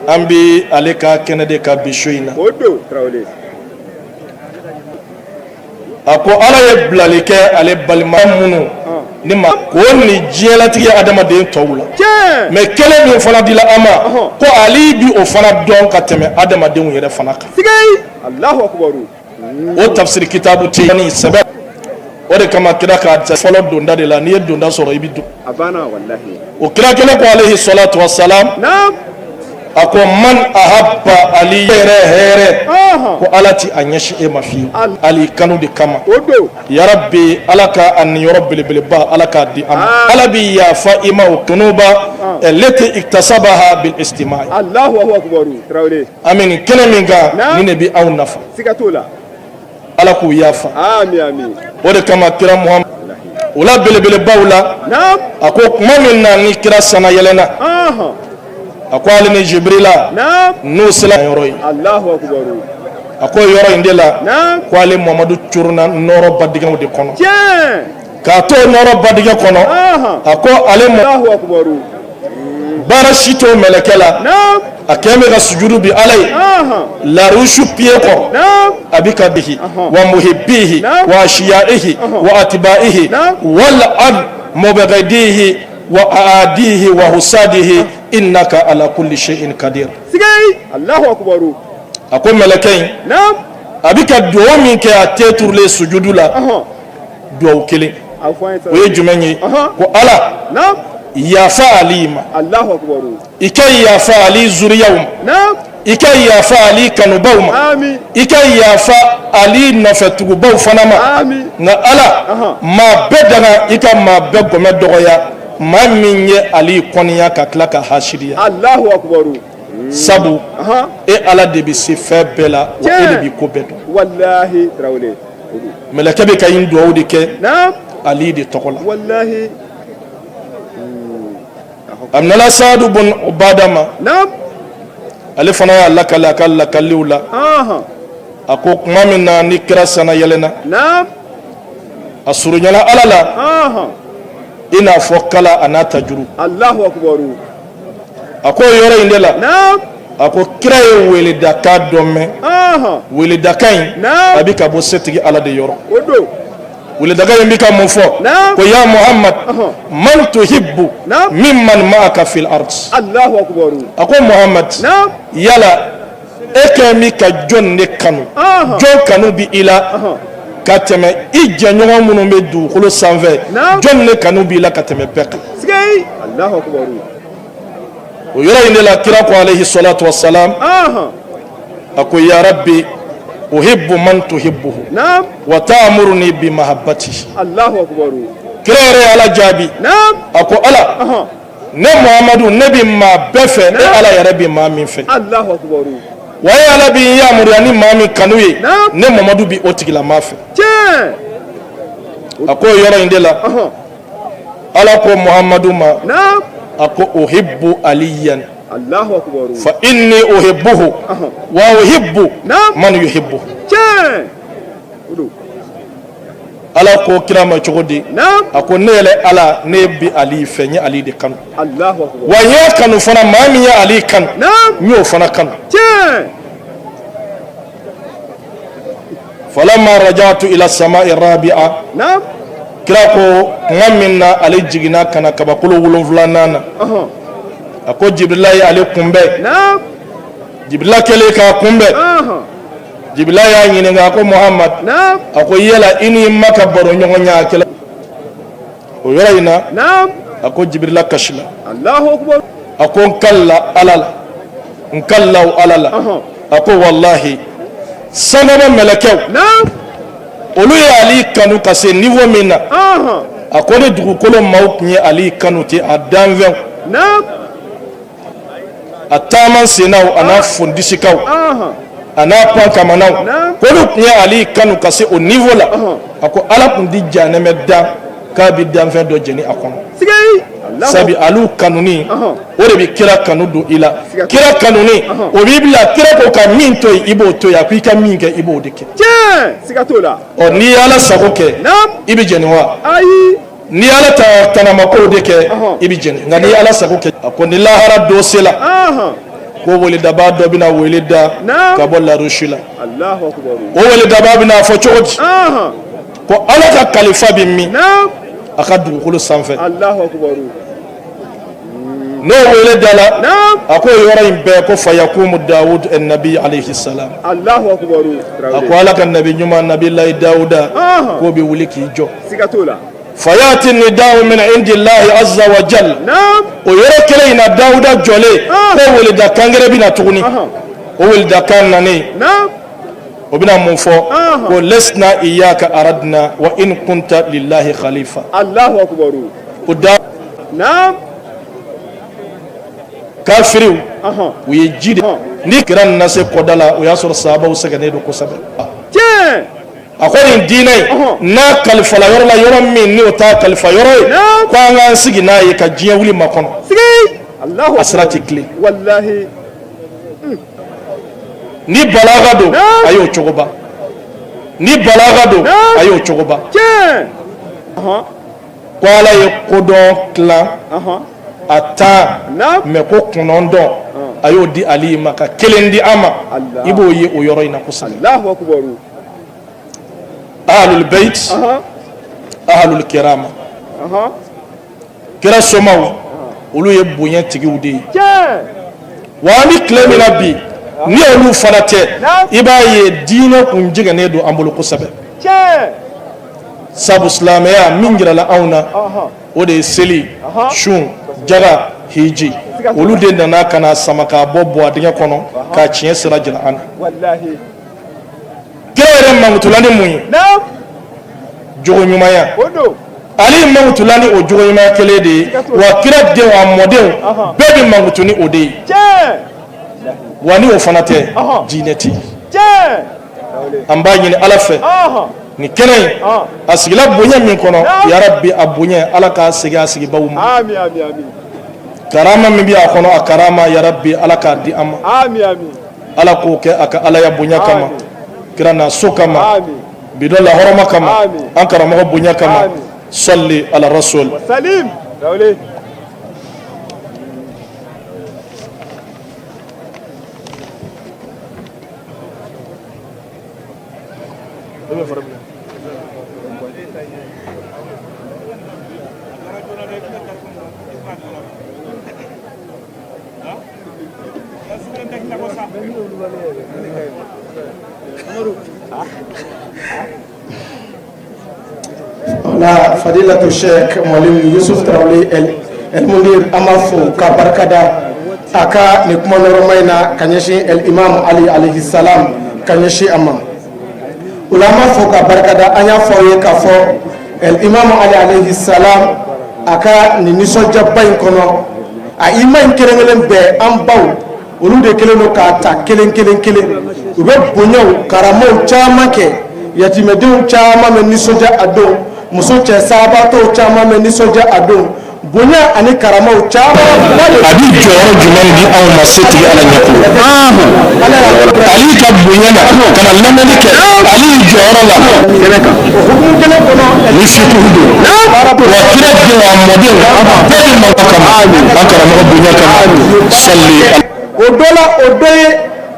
An bɛ ale ka kɛnɛ de kan bi su in na. O don, Tarawele. A ko Ala ye bilali kɛ ale balima minnu ni ma k'o ni diɲɛlatigɛ adamaden tɔw la. Mais kelen min fana dila an ma, ko Ali bi o fana dɔn ka tɛmɛ adamadenw yɛrɛ fana kan. Sigei! Allahu akbar. O tafsiri kitabu tɛ ni sɛbɛ. O de kama kira ka fɔlɔ donda de la, n'i ye donda sɔrɔ, i bɛ don. A banna wallahi. O kira kelen ko alayhi salatu wasalam, a ko man ahabba Ali yɛrɛ hɛrɛ, ko Ala ti a ɲɛsin e ma fiyewu Ali kanu de kama. O don. Yarabi, Ala ka a niyɔrɔ belebeleba, Ala k'a di an ma. Ala bi yafa i ma o tunuba leti iktasabaha bil istima'i. Allahu akbar, Tarawele. An bɛ nin kɛnɛ min kan, nin de bɛ anw nafa. Siga t'o la. Ala k'u yafa. Ami ami. O de kama kira Muhamad o la belebelebaw la, a ko tuma min na ni kira sana yɛlɛnna, a ko ale ni Jibrila n'u sera yɔrɔ ye, Allahu akbar. A ko yɔrɔ in de la, ko ale Muhamadu curuna nɔɔrɔ badigɛw de kɔnɔ. K'a to nɔɔrɔ badigɛ kɔnɔ, a ko ale Allahu akbar. Baara si t'o mɛlɛkɛ la, a kɛn bɛ ka sujudu bi Ala ye larusu piye kɔrɔ. A bi ka digi wa muhibbihi wa ashiyaihi wa atibaihi wal an mubghidihi wa aadihi wa husadihi innaka ala kulli shay'in qadir. Sigei! Allahu akbar. A ko mɛlɛkɛ in, a bi ka duwawu min kɛ a tɛ turulen sujudu la, duwawu kelen, o ye jumɛn ye? Ko Ala, yafa Ali ma, i ka yafa Ali zuriyaw ma, i ka yafa Ali kanubaw ma, i ka yafa Ali nɔfɛtugubaw fana ma. Nka Ala, maa bɛɛ danga, i ka maa bɛɛ gɔmɛ dɔgɔya, maa min ye Ali kɔniya ka tila ka hasidiya, sabu e Ala de bɛ se fɛn bɛɛ la, wa e de bɛ ko bɛɛ dɔn. Wallahi, Tarawele. Mɛlɛkɛ bɛ ka nin duwawu de kɛ Ali de tɔgɔ la. Wallahi. A nana Saadu bun Ubada ma, ale fana y'a lakali a ka lakaliw la. A ko tuma min na ni kira sana yɛlɛnna, a surunyana Ala la i n'a fɔ kala a n'a tajuru. Allahu akbar. A ko yɔrɔ in de la, a ko kira ye weledakan dɔ mɛn. Weledakan in, a bɛ ka bɔ setigi Ala de yɔrɔ. O don. Weledakan in bɛ ka mun fɔ? Ko ya Muhammad, man tuhibbu mimman ma'aka fil ard. Allahu akbar. A ko Muhammad, yala e kɛn bɛ ka jɔn de kanu? Jɔn kanu bi i la ka tɛmɛ i jɛɲɔgɔn minnu bɛ dugukolo sanfɛ? Jɔn de kanu b'i la ka tɛmɛ bɛɛ kan? Sigei! Allahu akbar. O yɔrɔ in de la, kira ko alayhi salatu wassalam, a ko ya rabbi, uhibbu man tuhibbuhu wa ta'muruni bi mahabbati. Allahu akbar. Kira yɛrɛ ye Ala jaabi. A ko Ala, ne Muhamadu, ne bi maa bɛɛ fɛ, e Ala yɛrɛ bi maa min fɛ. Allahu akbar. Wa e Ala bi n yamaruya ni maa min kanu ye, ne Muhamadu bi o tigilamaa fɛ. A ko o yɔrɔ in de la, Ala ko Muhamadu ma, a ko uhibbu aliyan Allahu akbar. Fa inni uhibbuhu wa uhibbu man yuhibbuhu. O don. Ala ko kira ma cogo di? A ko ne yɛrɛ Ala, ne bi Ali fɛ, n ye Ali de kanu. Allahu akbar. Wa n y'a kanu fana, maa min ye Ali kanu, n y'o fana kanu. Falamma rajatu ila samai rabi'a, kira ko tuma min na ale jiginna ka na kabakolo wolonfilanan na, a ko Jibirila ye ale kunbɛn. Jibirila kɛlen k'a kunbɛn, Jibirila y'a ɲininka, a ko Muhamad, a ko yala i ni ma ka baro ɲɔgɔnya kɛla o yɔrɔ in na? A ko Jibirila kasila. Allahu akbar. A ko n kalila Ala la, n kalila o Ala la. A ko walahi, sankaba mɛlɛkɛw, olu ye Ali kanu ka se niveau min na, a ko ni dugukolo maaw tun ye Ali kanu ten, a danfɛnw, a taama sennaw, a n'a fondisikaw, a n'a pan kamanaw, k'olu tun ye Ali kanu ka se o niveau la, a ko Ala tun ti janɛmɛ dan k'a bɛ danfɛn dɔ jeni a kɔnɔ, sabu alu kanuni, o de bɛ kira kanu don i la. Kira kanuni, o b'i bila kira ko ka min to yen, i b'o to yen. A ko i ka min kɛ, i b'o de kɛ. Siga t'o la. Ɔ, n'i ye Ala sago kɛ, i bɛ jeni wa? Ayi. N'i Ala ta tanamakow de kɛ, i bɛ jeni. Nka n'i ye Ala sago kɛ, a ko ni lahara don sela, Ko weledabaa dɔ bɛna wele da ka bɔ larosi la. O weledabaa bɛna fɔ cogo di? Ko Ala ka kalifa bɛ min? A ka dugukolo sanfɛ. N'o wele dala, a ko yɔrɔ in bɛɛ ko fayakumu Dawud nabi alayhi salam. A ko Ala ka nabi ɲuman nabilayi Dawuda k'o bɛ wuli k'i jɔ. Fayati nida'u min indillahi azza wa jal. O yɔrɔ kelen in na, Dawuda jɔlen, ko weleda kan gɛrɛ bɛ na tuguni. O weleda kan nanen, o bɛna mun fɔ? Ko lasna iyaka aradna wa in kunta lillahi khalifa. Ko da kafiriw u ye ji de ni kira nana se kɔda la, o y'a sɔrɔ sahabaw sɛgɛnnen don kosɛbɛ. A ko nin diinɛ in n'a kalifala yɔrɔ la, yɔrɔ min n'o t'a kalifa yɔrɔ ye, ko an k'an sigi n'a ye ka diɲɛ wuli makɔnɔ, a sira tɛ tilen. Ni balaga don, a y'o cogoba. Ni balaga don, a y'o cogoba. Ko Ala ye kodɔn tilan a 10, mais ko kɔnɔntɔn a y'o di Ali ma, ka kelen di an ma. I b'o ye o yɔrɔ in na kosɛbɛ. Ahlul bayt, ahlul kirama, kira somaw, olu ye bonya tigiw de ye. Wa an bɛ tile min na bi, ni olu fana tɛ, i b'a ye diinɛ kun jɛngɛnnen don an bolo kosɛbɛ. Sabu silamɛya min jirala anw na, o de ye seli, sun, jaga, hiji. Olu de nana ka na sama k'a bɔ buwa dingɛ kɔnɔ k'a tiɲɛ sira jira an na. Kira yɛrɛ mankutula ni mun ye? Jogo ɲumanya. Ale mankutula ni o jogo ɲumanya kelen de ye. Wa kira denw, a mɔdenw bɛɛ bɛ mankutu ni o de ye. Wa ni o fana tɛ, diinɛ tɛ yen. An b'a ɲini Ala fɛ, nin kɛnɛ in a sigila bonya min kɔnɔ, yarabi, a bonya, Ala k'a segin a sigibaw ma. Karama min bɛ a kɔnɔ, a karama, yarabi, Ala k'a di an ma. Ala k'o kɛ a ka Alaya bonya kama, kira n'a so kama, bi dɔ lahɔrɔma kama, an karamɔgɔ bonya kama. Sɔli ala rasul. La fadilatu Sheikh Mwalimu Yusuf Tarawele El Munir, an b'a fo ka barika da a ka nin kuma nɔrɔma in na ka ɲɛsin El Imam Ali alayhi salam, ka ɲɛsin a ma. O la an b'a fo ka barika da. An y'a fɔ aw ye k'a fɔ El Imam Ali alayhi salam a ka nin nisɔndiyaba in kɔnɔ, a ima in kelen kelen bɛɛ, an baw olu de kelen don k'a ta kelen kelen kelen. U bɛ bonyaw karamaw caman kɛ, yatimɛdenw caman bɛ nisɔndiya a don, muso cɛ sabatɔw caman bɛ nisɔndiya a don, bonya ani karamaw caman. A bɛ jɔyɔrɔ jumɛn di anw ma setigi Ala ɲɛkɔrɔ? Ali ka bonya na ka na lamɛnni kɛ Ali jɔyɔrɔ la ni fikihu don. Wa kira denw, a mɔdenw bɛɛ bɛ mankan kama, an karamɔgɔ bonya kama. Sali. O dɔ la, o dɔ ye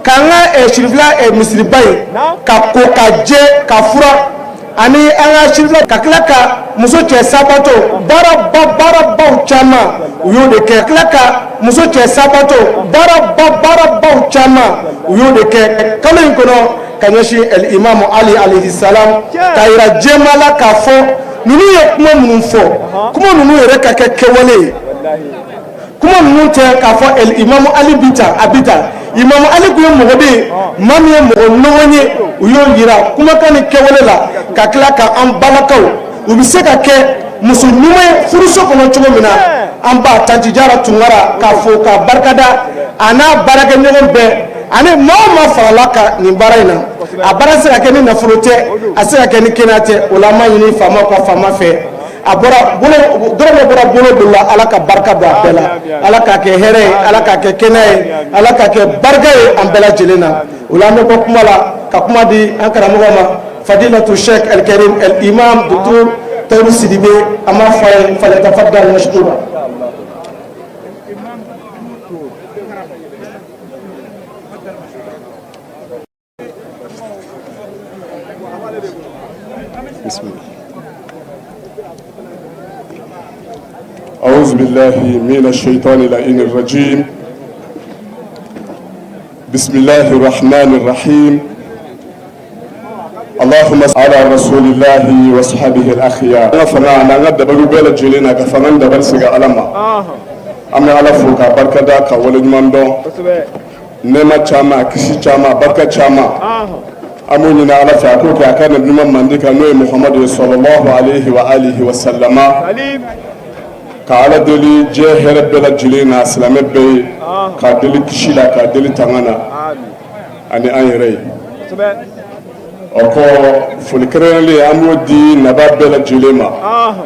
k'an ka sirifila misiriba ye ka ko ka jɛ ka fura ani an ka sirifila, ka tila ka muso cɛ sabatɔ baaraba baarabaw caman u y'o de kɛ. Tila ka muso cɛ sabatɔ baaraba baarabaw caman u y'o de kɛ kalo in kɔnɔ ka ɲɛsin El Imam Ali alayhi salam, k'a yira jɛma la k'a fɔ ninnu ye kuma minnu fɔ, kuma ninnu yɛrɛ ka kɛ kɛwale ye. Kuma ninnu tɛ k'a fɔ El Imam Ali bi tan, a bi tan. Imam Ali tun ye mɔgɔ de ye, maa min ye mɔgɔ nɔgɔn ye. U y'o yira kumakan ni kɛwale la, ka tila ka an balakaw, u bɛ se ka kɛ muso ɲuman ye furuso kɔnɔ cogo min na. An ba Tanti Jara Tunkara, k'a fo k'a barikada, a n'a baarakɛɲɔgɔn bɛɛ ani maa o maa farala ka nin baara in na. A baara tɛ se ka kɛ ni nafolo tɛ, a tɛ se ka kɛ ni kɛnɛya tɛ. O la an b'a ɲini faamaw ka faama fɛ, a bɔra bolo dɔrɔmɛ bɔra bolo dɔ la, Ala ka barika don a bɛɛ la. Ala k'a kɛ hɛrɛ ye, Ala k'a kɛ kɛnɛya ye, Ala k'a kɛ barika ye an bɛɛ lajɛlen na. O la an bɛ bɔ kuma la ka kuma di an karamɔgɔ ma, fadilatu Sheikh El Karim El Imam Docteur Tayiru Sidibe. An b'a fɔ a ye falyatafaddal mashkura. Bismillah. أعوذ بالله من الشيطان اللعين الرجيم بسم الله الرحمن الرحيم اللهم صل على رسول الله وصحبه الأخيار an ka fanga an'an ka dabali bɛɛ lajɛlen na ka fanga ni dabali segin Ala ma an bɛ Ala fo k'a barikada ka waleɲuman dɔn nɛɛma caman kisi caman barika caman an b'o ɲini Ala fɛ a k'o kɛ a ka nabi ɲuman mandi kan n'o ye Muhamadu ye sɔlɔlɔhu aleyhi wa alihi wa salama ka Ala deli diɲɛ hɛrɛ bɛɛ lajɛlen na silamɛ bɛɛ ye k'a deli kisi la k'a deli tanga na ani an yɛrɛ ye o kɔ foli kɛrɛnkɛrɛnlen an b'o di naba bɛɛ lajɛlen ma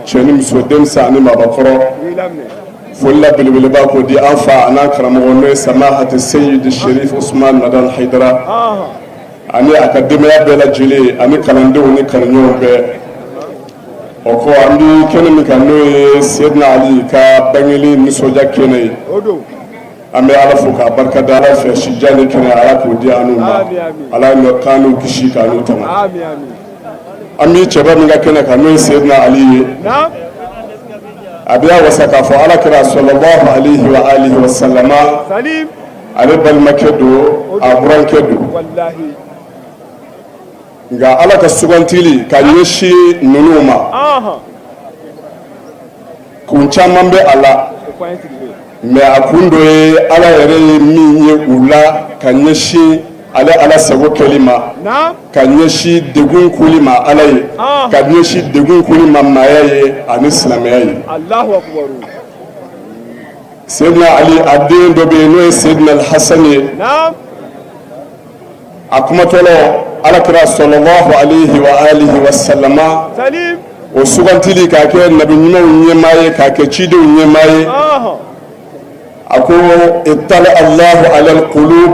cɛ ni muso denmisɛn ani maabakɔrɔ foli la belebeleba k'o di an fa an'an karamɔgɔ n'o ye samahati seyidi sherif usman madan hayidara ani a ka denbaya bɛɛ lajɛlen ani kalandenw ni kanuɲɔgɔnw bɛɛ o kɔ an bɛ kɛnɛ min kan n'o ye seyidina ali ka bangeli nisɔndiya kɛnɛ ye an bɛ ala fo k'a barika da ala fɛ sijan ni kɛnɛya ala k'o di an n'u ma ala k'an n'u kisi k'an n'u tanga an bɛ cɛba min ka kɛnɛ kan n'o ye seyidina ali ye a bɛ y'a wasa k'a fɔ ala kira sɔlɔlɔhu alayhi wa alihi wa salama ale balimakɛ don a burankɛ don nka ala ka sugantili ka ɲɛsin ninnu ma kun caman bɛ a la mais a kun dɔ ye ala yɛrɛ ye min ye u la ka ɲɛsin ale ala sago kɛli ma ka ɲɛsin degun kuli ma ala ye ka ɲɛsin degun kuli ma maaya ye ani silamɛya ye Seydina Ali a den dɔ bɛ yen n'o ye Seydina Alhasan ye a kumatɔlɔ alakira sɔlɔlɔhu alayhi wa alihi wa salama o sugantili k'a kɛ nabi ɲumanw ɲɛmaa ye k'a kɛ cidenw ɲɛmaa ye a ko ittala Allahu ala alqulub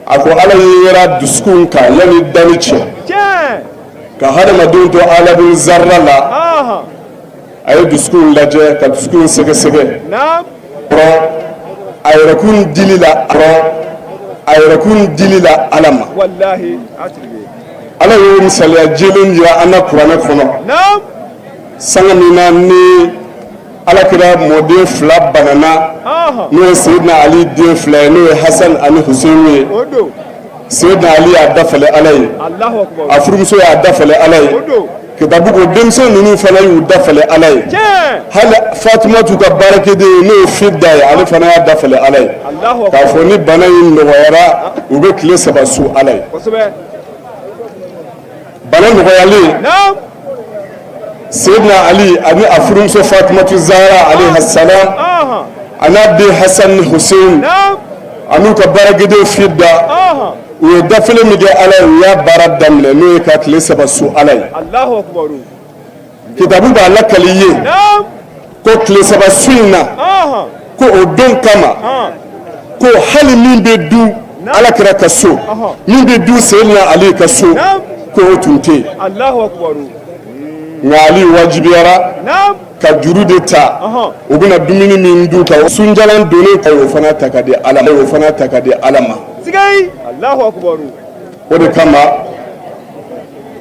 a ko ala yera dusukun kan yanni danni cɛ ka hadamadenw to alamu zarra la a ye dusukun lajɛ ka dusukun sɛgɛsɛgɛ a yɛrɛkun dili la a yɛrɛkun dili la ala ma ala y'o misaliya jɛlen jira an na kuranɛ kɔnɔ sanga min na ni alakira mɔden fila banana n'o ye seyidina ali den fila ye n'o ye hasan ani huseinu ye Seyidina Ali y'a dafale Ala ye, Alahu akibaru, a furumuso y'a dafale Ala ye, o don, kitabu ko denmisɛn ninnu fana y'u dafale Ala ye, tiɲɛ, hali Fatumatu ka baarakɛden n'o ye Fida ye ale fana y'a dafale Ala ye, Alahu k'a akibaru, fɔ ni bana in nɔgɔyara u bɛ tile saba sun Ala ye, kosɛbɛ, bana nɔgɔyalen naamu, Seyidina Ali ani a furumuso Fatumatu Zahara alayhi salam anhan, a n'a den Hasan ni Husein naamu, an'u ka baarakɛden Fida anhan, u ye dafele min kɛ Ala ye u y'a baara daminɛ n'o ye ka tile saba sun Ala ye Alahu akibaru, kitabu b'a lakali i ye naamu, ko tile saba sun in na anhan, ko o don kama an, ko hali min bɛ dun Ala kira ka so min bɛ dun Seyidina Ali ka so Naam. ko o tun tɛ yen Alahu akibaru, nka Ali wajibiyara naamu, ka juru de ta Ɔhɔn. u bɛna dumuni min dun ka sunjalan donnen ka o fana ta ka di Ala ma o fana ta ka di Ala ma sigayi, Alahu akibaru, o de kama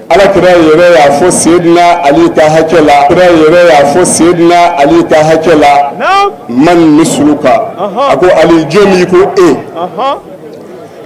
Ala kira yɛrɛ y'a fɔ Seyidina Ali ka hakɛ la kira yɛrɛ y'a fɔ Seyidina Ali ka hakɛ la naamu, man misluka Ɔhɔn. a ko Ali jɔn b'i ko e ɔhɔn,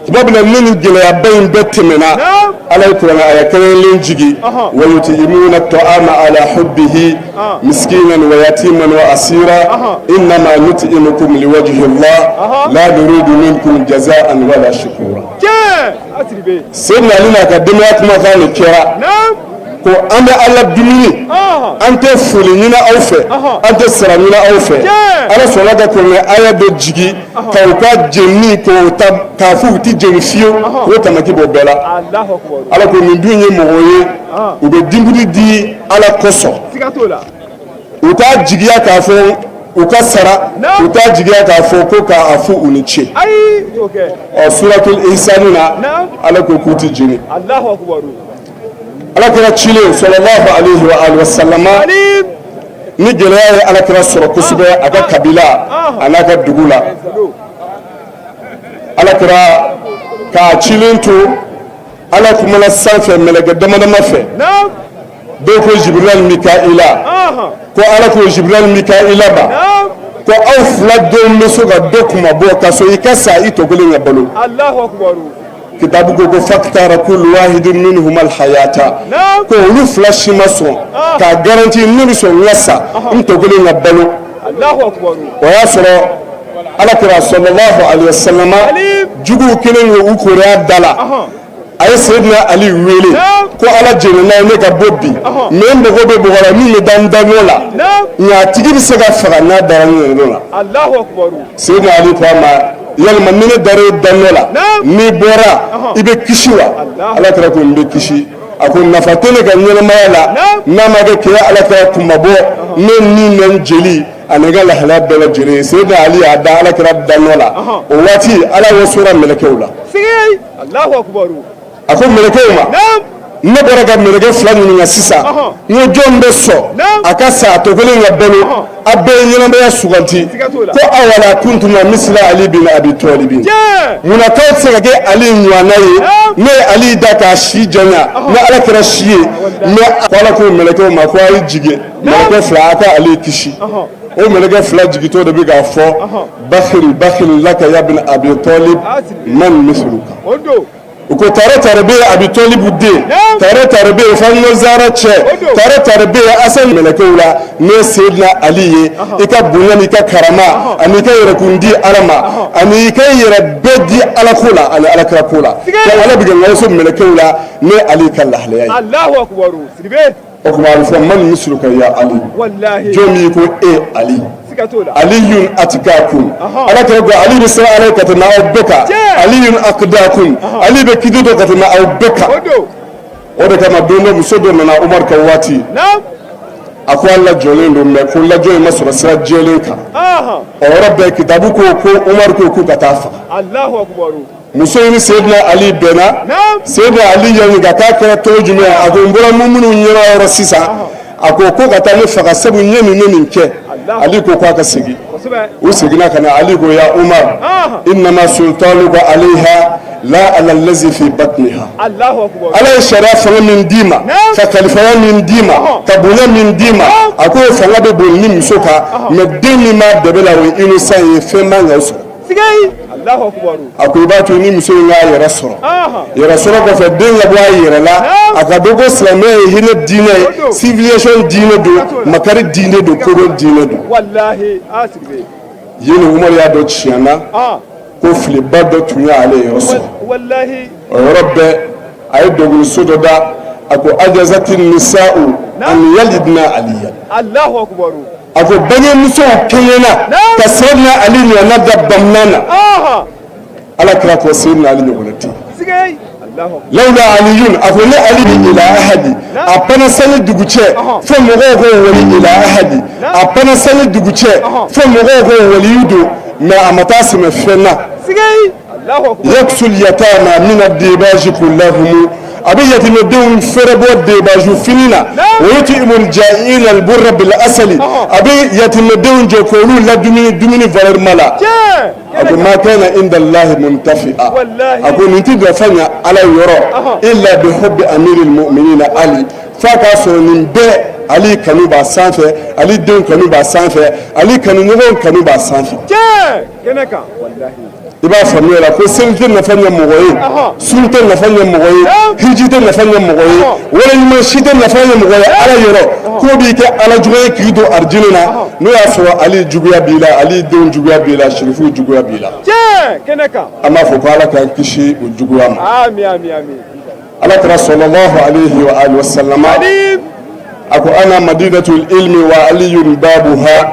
tuma min na ni nin gɛlɛyaba in bɛɛ tɛmɛna Naam. Ala ye kuranɛ aya kɛrɛnkɛrɛnlen jigi Ɔhɔn. wa yuti'imuna ta'ama ala hubbihi Ah. miskinan wa yatiman wa asira Ɔhɔn. innama nut'imukum liwajhi Allah Ɔhɔn. la nuridu minkum jaza'an wala shukura tiɲɛ, a Sidibe, Seyidina Ali n'a ka denbaya kumakan de kɛra naamu, ko an bɛ Ala dumuni anhan, an tɛ foli ɲini aw fɛ Ɔhɔn. an tɛ sara ɲini aw fɛ Tiɲɛ. Ala sɔnna ka kuranɛ aya dɔ jigi ka u ka jeni k'o ta k'a fɔ u tɛ jeni fiyewu k'o tamaki bɔ bɛɛ la Alahu akibaru, Ala ko nin dun ye mɔgɔ ye u bɛ dumuni di Ala kosɔn siga t'o la, u t'a jigiya k'a fɔ u ka sara Naam. u t'a jigiya k'a fɔ ko k'a fɔ u ni ce ayi, u t'o kɛ, ɔ suratul ihsani na Naam. Ala ko k'u tɛ jeni Alahu akibaru, Ala kira cilen sɔlɔlahu alayhi wa alihi wa sallama alim, ni gɛlɛya ye ala kira sɔrɔ kosɛbɛ a ka kabila a n'a ka dugu la ala kira k'a cilen to ala kumana sanfɛ mɛlɛkɛ dama dama fɛ naamu, Dɔw ko Jibrila ni Mikaila, ko Ala ko Jibrila ni Mikaila ma ko aw fila denw bɛ se ka dɔ kunmabɔ ka sɔrɔ i ka sa, i tɔ kelen ka balo. Kitabu ko ko fakhtara kullu wahidin minhuma alhayata, ko olu fila si ma sɔn k'a garanti ne bɛ sɔn n ka sa, n tɔ kelen ka balo. O y'a sɔrɔ Ala kira sallallahu alaihi wasallam, juguw kelen ye u koori a da la. A ye Seydina Ali wele ko Ala jɛnna n'a ye ne ka bɔ bi, mais n mago bɛ mɔgɔ la min bɛ da n danɔ la, nka a tigi bɛ se ka faga n'a dara n yɛrɛ la. Seydina Ali ko a ma, yalima ni ne dara e danɔ la, n'i bɔra i bɛ kisi wa? Ala kira ko n bɛ kisi. A ko nafa tɛ ne ka ɲɛnamaya la n'a ma kɛ k'e Ala kira kunmabɔ ne ni ne n jeli ani n ka lahalaya bɛɛ lajɛlen ye. Seydina Ali y'a da Ala kira danɔ la. O waati Ala wasora mɛlɛkɛw la. A ko mɛlɛkɛw ma, ne bɔra ka mɛlɛkɛ fila ɲininka sisan, n ko jɔn bɛ sɔn a ka sa, a tɔ kelen ka balo? A bɛɛ ye ɲɛnamaya suganti. Ko awala kuntuma misila Ali bin Abi Tɔlibin, munna k'aw tɛ se ka kɛ Ali ɲɔgɔnna ye? Ne ye Ali da k'a si janya ni Ala kɛra si ye. Mais ko Ala ko mɛlɛkɛw ma ko a ye jigin, mɛlɛkɛ fila, a ka Ali kisi. O mɛlɛkɛ fila jigintɔ de bɛ k'a fɔ bakhil bakhil laka ya bin Abi Talib man misluka. U ko tare tare bɛ yen, Abi Talibu den, tare tare bɛ yen, Fatima Zahra cɛ, tare tare bɛ yen, Asan. Mɛlɛkɛw la, ne ye Seydina Ali ye, i ka bonya n'i ka karama ani i ka yɛrɛkun di Ala ma ani i ka yɛrɛ bɛɛ di Ala ko la ani Ala kira ko la, ko Ala bɛ ka n waso mɛlɛkɛw la ne Ali ka lahalaya ye. O tuma a bɛ fɔ man misluka ya Ali, jɔn b'i ko e Ali? Aliyun atikakum, Ala kira ko Ali bɛ siran Ala ka tɛmɛ aw bɛɛ kan. Aliyun akdakum, Ali bɛ kiti dɔn ka tɛmɛ aw bɛɛ kan. O de kama don dɔ, muso dɔ nana Umaru ka waati, a ko a lajɔlen don, mais ko lajɔ in ma sɔrɔ sira jɛlen kan. O yɔrɔ bɛɛ kitabu ko ko Umaru ko k'u ka taa faga. Muso in ni Seydina Ali bɛnna. Seydina Ali y'a ɲininka k'a kɛra cogo jumɛn? A ko n bɔra minnu ɲɛna yɔrɔ sisan, a ko ko ka taa ne faga sabu n ye nin ne nin kɛ. Ali ko k'a ka segin. U seginna ka na. Ali ko ya Umar, innama sultanuka alayha la ala allazi fi batniha. Ala ye sariya fanga min d'i ma, ka kalifaya min d'i ma, ka bonya min d'i ma, a ko o fanga bɛ boli ni muso kan, mais den min b'a dɛbɛ la, o ye innocent ye, fɛn man k'o sɔrɔ. A ko i b'a to ni muso in k'a yɛrɛ sɔrɔ. Yɛrɛ sɔrɔ kɔfɛ, den ka bɔ a yɛrɛ la, a ka dɔn ko silamɛya ye hinɛ diinɛ ye, civilisation diinɛ don, makari diinɛ don, kodɔn diinɛ don. Yen Umaru y'a dɔn tiɲɛ na ko filiba dɔ tun ye ale yɔrɔ sɔrɔ. O yɔrɔ bɛɛ a ye dɔnkiliso dɔ da, a ko ajazati nisa'u an yalidna aliya. A ko bangemusow kɛɲɛna ka Seydina Ali ɲɔgɔnna da bamanan na. Ala kira ko Seydina Ali ɲɔgɔnna tɛ. Lawla aliyun, a ko ni Ali bi ila ahadi, a panna san ni dugu cɛ fo mɔgɔw ko wali ila ahadi, a panna san ni dugu cɛ fo mɔgɔw ko waliyu don, mais a ma taa sɛmɛ fɛn na. Yaksul yatama min ad-dibaji kullahum, a bɛ yatimɛdenw fɛrɛbɔ debaju fini na. Wa yut'imul ja'ina al-burra bil asali, a bɛ yatimɛdenw jɔ k'olu ladumuni dumuni valeur ma la. A ko ma kana inda Allahi muntafi'a, a ko nin tɛ nafa ɲɛ Ala yɔrɔ illa bi hubbi amiril mu'minina Ali, f'a k'a sɔrɔ nin bɛɛ Ali kanu b'a sanfɛ, Ali denw kanu b'a sanfɛ, Ali kanuɲɔgɔnw kanu b'a sanfɛ. I b'a faamuya la ko seli tɛ nafa ɲɛ mɔgɔ ye, sun tɛ nafa ɲɛ mɔgɔ ye, hiji tɛ nafa ɲɛ mɔgɔ ye, wale ɲuman si tɛ nafa ɲɛ mɔgɔ ye Ala yɔrɔ k'o b'i kɛ Ala jugu ye k'i don arijinɛ na, n'o y'a sɔrɔ Ali juguya b'i la, Ali denw juguya b'i la, sirifuw juguya b'i la. An b'a fɔ ko Ala k'an kisi o juguya ma. Ala kira sallallahu alayhi wa alihi wa sallama, a ko ana madinatul ilmi wa aliyun babuha.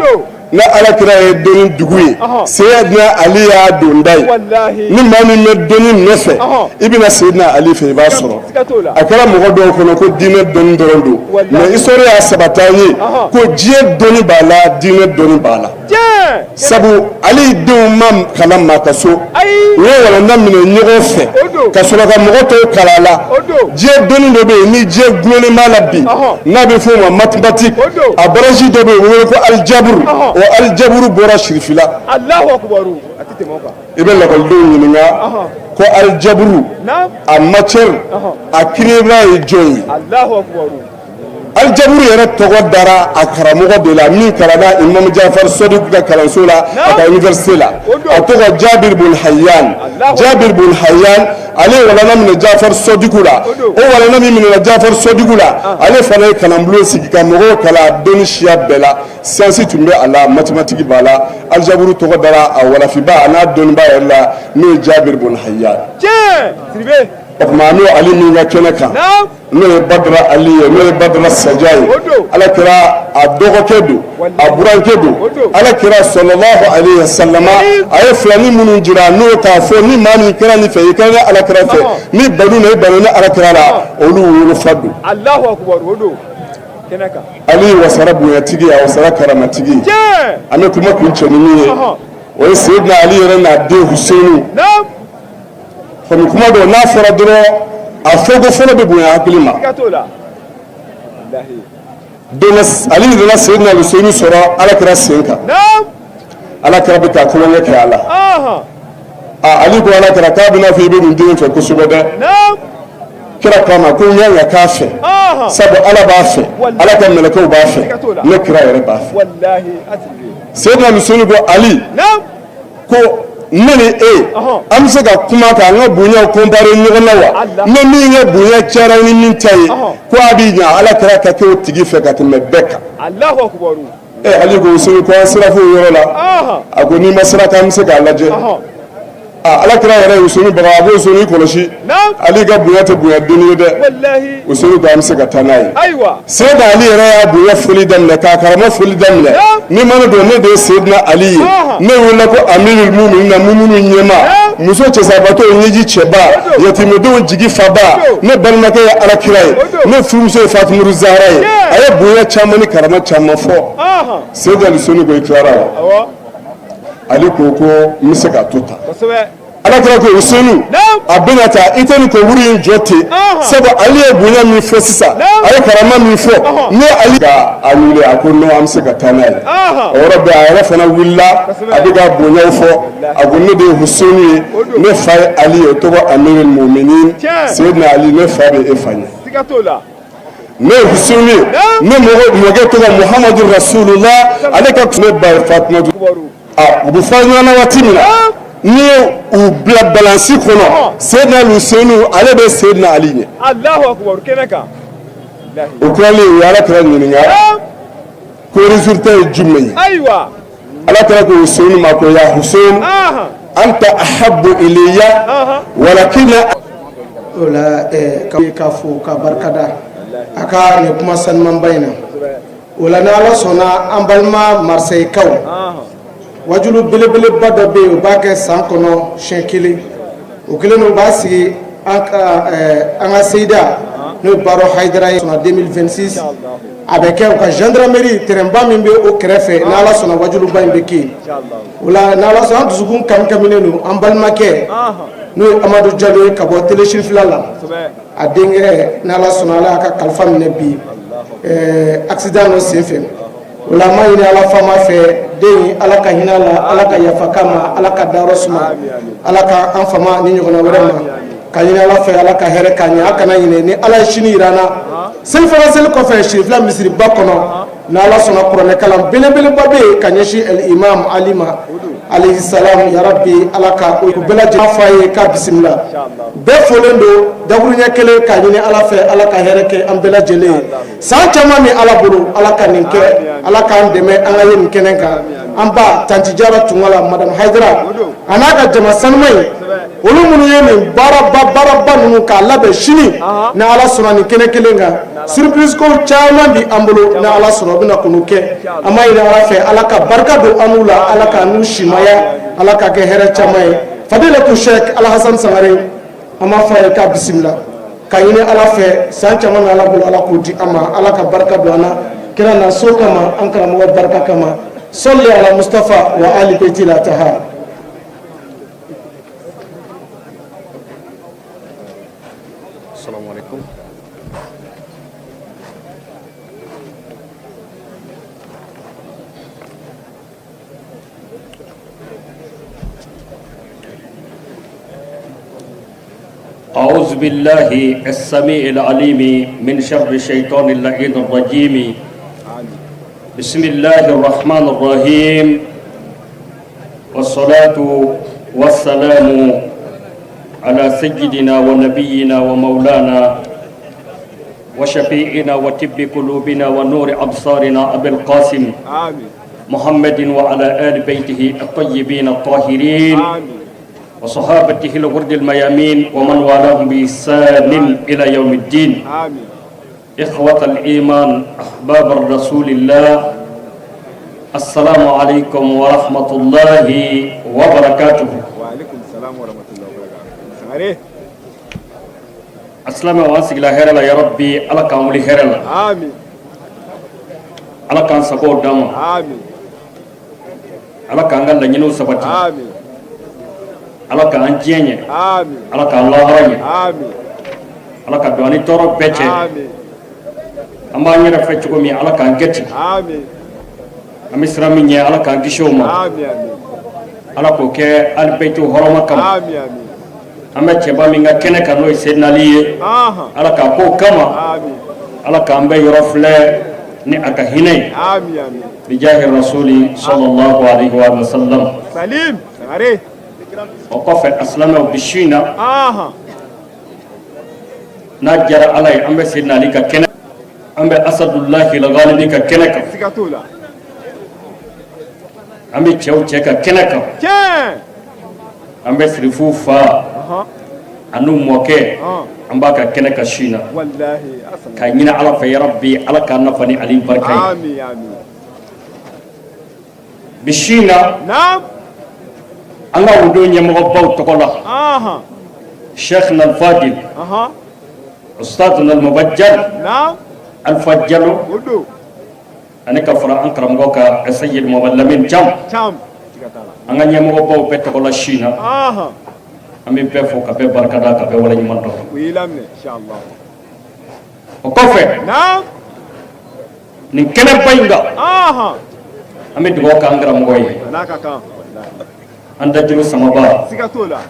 Ne Ala kira ye dɔnni dugu ye, Seyidina Ali y'a donda ye. Ni maa min bɛ dɔnni nɔfɛ, i bɛna Seyidina Ali fɛ, i b'a sɔrɔ. A kɛra mɔgɔ dɔw kɔnɔ ko diinɛ dɔnni dɔrɔn don, mais histoire y'a sabati an ye ko diɲɛ dɔnni b'a la, diinɛ dɔnni b'a la. Sabu Ali denw ma kalan maa ka so, u ye walanda minɛ ɲɔgɔn fɛ ka sɔrɔ ka mɔgɔ tɔw kalan a la. Diɲɛ dɔnni dɔ bɛ yen ni diɲɛ gulonnen b'a la bi, n'a bɛ f'o ma mathématique, a branche dɔ bɛ yen o bɛ wele ko alijaburu. O alijaburu bɔra sirifila. I bɛ lakɔlidenw ɲininka ko alijaburu a matière a créer ye jɔn ye? Alijaburu yɛrɛ tɔgɔ dara a karamɔgɔ de la min kalanna Imam Jafar Sadiku ka kalanso la a ka université la a tɔgɔ Jabir bun Hayyan Jabir bun Hayyan ale ye walana minɛ Jafar Sadiku la o walana min minɛna Jafar Sadiku la ale fana ye kalanbulon sigi ka mɔgɔw kalan dɔnni siya bɛɛ la science tun bɛ a la mathématique b'a la alijaburu tɔgɔ dara a walafiba a n'a dɔnnibaa yɛrɛ la n'o ye Jabir bun Hayyan o tuma an bɛ Ali min ka kɛnɛ kan n'o ye Badara Ali ye n'o ye Badara Saja ye ala kira a dɔgɔkɛ don a burankɛ don ala kira sallallahu alayhi wa sallama a ye filani minnu jira n'o k'a fɔ ni maa min kɛra nin fɛ i kɛra ne ala kira fɛ ni banu na i banu ne ala kira la olu wolofa don Ali wasara bonyatigi a wasara karamatigi an bɛ kuma kuncɛ ni min ye o ye Seydina Ali yɛrɛ n'a den Huseyinu Kɔmi kuma dɔ n'a fɔra dɔrɔn a fɔko fɔlɔ bɛ bonya hakili ma Ali nana Seydina Huseyinu sɔrɔ ala kira sen kan ala kira bɛ ka tulonkɛ kɛ a la Ali ko ala kira k'a bɛna fɔ i bɛ nin den fɛ kosɛbɛ dɛ kira k'a ma ko n ka kan ka k'a fɛ sabu ala b'a fɛ ala ka mɛlɛkɛw b'a fɛ ne kira yɛrɛ b'a fɛ Seydina Huseyinu ko Ali ko ne ni e an bɛ se ka kuma k'an ka bonyaw comparer ɲɔgɔn na wa ne min ka bonya cayara ni min ta ye ko a bɛ ɲa ala kira ka kɛ o tigi fɛ ka tɛmɛ bɛɛ kan ɛ Ali ko Useyinu ko an sera fo o yɔrɔ la a ko n'i ma siran k'an bɛ se k'a lajɛ ala kira yɛrɛ ye Useyinu baga a ko Useyinu i kɔlɔsi Ali ka bonya tɛ bonya denni ye dɛ Useyinu ko an bɛ se ka taa n'a ye Seydina Ali yɛrɛ y'a bonya foli daminɛ k'a karama foli daminɛ ni ma ne don ne de ye Seydina Ali ye ne wolola ko amirul muminina muminu ɲɛmaa muso cɛsabaatɔw ɲɛji cɛba yatimɛdenw jigi faba ne balimakɛ ye ala kira ye ne furumuso ye Fatumatu Zahara ye a ye bonya caman ni karama caman fɔ Seydina Useyinu ko i tilara wa Ali ko ko n bɛ se k'a to tan ala kira ko Useyinu a bɛna taa i tɛ nin koburu in jɔ ten sabu Ali ye bonya min fɔ sisan a ye karama min fɔ ne Ali ka a wuli a ko non an bɛ se ka taa n'a ye o yɔrɔ bɛɛ a yɛrɛ fana wulila a bɛ ka bonyaw fɔ a ko ne de ye Useyinu ye ne fa ye Ali ye o tɔgɔ amirul muminin Seydina Ali ne fa bɛ e fa ɲɛ ne ye Useyinu ye ne mɔkɛ tɔgɔ Muhamadu Rasulullah ale ka ne ba ye Fatumatu u bɛ fɔ ɲɔgɔn na waati min na n'i ye u bila balansi kɔnɔ Seydina Useyinu ale bɛ Seydina Ali ɲɛ o tilalen u ye ala kira ɲininka ko résultat ye jumɛn ye ala kira ko Useyinu ma ko ya Hussein anta ahabbu ilayya walakina o la k'a fo ka barika da a ka nin kuma sanumanba in na o la ni ala sɔnna an balima marisɛyikaw wajulu belebeleba dɔ bɛ yen u b'a kɛ san kɔnɔ siɲɛ kelen o kelen don u b'a sigi an ka seyida n'o ye Baro Hayidara ye 2026 a bɛ kɛ u ka gendarmerie terrain-ba min bɛ o kɛrɛfɛ ni ala sɔnna wajuluba in bɛ kɛ yen o la ni ala sɔnna an dusukun kamikaminen don an balimakɛ n'o ye Amadu Jalo ye ka bɔ Télé Sirifila la a denkɛ ni ala sɔnna ala y'a ka kalifa minɛ bi accident dɔ senfɛ o la an b'a ɲini ala faama fɛ den ala ka hinɛ a la ala ka yafa k'a ma ala ka dayɔrɔ suma ala ka an fama ni ɲɔgɔnna wɛrɛ ma ka ɲini ala fɛ ala ka hɛrɛ k'an ye a kana ɲinɛ ni ala ye sini yira an na selifana seli kɔfɛ sirifila misiriba kɔnɔ ni ala sɔnna kuranɛ kalan belebeleba bɛ yen ka ɲɛsin el imam ali ma alayhi salam ya rabbi ala ka o bɛɛ lajɛlen f'a ye k'a bisimila bɛɛ folen don dakuruɲɛ kelen k'a ɲini ala fɛ ala ka hɛrɛ kɛ an bɛɛ lajɛlen ye san caman min ala bolo ala ka nin kɛ ala k'an dɛmɛ an ka ye nin kɛnɛ kan an ba tanti jara tunkara madame hayidara a n'a ka jama sanuma ye olu minnu ye nin baaraba baaraba ninnu k'a labɛn sini ni ala sɔnna nin kɛnɛ kelen kan surprise ko caman bi an bolo ni ala sɔnna o bɛna k'olu kɛ an b'a ɲini ala fɛ ala ka barika don an n'u la ala k'an n'u simaya ala ka kɛ hɛrɛ caman ye fadilatu sheikh alhasan sangare an b'a fɔ a ye k'a bisimila ka ɲini ala fɛ san caman min ala bolo ala k'o di an ma ala ka barika don an na kira na so kama an karamɔgɔ barika kama sɔli ala mustafa wa ali beiti la taha Assalamu alaikum. أعوذ بالله السميع العليم من شر الشيطان اللعين الرجيم بسم الله الرحمن الرحيم والصلاة والسلام على سيدنا ونبينا ومولانا وشفيعنا وطب قلوبنا ونور أبصارنا أبي القاسم آمين محمد وعلى آل بيته الطيبين الطاهرين آمين وصحابته الغر الميامين ومن والاهم بإحسان إلى يوم الدين آمين إخوة الإيمان أحباب الرسول الله السلام عليكم ورحمة الله وبركاته وعليكم السلام ورحمة الله وبركاته Sangare Asilamɛw an sigila hɛrɛ la ya rabbi Ala k'an wuli hɛrɛ la آمين Ala k'an sago d'an ma آمين Ala k'an ka laɲiniw sabati آمين Ala k'an diɲɛ ɲɛ آمين Ala k'an lahara ɲɛ آمين Ala ka don an ni tɔɔrɔ bɛɛ cɛ آمين an b'an yɛrɛ fɛ cogo min Ala k'an kɛ ten آمين an bɛ siran min ɲɛ Ala k'an kisi o ma آمين آمين Ala k'o kɛ alibɛti hɔrɔma kama آمين آمين an bɛ cɛba min ka kɛnɛ kan n'o ye Seydina Ali ye آها Ala k'a k'o kama آمين Ala k'an bɛɛ yɔrɔ filɛ ni a ka hinɛ ye آمين آمين bijahi rasuli sallallahu alaihi wa sallam Salim Sangare o kɔfɛ asilamɛw bi su in na آها n'a diyara Ala ye an bɛ Seydina Ali ka kɛnɛ an bɛ Asadullahi al-Ghalibi ka kɛnɛ kan siga t'o la an bɛ cɛw cɛ ka kɛnɛ kan tiɲɛ an bɛ sirifu fa ɔhɔn an'u mɔkɛ ɔn an b'a ka kɛnɛ kan su in na walahi asana k'a ɲini Ala fɛ yarabi Ala k'an nafa ni Ali barika ye آمين آمين bi su in na naam an ka wudo ɲɛmɔgɔbaw tɔgɔ la آها Sheikh Nalfadil ɔhɔn Ustaz Nalmubajjal naam Alpha Jalo o don ani ka fara an karamɔgɔ kan Sayyid Muhammad Lamin Jam cam siga t'a la an ka ɲɛmɔgɔbaw bɛɛ tɔgɔ la su in na آها an bɛ bɛɛ fo ka bɛɛ barikada ka bɛɛ waleɲuman dɔn u y'i laminɛ inshallah o kɔfɛ naam nin kɛnɛba in kan آها an bɛ dugawu k'an karamɔgɔ ye a n'a ka kan walahi an dajuru samaba siga t'o la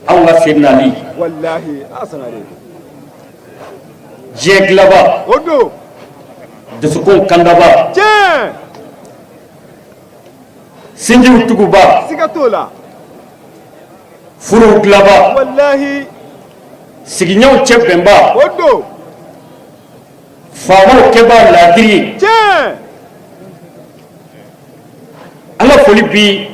anw ka Seydina Ali walahi a Sangare diɲɛ dilaba o don dusukun kandaba tiɲɛ sinjiw tuguba siga t'o la furuw dilaba walahi sigiɲɔgɔnw cɛ bɛnba o don faamaw kɛba laadiri ye tiɲɛ an ka foli bi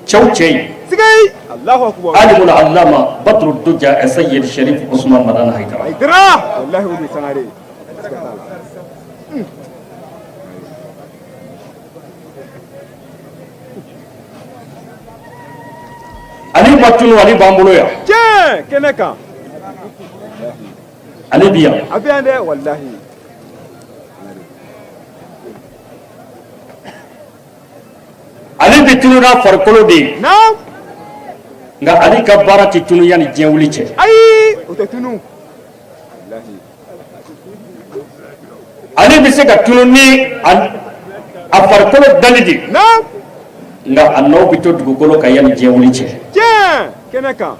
cɛw cɛ ye sigayi Allahu akbar alimul allama Badru Duja Sayyid Sharif Usman Madani Haidara Haidara walahi o don Sangare siga t'a la Ali ma tunu Ali b'an bolo yan tiɲɛ kɛnɛ kan Ali bi yan a bɛ yan dɛ walahi Ali bi tunu n'a farikolo de ye naam nka Ali ka baara tɛ tunu yanni diɲɛ wuli cɛ ayi o tɛ tunu walahi Ali bɛ se ka tunu ni a farikolo dali de ye naam nka a nɔ bɛ to dugukolo kan yanni diɲɛ wuli cɛ tiɲɛ kɛnɛ kan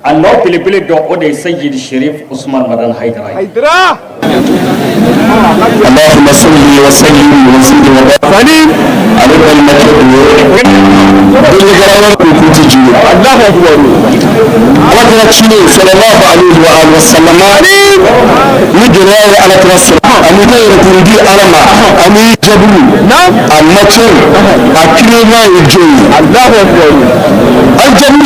a nɔ belebele dɔ o de ye Sayyid Sharif Usman Madani Haidara ye Haidara اللهم صل وسلم وزد وبارك على الله أكبر ala kira ciden sallallahu alaihi wa alihi wasallam ni gɛlɛya ye ala kira sɔrɔ ani ka yɛrɛkun di ala ma ani jaburu a nature a kirema ye jɔn ye aljaburu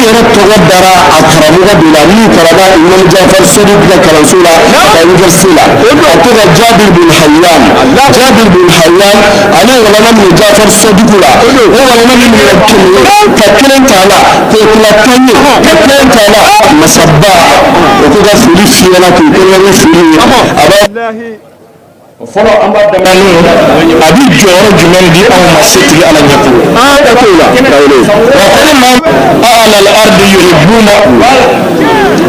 yɛrɛ tɔgɔ dara a karamɔgɔ de la min kalanna imam jafar sadiq ka kalanso la ka université la a tɔgɔ jabir bin hayyan jabir bin hayyan ale walana min jafar sadiq la o walana min minɛ kɛmɛ ye ka kelen t'a la k'o tila 10 ye ka kelen t'a la masaba o ko ka foli f'i ɲɛna k'o kɛ ni foli ye a b'a walahi fɔlɔ an b'a daminɛ a bi jɔyɔrɔ jumɛn di anw ma setigi ala ɲɛkɔrɔ ka t'o la wa ko ma ala al-ardi yuhibbuna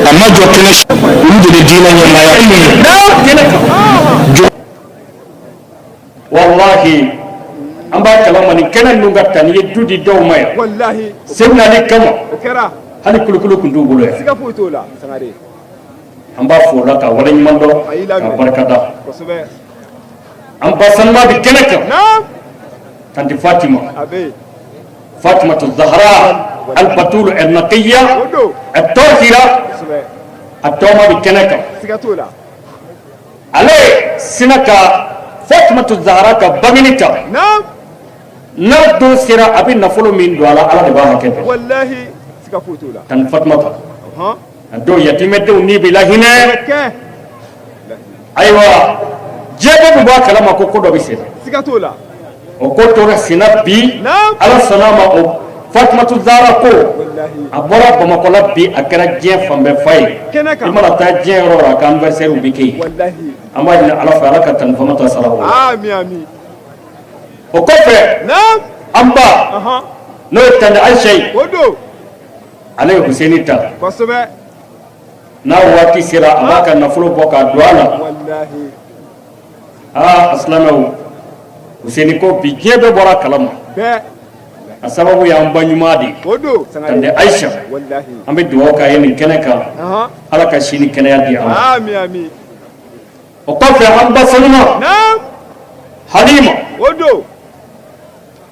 a ma jɔ kɛnɛ olu de bɛ diinɛ ɲɛmaaya jɔ walahi an b'a kalama nin kɛnɛ ninnu ka taa n'i ye du di dɔw ma yan walahi Seydina Ali kama o kɛra Hali kulukulu tun t'u bolo yan. Siga foyi t'o la, Sangare. An b'a fo o la ka waleɲuman dɔn, A y'i ka laminɛ. barikada. Kosɛbɛ. An ba sanuma bɛ kɛnɛ kan. Naam. Tanti Fatima. A bɛ yen. Fatimatu Zahra al-Batul al-Naqiya O don. al-Tahira. Kosɛbɛ. A tɔgɔma bɛ kɛnɛ kan. Siga t'o la. Ale sina ka Fatimatu Zahra ka bangeni ta. Naam. N'a don sera, a bɛ nafolo min don a la, Ala de b'a hakɛ dɔn. Walahi, siga foyi t'o la. Tanti Fatumata. Ɔhɔn. A don yatimɛdenw ni bɛ lahinɛ. Kɛ. Ayiwa, diɲɛ bɛɛ bɛ bɔ a kalama ko ko dɔ bɛ sen na. Siga t'o la. O ko tora senna bi. Naam. Ala sɔnna a ma, o Fatumatu Zahra ko Walahi. a bɔra Bamakɔ la bi, a kɛra diɲɛ fan bɛɛ fa ye. Kɛnɛ kan. I mana taa diɲɛ yɔrɔ o yɔrɔ, a ka anniversaire bɛ kɛ yen. Walahi. An b'a ɲini Ala fɛ, Ala ka tanti Famata sara o la. Ami, ami. O kɔfɛ, Naam. an ba, Ɔhɔn. n'o ye tanti Ayisa ye, O don. ale ye Huseni ta. Kosɛbɛ. N'a waati sera, a b'a ka nafolo bɔ k'a don a la. Walahi. Aa, a silamɛw, Huseni ko bi diɲɛ bɛɛ bɔra a kalama. Bɛɛ. A sababu y'an ba ɲuman de ye. O don. Tanti Sangare. Ayisa. Walahi. An bɛ dugawu k'a ye nin kɛnɛ kan. Ɔhɔn. Ala ka si ni kɛnɛya di a ma. Ami, ami. O kɔfɛ, an ba sanuma, Naam. Halima, O don.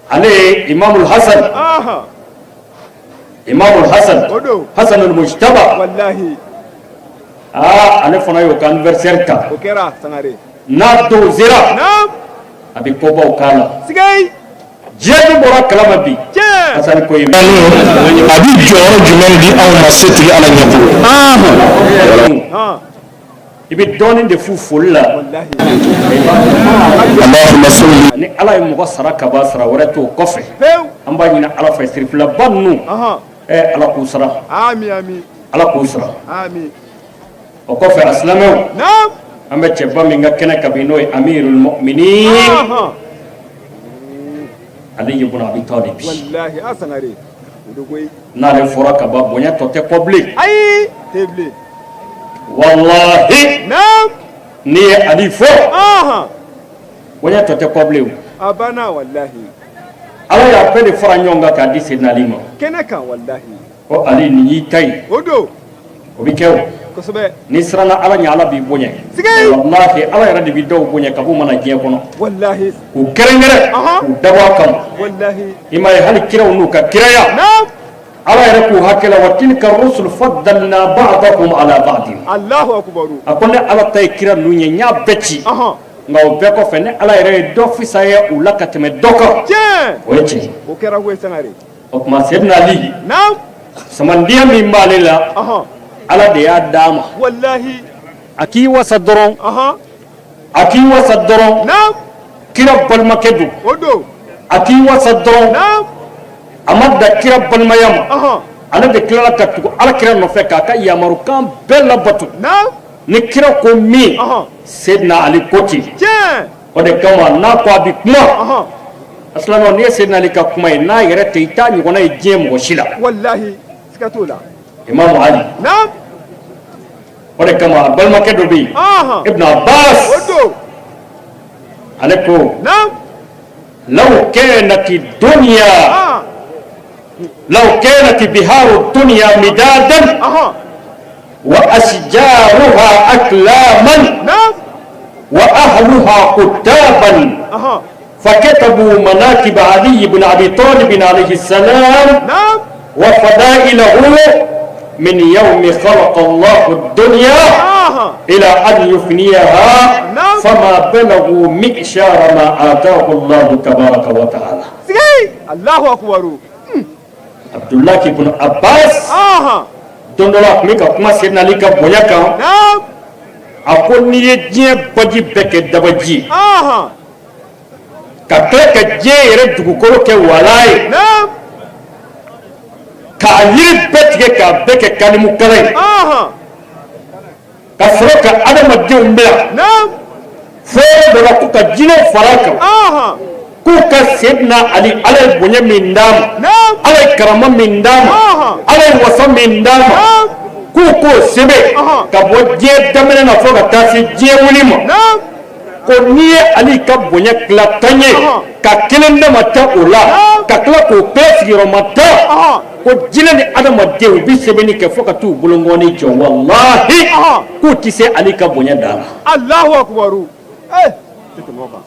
ale ye Imamul Hasan. Ahan. Imamul Hasan. O don. Hasanul Mujtaba. Walahi. Aa, ale fana y'o ka anniversaire ta. O kɛra, Sangare. N'a don sera, Naam. a bɛ kobaw k'a la. Sigayi. Diɲɛ bɛɛ bɔra kalama bi. Tiɲɛ. Hasan ko ye A bɛ jɔyɔrɔ jumɛn di anw ma setigi Ala ɲɛkɔrɔ? Han. I bɛ dɔɔnin de fu foli la. Walahi. Allahumma salli. Ni Ala ye mɔgɔ sara ka ban, sara wɛrɛ t'o kɔfɛ. Pewu. An b'a ɲini Ala fɛ, sirifilaba ninnu, Ɔhɔn. ɛ, Ala k'u sara. Ami, ami. Ala k'u sara. Ami. O kɔfɛ, a silamɛw, Naam. an bɛ cɛba min ka kɛnɛ kan bi, n'o ye Amirul Muminin Ahan. Ali ibn Abi Talib. Walahi, a Sangare. O don koyi. N'ale fɔra ka ban, bonya tɔ tɛ kɔ bilen. Ayi. Tɛ bilen. Walahi, Naam. n'i ye Ali fɔ, Ahan. bonya tɔ tɛ kɔ bilen o. A banna, walahi. Ala y'a bɛɛ de fara ɲɔgɔn kan k'a di Seydina Ali ma. Kɛnɛ kan, walahi. Ko Ali, nin y'i ta ye. O don. O bɛ kɛ o. Kosɛbɛ. N'i siranna Ala ɲɛ, Ala b'i bonya. Sigai. Walahi, Ala yɛrɛ de bɛ dɔw bonya kab'u mana diɲɛ kɔnɔ, Walahi. k'u kɛrɛnkɛrɛn, k'u dabɔ a kama. Walahi. I m'a ye, hali kiraw n'u ka kiraya, Naam. Ala yɛrɛ k'u hakɛ la: wa tilka rusul faddalna ba'dahum ala ba'din. Allahu akubaru. A ko ne Ala ta ye kira ninnu ye, n y'a bɛɛ ci. Nka o bɛɛ kɔfɛ, ne Ala yɛrɛ ye dɔ fisaya u la ka tɛmɛ dɔ kan. Tiɲɛ. O ye tiɲɛ. O kɛra koyi, Sangare. O tuma, Seydina Ali, Naam. samandiya min b'ale la, Ala de y'a d'a ma. Walahi. A k'i wasa dɔrɔn. A k'i wasa dɔrɔn. Naam. Kira balimakɛ don. O don. A k'i wasa dɔrɔn. Naam. A ma da kira balimaya ma, ale de tilala ka tugu Ala kira nɔfɛ k'a ka yamarukan bɛɛ labato. Naam. Ni kira ko min, Seydina Ali ko ten. Tiɲɛ. O de kama, n'a ko a bɛ kuma, a silamɛw, n'i ye Seydina Ali ka kuma ye, n'a yɛrɛ tɛ, i t'a ɲɔgɔnna ye diɲɛ mɔgɔ si la. Walahi, siga t'o la. Imamu Ali. Naam. O de kama, a balimakɛ dɔ bɛ yen, Ibn Abbas, O don. ale ko: Naam. law kanati dunya law kanat biharu dunya midadan wa ashjaruha aklaman Naam. wa ahluha kutaban fakatabu manakib Ali ibn Abi Talib alayhi salam Naam. wa fadailahu min yawmi khalaqa Allahu ad-dunya ila an yufniyaha fama balagu mi'shara ma ataahu Allahu tabaraka wa ta'ala. Sigai. Allahu akubaru. Abdullahi ibn Abbas, don dɔ la, a tun bɛ ka kuma Seydina Ali ka bonya kan. Naam. A ko n'i ye diɲɛ baji bɛɛ kɛ dabaji ye, ka tila ka diɲɛ yɛrɛ dugukolo kɛ wala ye, Naam. K'a yiri bɛɛ tigɛ k'a bɛɛ kɛ kanimukala ye, ka sɔrɔ ka adamadenw bila Naam. fo yɔrɔ dɔ la, ko ka jinɛw fara a kan, k'u ka Seydina Ali, Ala ye bonya min d'a ma, Naam. Ala ye karama min d'a ma, Ala ye wasa min d'a ma, k'u k'o sɛbɛn ka bɔ diɲɛ daminɛ na fo ka taa se diɲɛ wuli ma, Naam. ko n'i ye Ali ka bonya tila 10 ye, ka kelen dama ta o la, ka tila k'o tila sigiyɔrɔma 10. Ko jinɛ ni adamaden u bɛ sɛbɛnni kɛ fo ka t'u bolonkɔni jɔ, walahi k'u tɛ se Ali ka bonya dan na. Alahu akubaru. Eh, tɛ tɛmɛ o kan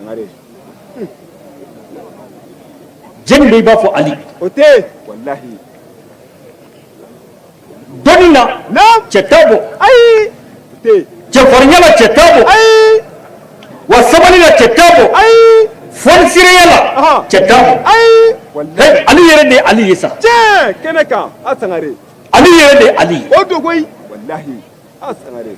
Sangare. Jɛni bɛ i b'a fɔ Ali? O tɛ yen walahi. Dɔnni na, cɛ t'a bɔ. Ayi, o tɛ yen. Cɛfarinya la, cɛ t'a bɔ. Ayi. Wa sabali la, cɛ t'a bɔ. Ayi. Fonisireya la, cɛ t'a bɔ. Ayi. Walahi. Ali yɛrɛ de ye Ali ye sa. Tiɲɛ kɛnɛ kan a Sangare. Ali yɛrɛ de ye Ali ye. O don koyi. Walahi a Sangare.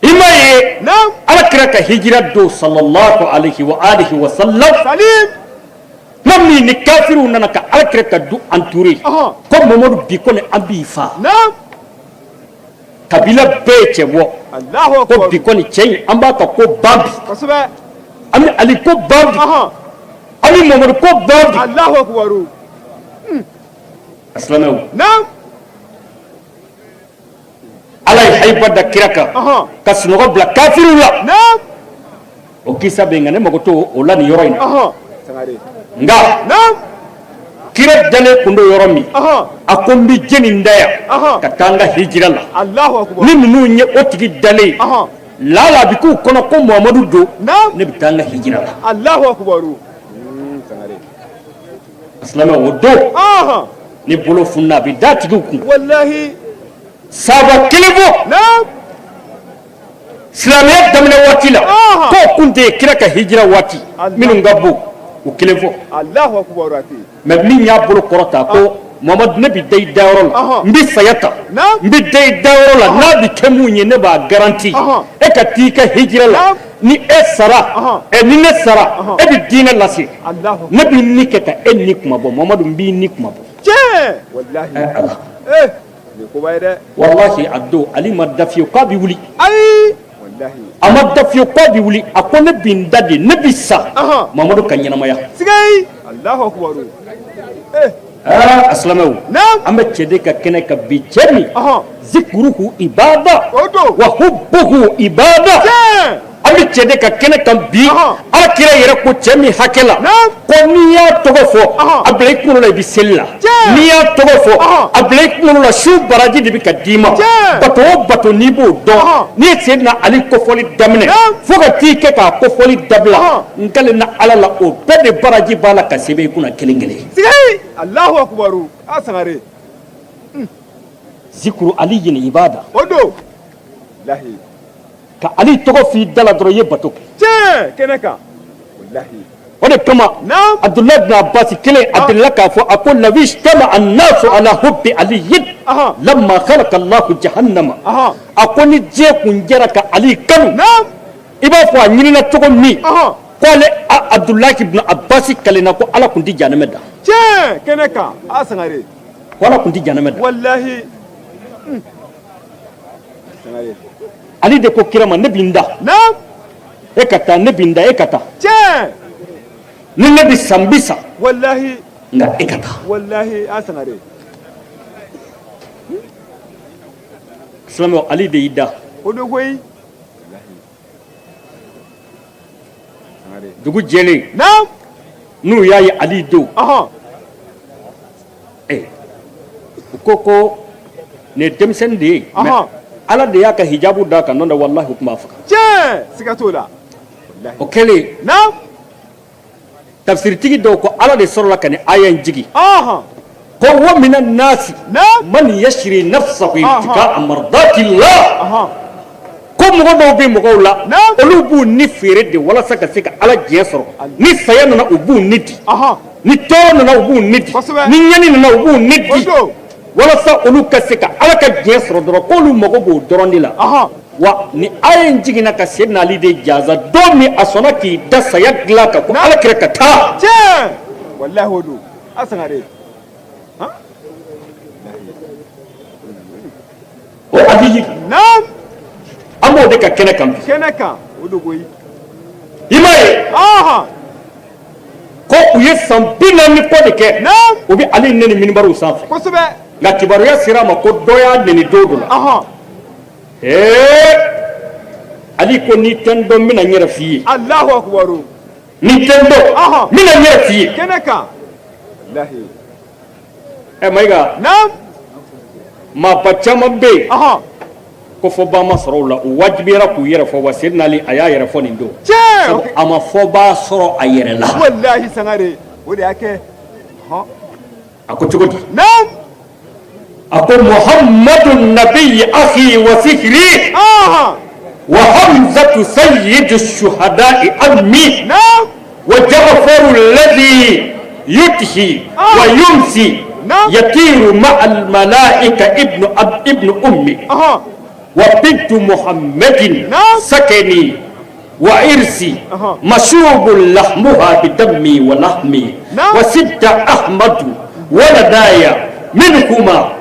I m'a ye, Ala kira ka hijira don, sallallahu alaihi wa alihi wa sallam, salim, tuma min ni kafiriw nana ka Ala kira ka du entouré, ko Mamadu, bi kɔni an b'i fa. Kabila bɛɛ ye cɛ bɔ ko bi kɔni cɛ in, an b'a ka ko ban bi. An bɛ Ali ko ban bi, an bɛ Mamadu ko ban bi. Alahu akubaru. A silamɛw, Ala ye hayiba da kira kan ka sunɔgɔ bila kafiriw la. O kisa bɛ yen, nka ne mago t'o o la nin yɔrɔ in na. Nka kira dalen kun don yɔrɔ min, a ko n bɛ jɛni da yan ka taa n ka hijira la. Ni ninnu ye o tigi dalen ye, laala a bɛ k'u kɔnɔ ko Muhamadu don, ne bɛ taa n ka hijira la. Silamɛ, o don ni bolo fununa, a bɛ da tigiw kun. Walahi. Sahaba kelen bɔ silamɛya daminɛ waati la k'o kun tɛ kira ka hijira waati, minnu ka bon, o kelen fɔ. Mais min y'a bolo kɔrɔta ko Mamadu, ne bɛ da i dayɔrɔ la, n bɛ saya ta, n bɛ da i dayɔrɔ la, n'a bɛ kɛ mun ye, ne b'a garanti, e ka t'i ka hijira la. Ni e sara, ni ne sara, e bɛ diinɛ lase, ne b'i ni kɛ ka e ni kuma bɔ. Mamadu, n b'i ni kuma bɔ. Ala, walahi, a don Ali ma da fiyewu k'a bɛ wuli. A ma da fiyewu k'a bɛ wuli. A ko ne bɛ n da de, ne bɛ sa, Mamadu ka ɲɛnamaya. Aa, a silamɛw, an bɛ cɛ de ka kɛnɛ kan bi, cɛ min zikuruhu ibada wa hubbuhu ibada. An bɛ cɛ de ka kɛnɛ kan bi, Ala kira yɛrɛ ko cɛ min hakɛ la ko n'i y'a tɔgɔ fɔ, a bila i kunkolo la i bɛ seli la. N'i y'a tɔgɔ fɔ, a bila i kunkolo la su baraji de bɛ ka d'i ma. Bato o bato, n'i b'o dɔn, n'i ye Seyidina Ali kofɔli daminɛ fo ka t'i kɛ k'a kofɔli dabila, n kalenna Ala la, o bɛɛ de baraji b'a la ka sɛbɛn i kunna kelen kelen. Alahu akubaru, a Sangare. Zikuru aliyin ibada. O don. Walahi. Ka Ali tɔgɔ f'i da la dɔrɔn, i ye bato kɛ. Tiɲɛ kɛnɛ kan. Walahi. O de kama Abudulayi bin Abbas kelen, a delila k'a fɔ, a ko law ijtama annasu ala hubbi aliyin lamma khalaqa Allahu jahannama. A ko ni diɲɛ kun jɛra ka Ali kanu, i b'a fɔ a ɲinina cogo min, ko ale Abudulayi bin Abbas kalenna ko Ala kun tɛ jahanamɛ da. Tiɲɛ kɛnɛ kan, a Sangare. Ko Ala kun tɛ jahanamɛ da. Walahi. Ali de ko kira ma, ne bɛ n da. E ka taa, ne bɛ n da, e ka taa. Tiɲɛ. Ni ne bɛ sa, n bɛ sa. Walahi. Nka e ka taa. Walahi, a Sangare. Silamɛw, Ali de y'i da. O don koyi. Dugu jɛlen, n'u y'a ye Ali don, u ko ko nin ye denmisɛnnin de ye, Ala de y'a ka hijabu d'a kan, n'o tɛ walahi u tun b'a faga. Tiɲɛ, siga t'o la. O kɛlen, tafsiritigi dɔw ko Ala de sɔrɔla ka nin aya in jigin ko wa mina nasi man yashri nafsahu ibtigaa mardatillah, ko mɔgɔ dɔw bɛ mɔgɔw la, olu b'u ni feere de walasa ka se ka Ala diɲɛ sɔrɔ. Ni saya nana, u b'u ni di. Ni tɔɔrɔ nana, u b'u ni di. Ni ɲani nana, u b'u ni di walasa olu ka se ka Ala ka diɲɛ sɔrɔ dɔrɔn, k'olu mago b'o dɔrɔn de la. Wa ni aya in jiginna ka Seydina Ali de jaza don min a sɔnna k'i da saya dilan kan ko Ala kira ka taa. Tiɲɛ, walahi, o don, a Sangare. O Ali, an b'o de ka kɛnɛ kan bi. Kɛnɛ kan, o don koyi. I m'a ye ko u ye san 40 kɔ de kɛ, u bɛ Ali neni minibariw sanfɛ. Nka kibaruya sera a ma ko dɔ y'a neni don dɔ la. Ee, Ali ko n'i tɛ n dɔn, n bɛna n yɛrɛ f'i ye. Alahu akubaru. N'i tɛ n dɔn, n bɛna n yɛrɛ f'i ye. Kɛnɛ kan, walahi. Ɛ Mayiga, Naam. Maaba caman bɛ yen Ɔhɔn. ko fɔbaa ma sɔrɔ u la, u wajibiyara k'u yɛrɛ fɔ. Wa Seydina Ali, a y'a yɛrɛ fɔ nin don. Tiɲɛ. A ma fɔbaa sɔrɔ a yɛrɛ la. Walahi Sangare, o de y'a kɛ. Ɔhɔn. A ko cogo di? Naam. A ko Muhammadu nabi akhi wa sihri Ɔhɔn. wa Hamzatu sayyidu shuhada'i ammi Naam. wa Ja'faru alladhi yudhi wa yumsi Naam. yatiru ma'a al-malaika ibnu ab ibnu ummi Ɔhɔn. wa bintu Muhammadin Naam. sakani wa irsi Aha. mashubu lahmuha bidammi wa lahmi Naam. wa sitta ahmadu waladaya minhuma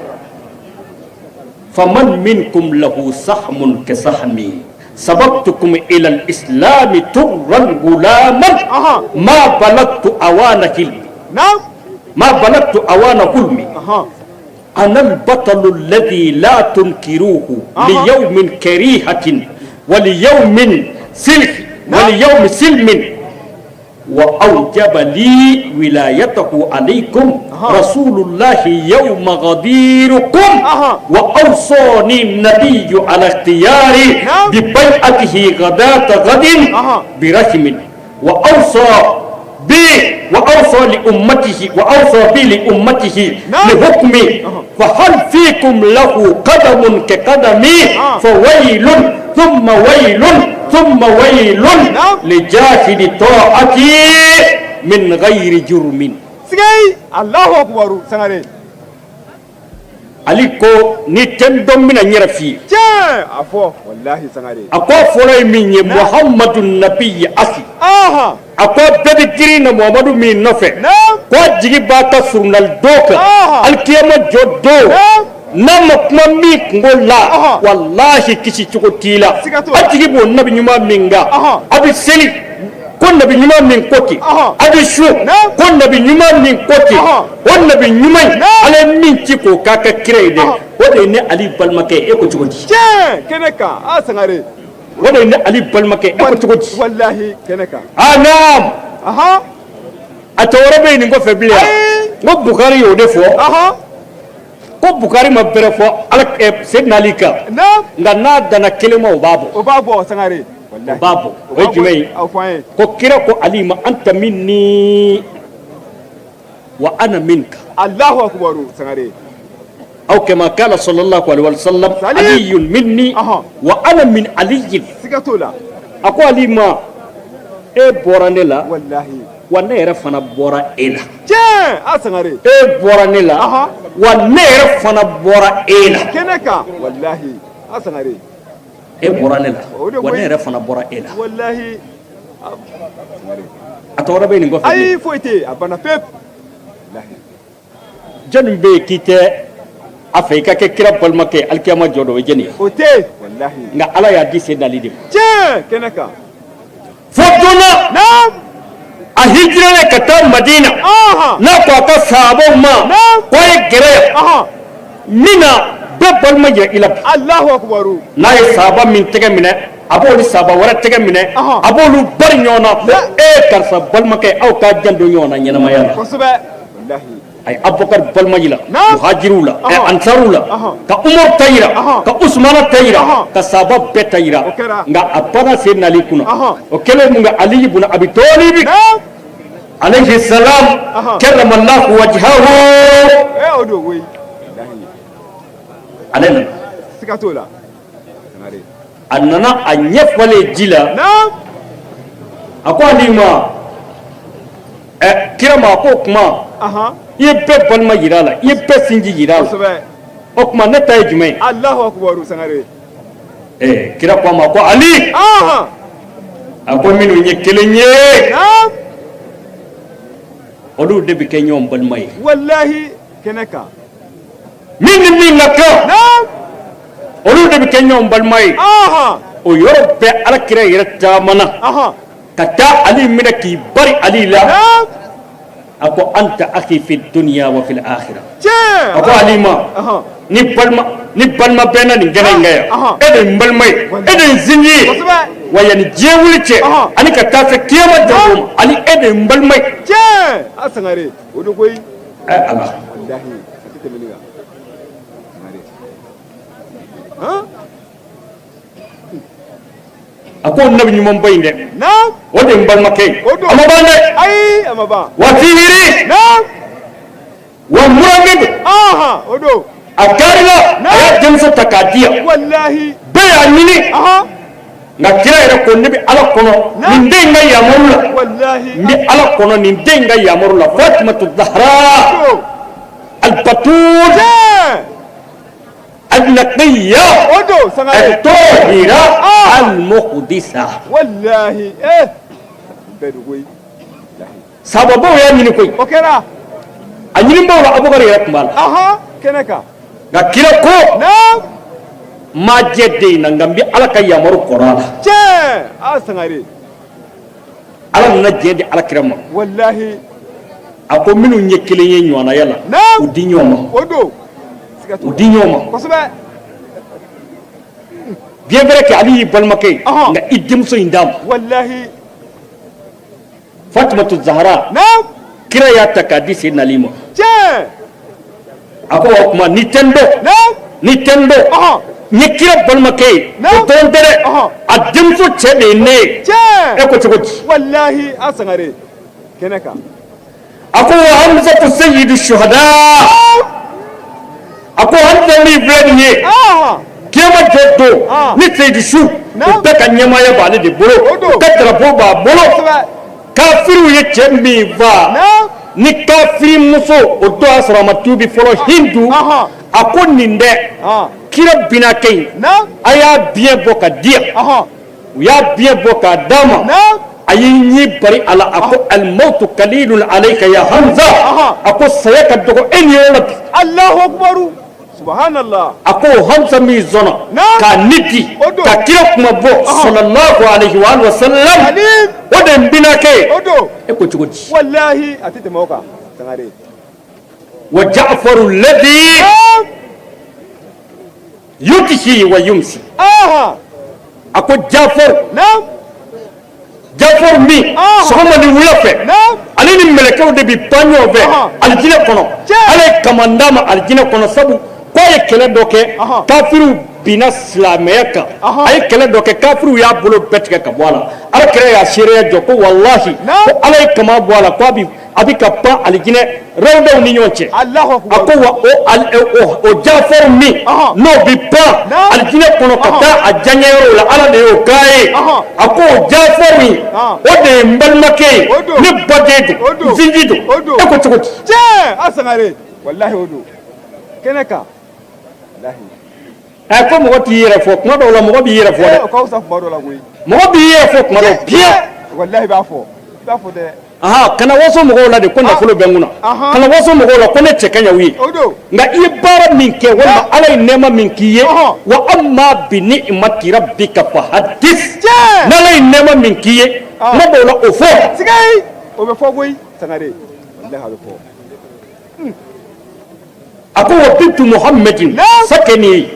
faman minkum lahu sahmun ka sahmi sababtukum ila al-islam turran gulaman Aha. ma balagtu awana hilmi Naam. ma balagtu awana hulmi Ɔhɔn. أنا البطل الذي لا تنكروه ليوم كريهة وليوم سلح وليوم سلم وأوجب لي ولايته عليكم رسول الله يوم غديركم أها. وأوصاني النبي على اختياري نعم. ببيعته غداة غد أها. برحم وأوصى بي وأوصى لأمته وأوصى بي لأمته نعم. لحكمي فهل فيكم له قدم كقدمي آه. فويل ثم ويل ثم ويل نعم. لجاحد طاعتي من غير جرم. Sigei. Allahu akbar Sangare. Ali ko ni tɛ n dɔn, n bɛna n yɛrɛ f'i ye. Tiɲɛ. A fɔ. Walahi Sangare. A ko a fɔlɔ ye min ye, Muhammadu nabi akhi. Ɔhɔn. A ko bɛɛ bɛ girin na Muhammadu min nɔfɛ, Naam. ko a jigi b'a ka surunali don kan, Ɔhɔn. alikiyama jɔ don, Naam. n'a ma kuma min kungo la, Ɔhɔn. walahi kisi cogo t'i la. Siga t'o la. A jigi b'o nabi ɲuman min kan, Ɔhɔn. a bɛ seli ko nabi ɲuman min ko ten, Ɔhɔn. a bɛ sun Naam. ko nabi ɲuman min ko ten, Ɔhɔn. o nabi ɲuman in, Naam. Ala ye min ci k'o k'a ka kira ye dɛ, Ɔhɔn. o de ye ne Ali balimakɛ ye. E ko cogo di? Tiɲɛ. Kɛnɛ kan. A Sangare. O de ye ne Ali balimakɛ ye. E ko cogo di? Walahi kɛnɛ kan. Ah naam. Ɔhɔn. A tɔ wɛrɛ bɛ yen nin kɔfɛ bilen. Ayi. N ko Bukari y'o de fɔ. Ɔhɔn. Ko Bukari ma bɛrɛ fɔ ala Seydina Ali kan, Naam. nka n'a danna kelen ma, o b'a bɔ. O b'a bɔ Sangare. O Walahi. b'a bɔ. O ye jumɛn ye? Aw fɔ an ye. Ko kira ko Ali ma anta minni wa ana minka. Allahu akbar Sangare. Aw kama kala sallallahu alaihi wa sallam, Salim. aliyun minni Ɔhɔn. wa ana min aliyin. Siga t'o la. A ko Ali ma, e bɔra ne la, Walahi. wa ne yɛrɛ fana bɔra e la. Tiɲɛ. A Sangare. E bɔra ne la, Ɔhɔn. wa ne yɛrɛ fana bɔra e la. Kɛnɛ kan. Walahi. A Sangare. E bɔra ne la, O de wa koyi. ne yɛrɛ fana bɔra e la. Walahi. A tɔ wɛrɛ bɛ yen nin kɔfɛ bilen? Ayi, foyi tɛ yen. A banna pewu. Walahi. Jɔnni bɛ yen k'i tɛ a fɛ i ka kɛ kira balimakɛ ye alikiyama jɔ dɔ, o ye jɔnni ye? O tɛ yen. Walahi. Nka Ala y'a di Seydina Ali de ma. Tiɲɛ. Kɛnɛ kan. Fo don na, Naam. a hijiralen ka taa Madina, Ɔhɔn. n'a ko a ka sahabaw ma Naam. ko a ye gɛrɛ yan, Ɔhɔn. min na bɛɛ balima jira i la bi. Allahu akbar. N'a ye sahaba min tɛgɛ minɛ, a b'o ni sahaba wɛrɛ tɛgɛ minɛ, Ɔhɔn. a b'olu bari ɲɔgɔn na ko e karisa balimakɛ, aw k'a janto ɲɔgɔn na ɲɛnamaya la. Kosɛbɛ. Walahi. A ye Abubakar balima yira Naam. muhajiriw la, Ɔhɔn. ansaruw la, Ɔhɔn. ka Umaru ta yira, Ɔhɔn. ka Usumana ta yira, Ɔhɔn. ka sahaba bɛɛ ta yira. O kɛra. Nka a banna Seydina Ali kunna. Ɔhɔn. O kɛlen mun kɛ, Ali ibn Abi Talib Naam. alayhi salam, Ɔhɔn. karramallahu wajhahu, Ee, o don koyi. Walahi. Ale nana. Siga t'o la. Sangare. A nana a ɲɛ falen ji la. Naam. A ko Ali ma, ɛ kira ma, a ko o kuma, Ahan. i ye bɛɛ balima yira a la, i ye bɛɛ sinji yira a la, Kosɛbɛ. o tuma ne ta ye jumɛn ye? Allahu akbar Sangare. Ɛ kira ko a ma ko Ali, Ahan. a ko minnu ye kelen ye, Naam. olu de bɛ kɛ ɲɔgɔn balima ye. Walahi kɛnɛ kan. Min ni min ka kan, Naam. olu de bɛ kɛ ɲɔgɔn balima ye. Ahan. O yɔrɔ bɛɛ, ala kira yɛrɛ taamana Ahan. ka taa Ali minɛ k'i bari Ali la. Naam. A ko anta akhi fi dunya wa fil akhirah. Tiɲɛ. A ko Ali ma, Ahan. ni balima bɛnna nin kɛnɛ in kan yan, Ahan. e de ye n balima ye, e de ye n sinji ye. Kosɛbɛ. Wa yanni diɲɛ wuli cɛ, Ahan. ani ka taa se kiyama jɔ don ma, Ali, e de ye n balima ye. Tiɲɛ. A Sangare. O don koyi. Ɛ Ala. Walahi. A tɛ tɛmɛ nin kan. Han? A ko nabi ɲumanba in dɛ, o de n balimakɛ ye. O don. A ma ban dɛ. Ayi, a ma ban. Wa sihiri wa n burankɛ don. O don. A karila, a y'a denmuso ta k'a di yan. Walahi. Bɛɛ y'a ɲini, nka kira yɛrɛ ko ne bɛ Ala kɔnɔ nin den in ka yamaru la. Walahi. N bɛ Ala kɔnɔ nin den in ka yamaru la. Fatimatu Zahra al-Batul al-Naqiya O don, Sangare. al-Tahira al-Muqdisa. Walahi. Bɛɛ don koyi. Sababaw y'a ɲini koyi. O kɛra. A ɲinibaw la, Abubakar yɛrɛ tun b'a la. Kɛnɛ kan. Nka kira ko n ma jɛ den in na, nka n bɛ Ala ka yamaru kɔrɔ a la. Tiɲɛ. A Sangare. Ala nana diɲɛ di ala kira ma. Walahi. A ko minnu ye kelen ye ɲɔgɔnnaya la, u di ɲɔgɔn ma. O don. Siga t'o U la. di ɲɔgɔn ma. Kosɛbɛ. Bien vrai que Ali y'i balimakɛ ye, nka i denmuso in d'a ma. Walahi. Fatimatu Zahara, kira y'a ta k'a di Seydina Ali ma. Tiɲɛ. A ko o tuma ni tɛ n dɔn, ni tɛ n dɔn, n ye kira balimakɛ ye, o dɔrɔn tɛ dɛ, a denmuso cɛ de ye ne ye. Tiɲɛ. E ko cogo di? Walahi, a Sangare. Kɛnɛ kan. A ko wa Hamzatu sayyidu shuhada. A ko Hamza min filɛ nin ye, kiyama jɔ don ni seyidu su o bɛɛ ka ɲɛmaaya b'ale de bolo, o ka drapeau b'a bolo. Kafiriw ye cɛ min faa ni kafiri muso, o don y'a sɔrɔ a ma tuubi fɔlɔ, Hindu. A ko nin dɛ, kira binakɛ in, a y'a biɲɛ bɔ ka di yan. U y'a biɲɛ bɔ k'a d'a ma. A y'i ɲin bari a la, a ko alimawutu kalilun alayka ya Hamza. A ko saya ka dɔgɔ e ni yɔrɔ la bi. Allahu akbaru. Subhanallah. A ko Hamza min sɔnna k'a ni di ka kira kuma bɔ, sallallahu alayhi wa sallam, o de n binakɛ ye. O don. E ko cogo di? Walahi, a tɛ tɛmɛ o kan, Sangare. Wa Ja'faru alladhi yudhi wa yumsi. A ko Jafaru, Jafaru min sɔgɔma ni wula fɛ, ale ni mɛlɛkɛw de bɛ pan ɲɔgɔn fɛ alijinɛ kɔnɔ. Ala ye kaman d'a ma alijinɛ kɔnɔ, sabu k'a ye kɛlɛ dɔ kɛ, kafiriw binna silamɛya kan. A ye kɛlɛ dɔ kɛ, kafiriw y'a bolo bɛɛ tigɛ ka bɔ a la. Ala kira y'a seereya jɔ ko walahi, ko Ala ye kaman bɔ a la, ko a bɛ ka pan alijinɛ rawdaw ni ɲɔgɔn cɛ. A ko wa o Jafaru min n'o bɛ pan alijinɛ kɔnɔ ka taa a diyaɲɛyɔrɔw la, Ala de y'o k'a ye. A ko o Jafaru in, o de ye n balimakɛ ye, ne baden don, n sinji don. E ko cogo di? Tiɲɛ, a Sangare. Walahi, o don. Kɛnɛ kan. Walahi. Ɛ, ko mɔgɔ t'i yɛrɛ fɔ kuma dɔw la, mɔgɔ b'i yɛrɛ fɔ dɛ. O ka fisa kuma dɔw la koyi. Mɔgɔ b'i yɛrɛ fɔ kuma dɔw bien. Walahi, i b'a fɔ. I b'a fɔ dɛ. Aha, kana waso mɔgɔw la de ko nafolo bɛ n kunna. Kana waso mɔgɔw la ko ne cɛ ka ɲi u ye. O don. Nka i ye baara min kɛ, walima Ala ye nɛɛma min k'i ye, wa amma bi ni'mati rabbika fa hadis. N'Ala ye nɛɛma min k'i ye, kuma dɔw la o fɔ. Sigayi, o bɛ fɔ koyi, Sangare. Walahi, a bɛ fɔ. A ko wa bintu Muhammadin sakani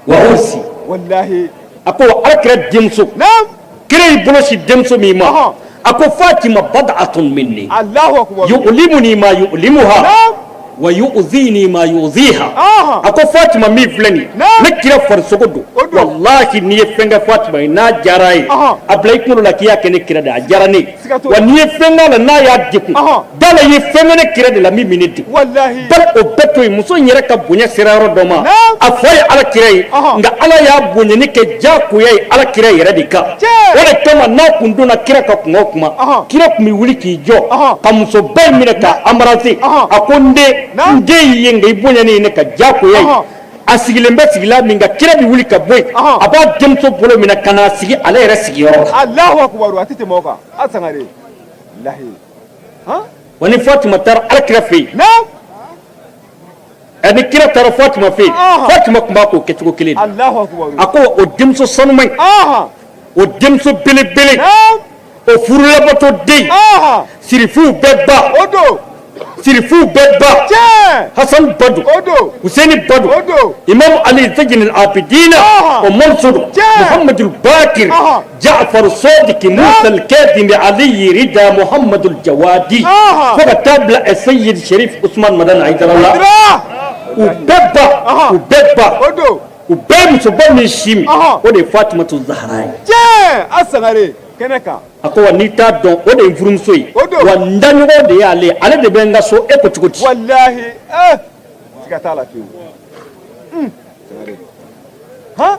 wa ursi. Walahi. A ko Ala kira denmuso, kira y'i bolo sin denmuso min ma, a ko Fatima bad'atun minni. Allahu akbar. Yu'limuni ma yu'limuha wa yu'zini ma yu'ziha. A ko Fatima min filɛ nin ye, ne kira farisogo don. Walahi, n'i ye fɛn kɛ Fatima ye n'a diyara ye, a bila i kunkolo la k'i y'a kɛ ne kira de ye, a diyara ne ye. Wa n'i ye fɛn k'a la n'a y'a degun, da la i ye fɛn kɛ ne kira de la min bɛ ne degun. Walahi. Bari o bɛɛ to yen, muso in yɛrɛ ka bonya sera yɔrɔ dɔ ma, a fa ye Ala kira ye, nka Ala y'a bonyani kɛ diyagoya ye Ala kira yɛrɛ de kan. O de kama n'a kun donna kira ka kuma o kuma, kira tun bɛ wuli k'i jɔ ka musoba in minɛ k'a embrasser. A ko n den, n den y'i ye, nka i bonyani ye ne ka diyagoya ye. A sigilen bɛ sigila min kan, kira bɛ wuli ka bɔ yen, a b'a denmuso bolo minɛ ka n'a sigi ale yɛrɛ sigiyɔrɔ la. Allahu akbar, a tɛ tɛmɛ o kan, a Sangare. Walahi. Wa ni Fatima taara Ala kira fɛ yen, ni kira taara Fatima fɛ yen, Fatima tun b'a k'o kɛcogo kelen de. Allahu akbar. A ko o denmuso sanuman in, o denmuso belebele, o furulabato den, sirifuw bɛɛ ba, O don. Sirifuw bɛɛ ba. Tiɲɛ. Hasan. Hasan ba don Huseni ba don Imam Ali Zainul Abidina o mɔmuso don Muhamadul Bakir Jafar Sodiki Musa Kadimi Ali Rida Muhamadul Jawadi fo ka taa bila Seyid Sherif Usman Madani Hayidara la u bɛɛ ba u bɛɛ ba u bɛɛ musoba min sin min o de ye Fatumatu Zahara ye. Tiɲɛ a Sangare kɛnɛ kan. A ko wa n'i t'a dɔn o de ye n furumuso ye wa n daɲɔgɔn de y'ale ye ale de bɛ n ka so e ko cogo di. Walahi siga t'a la fiyewu. Sangare han.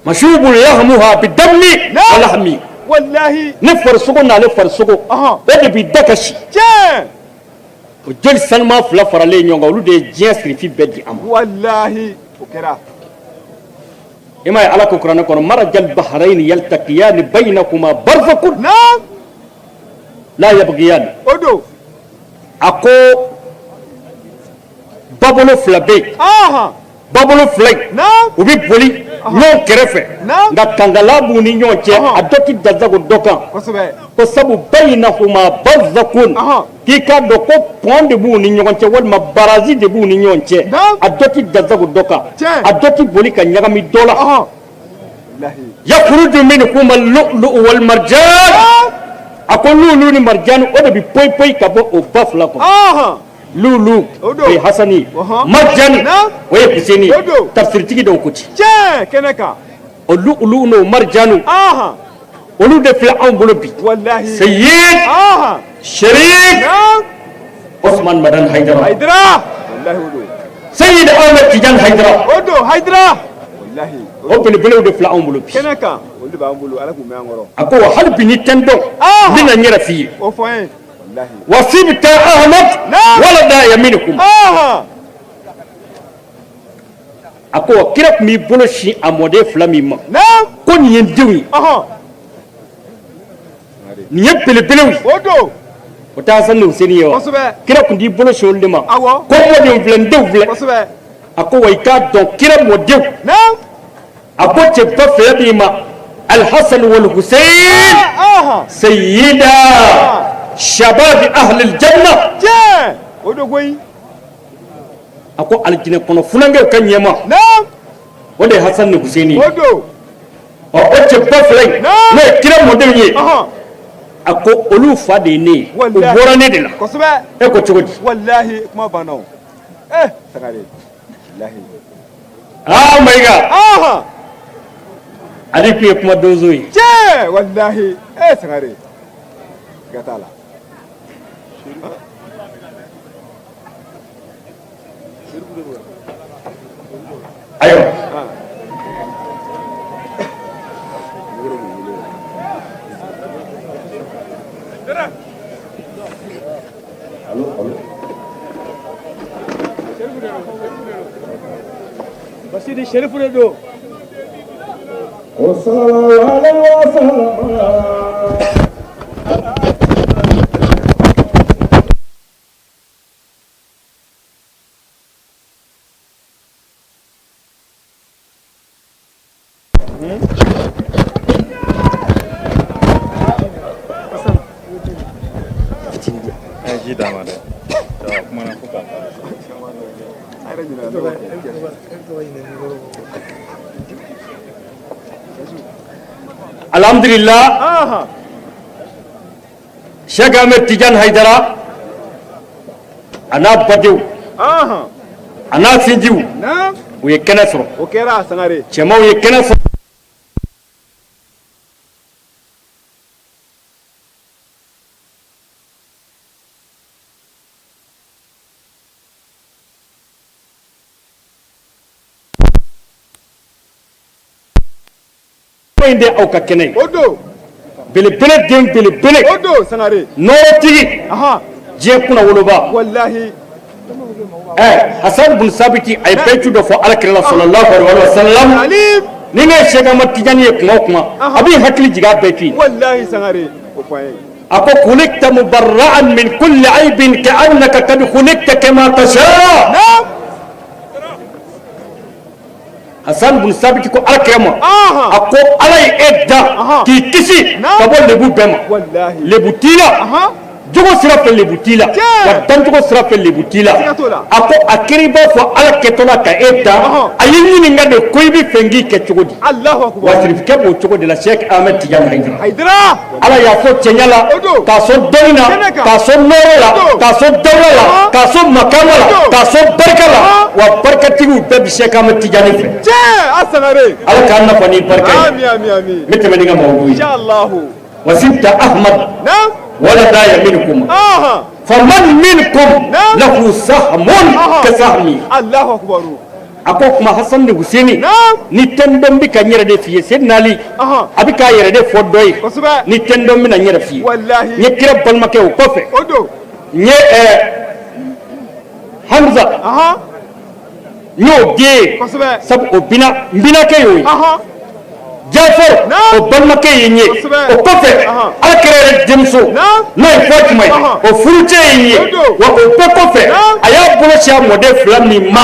Mashubun lahmuha bi dami wa lahmi. Walahi. Ne farisogo n'ale farisogo o de b'i da ka si. Tiɲɛ. O joli sanuma fila faralen ɲɔgɔn kan olu de ye diɲɛ sirifi bɛɛ di an ma. Walahi o kɛra. I m'a ye Ala ko kuranɛ kɔnɔ marajal baharayini yaltakiyani bayinakuma barzakun. Naam. La yabgiyani. O don. A ko babolo fila bɛ yen. Babolo fila in u bɛ boli ɲɔgɔn kɛrɛfɛ nka kangala b'u ni ɲɔgɔn cɛ a dɔ tɛ dansagon dɔ kan ko sabu bayinahuma barzakun k'i k'a dɔn ko pɔn de b'u ni ɲɔgɔn cɛ walima barazi de b'u ni ɲɔgɔn cɛ a dɔ tɛ dansagon dɔ kan a dɔ tɛ boli ka ɲagami dɔ la yakuruju minhuma lu'lu'u wal marjan a ko lulu ni marjan o de bɛ poyi poyi ka bɔ o ba fila kɔnɔ. Lulu o ye Hasani ye Marjani o ye Huseni ye tafsiritigi dɔw ko ten tiɲɛ kɛnɛ kan o lulu n'o marjanu olu de filɛ anw bolo bi Seyid Sherif Osman Madani Hayidara Seyid Ahmed Tijani Hayidara o don Hayidara o belebelew de filɛ anw bolo bi kɛnɛ kan olu de b'an bolo Ala k'u mɛn an kɔrɔ a ko wa hali bi n'i tɛ n dɔn n bɛna n yɛrɛ f'i ye o fɔ an ye wa sibita ahmad walada yaminikum a ko kira tun b'i bolo sin a mɔden fila min ma ko nin ye n denw ye nin ye belebelew ye o tɛ Hasan ni Huseni ye wa kira tun t'i bolo sin olu de ma ko mɔdenw filɛ n denw filɛ a ko wa i k'a dɔn kira mɔdenw a ko cɛba fila min ma alhasan wal husayn sayyida shababi ahli aljanna tiɲɛ o don koyi a ko alijinɛ kɔnɔ funankɛw ka ɲɛmaa o de ye hasan ni husaini ye o don ɔ o cɛba fila in n'o ye kira mɔdenw ye a ko olu fa de ye ne ye u bɔra ne de la kosɛbɛ e ko cogo di walahi kuma banna o eh Sangare Aa Mayiga ale tun ye kuma donso ye tiɲɛ walahi ee Sangare siga t'a la ayiwa Basidi Sherifu de don. Alhamdulillah Cheikh Ahmed Tidiane Haidara a n'a badenw a n'a sinjiw u ye kɛnɛ sɔrɔ o kɛra Sangare cɛmanw ye kɛnɛ sɔrɔ in de aw ka kɛnɛ ye o don belebele den belebele o don Sangare nɔɔrɔtigi diɲɛ kunnawoloba walahi ɛ Hasan bun Sabiti a ye bɛyitu dɔ fɔ ala kira la sallallahu alaihi wa sallam ni ne ye Cheikh Ahmad Tijani ye kuma o kuma a b'i hakili jigin a bɛyitu in walahi Sangare o fɔ an ye a ko khuliqta mubarra'an min kulli aibin ka'annaka qad khuliqta kama tasha naam Hasan bun Sabiti ko ala kira ma a ko ala ye e da k'i kisi ka bɔ lebu bɛɛ ma walahi lebu t'i la Jogo sira fɛ lebu t'i la, wa dancogo sira fɛ lebu t'i la. A ko a kɛra i b'a fɔ Ala kɛtɔla ka e da, a y'i ɲininka de ko i bɛ fɛ k'i kɛ cogo di? Wa sirifukɛ b'o cogo de la. Sɛki Ahmed Tijani Hayidara, Ala y'a sɔn cɛɲa la, k'a sɔn dɔnni na, k'a sɔn nɔɔrɔ la, k'a sɔn dawula la, k'a sɔn makama la, k'a sɔn barika la. Wa barikatigiw bɛɛ bɛ Sɛki Ahmed Tijani fɛ. Ala k'an nafa ni barika ye. N bɛ tɛmɛ ni n ka mawudu ye. Wasibta Ahmad waladaya minkum faman minkum lahu sahmun ka sahmi. A ko kuma Hasan ni Huseni ni tɛ dɔn bɛ ka n yɛrɛ de f'i ye. Seydina Ali a bɛ k'a yɛrɛ de fɔ dɔ ye ni tɛ dɔn bɛna n yɛrɛ f'i ye. N ye kira balimakɛ, o kɔfɛ n ye Hamza, n y'o den ye sabu o bina n binakɛ y'o ye. Jafar, o balimakɛ ye n ye. O kɔfɛ, Ala kira yɛrɛ denmuso, n'o ye Fatima ye, o furucɛ ye n ye. Wa o bɛɛ kɔfɛ, a y'a bolo ci a mɔden fila min ma,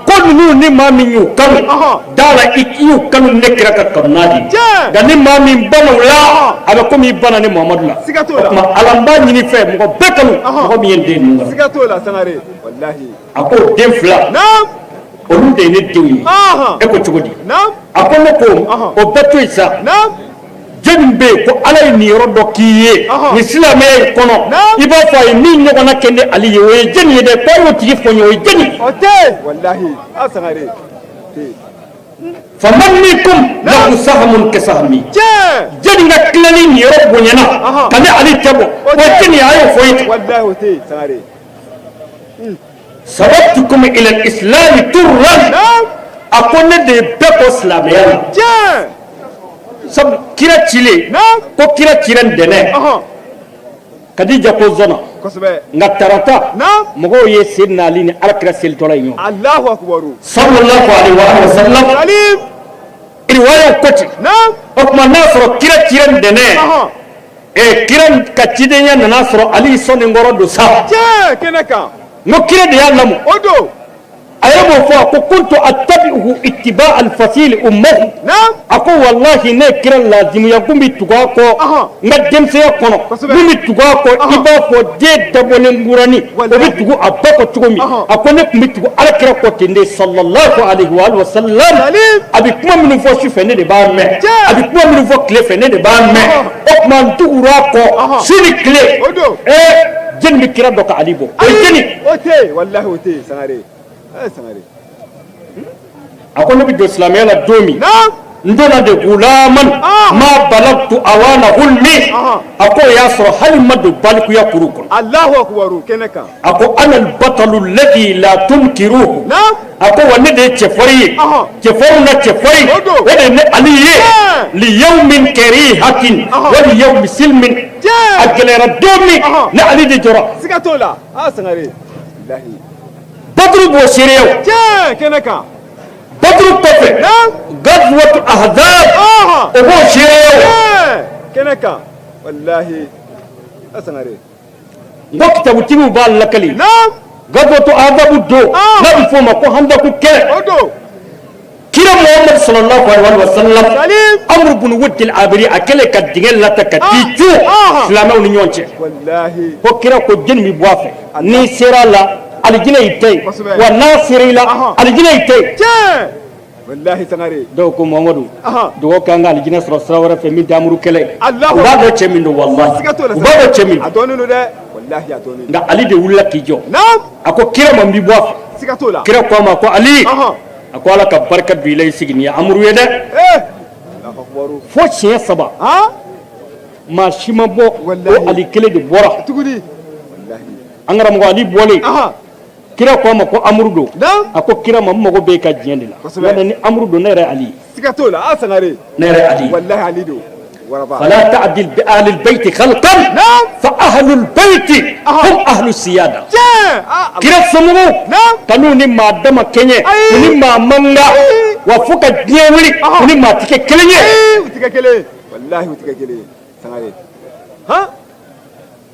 ko ninnu ni maa min y'u kanu da la, i y'u kanu ne kira ka kanuna de ye. Nka ni maa min banna u la, a bɛ komi i banna ne Muhamadu la. O tuma Ala, n b'a ɲini i fɛ, mɔgɔ bɛɛ kanu mɔgɔ min ye n den ninnu kanu. A ko den fila olu de ye ne denw ye. E ko cogo di? A ko ne ko o bɛɛ to yen sa, jɔnni bɛ yen ko Ala ye niyɔrɔ dɔ k'i ye nin silamɛya in kɔnɔ, i b'a fɔ a ye min ɲɔgɔnna kɛ ne Ali ye, o ye jɔnni ye dɛ? Ko a y'o tigi fɔ n ye, o ye jɔnni? Faman minkum lahu sahmun ka sahmi. Jɔnni ka tilali niyɔrɔ bonyana ka ne Ali ta bɔ, o ye jɔnni ye? A y'o fɔ n ye. Sabaqtukum ila al-islam turran. A ko ne de ye bɛɛ kɔn silamɛya la, sabu kira cilen ko kira cira ntɛnɛn, Kadija ko zɔnna, nka tarata mɔgɔw ye Seydina Ali ni Ala kira selitɔla ye ɲɔgɔn sallallahu alaihi wa sallam. Riwayaw ko ten. O tuma n'a sɔrɔ kira cira ntɛnɛn, ee, kira ka cidenya nana sɔrɔ Ali sɔnni kɔrɔ don sa. Tiɲɛ kɛnɛ kan. N ko kira de y'a lamɔ. O don. A yɛrɛ b'o fɔ, a ko kuntu attabi'uhu ittiba alfasili ummahu. A ko walahi, ne ye kira lazimuya, kun bɛ tugu a kɔ n ka denmisɛnya kɔnɔ, mun bɛ tugu a kɔ i b'a fɔ den dabɔlen kurani, o bɛ tugu a ba kɔ cogo min. A ko ne tun bɛ tugu Ala kira kɔ ten de, sallallahu alaihi wa sallam. A bɛ kuma minnu fɔ su fɛ, ne de b'a mɛn. A bɛ kuma minnu fɔ tile fɛ, ne de b'a mɛn. O tuma n tugura a kɔ su ni tile. O don. Ee, jɔnni bɛ kira dɔn ka Ali bɔ? O ye jɔnni? O tɛ yen, walahi o tɛ yen, Sangare, ee Sangare. A ko ne bɛ don silamɛya la don min, n donna de gulaman ma balagtu awana hulmi. A ko o y'a sɔrɔ hali n ma don balikuya kuru kɔnɔ. Alahu akubaru, kɛnɛ kan. A ko ana albatalu alladhi la tunkiruhu. A ko wa ne de ye cɛfarin ye, cɛfarinw na cɛfarin, o de ye ne Ali ye. Li yawmin karihatin wa li yawmi silmin. A gɛlɛyara don min, ne Ali de jɔra. Siga t'o la, aa Sangare, walahi. Baduru b'o seereya. Tiɲɛ kɛnɛ kan. Baduru kɔfɛ, gazwatu ahzab, o b'o seereya. Kɛnɛ kan, walahi, aa Sangare. N ko kitabutigiw b'a lakali, gazwatu ahzab don, n'a bɛ f'o ma ko handaku kɛlɛ, kira Muhamadu sallallahu alaihi wa sallam, Amru bun Wuddil Abiri, a kɛlen ka dingɛ lata ka t'i cun silamɛw ni ɲɔgɔn cɛ, ko kira ko jɔnni bɛ bɔ a fɛ? N'i sera a la, alijinɛ y'i ta ye, wa n'a sera i la, alijinɛ y'i ta ye. Walahi Sangare. Dɔw ko Muhamadu, dugawu k'an ka alijinɛ sɔrɔ sira wɛrɛ fɛ min tɛ Amuru kɛlɛ ye. U b'a dɔn cɛ min don, walahi u b'a dɔn cɛ min don. A dɔnnen don dɛ, walahi a dɔnnen don. Nka Ali de wulila k'i jɔ. A ko kira ma, n bɛ bɔ a fɛ. Siga t'o la. Kira ko a ma ko Ali, a ko Ala ka barika don i la, i sigi nin ye Amuru ye dɛ. Fo siɲɛ saba, maa si ma bɔ, o Ali kelen de bɔra. Tuguni. An karamɔgɔ Ali bɔlen, kira ko a ma ko Amuru don. A ko kira ma, n mago b'e ka diɲɛ de la, n'o ni Amuru don, ne yɛrɛ Ali. Siga t'o la, a Sangare. Ne yɛrɛ Ali. Walahi Ali don. Waraba. Fala ta'dil bi ahli albayti khalqan fa ahlu albayti hum ahlu siyada. Kira somɔgɔw kan'u ni maa dama kɛɲɛ, u ni maa man kan, wa fo ka diɲɛ wuli, u ni maa tɛ kɛ kelen ye. U tɛ kɛ kelen ye, walahi u tɛ kɛ kelen ye, Sangare. Han.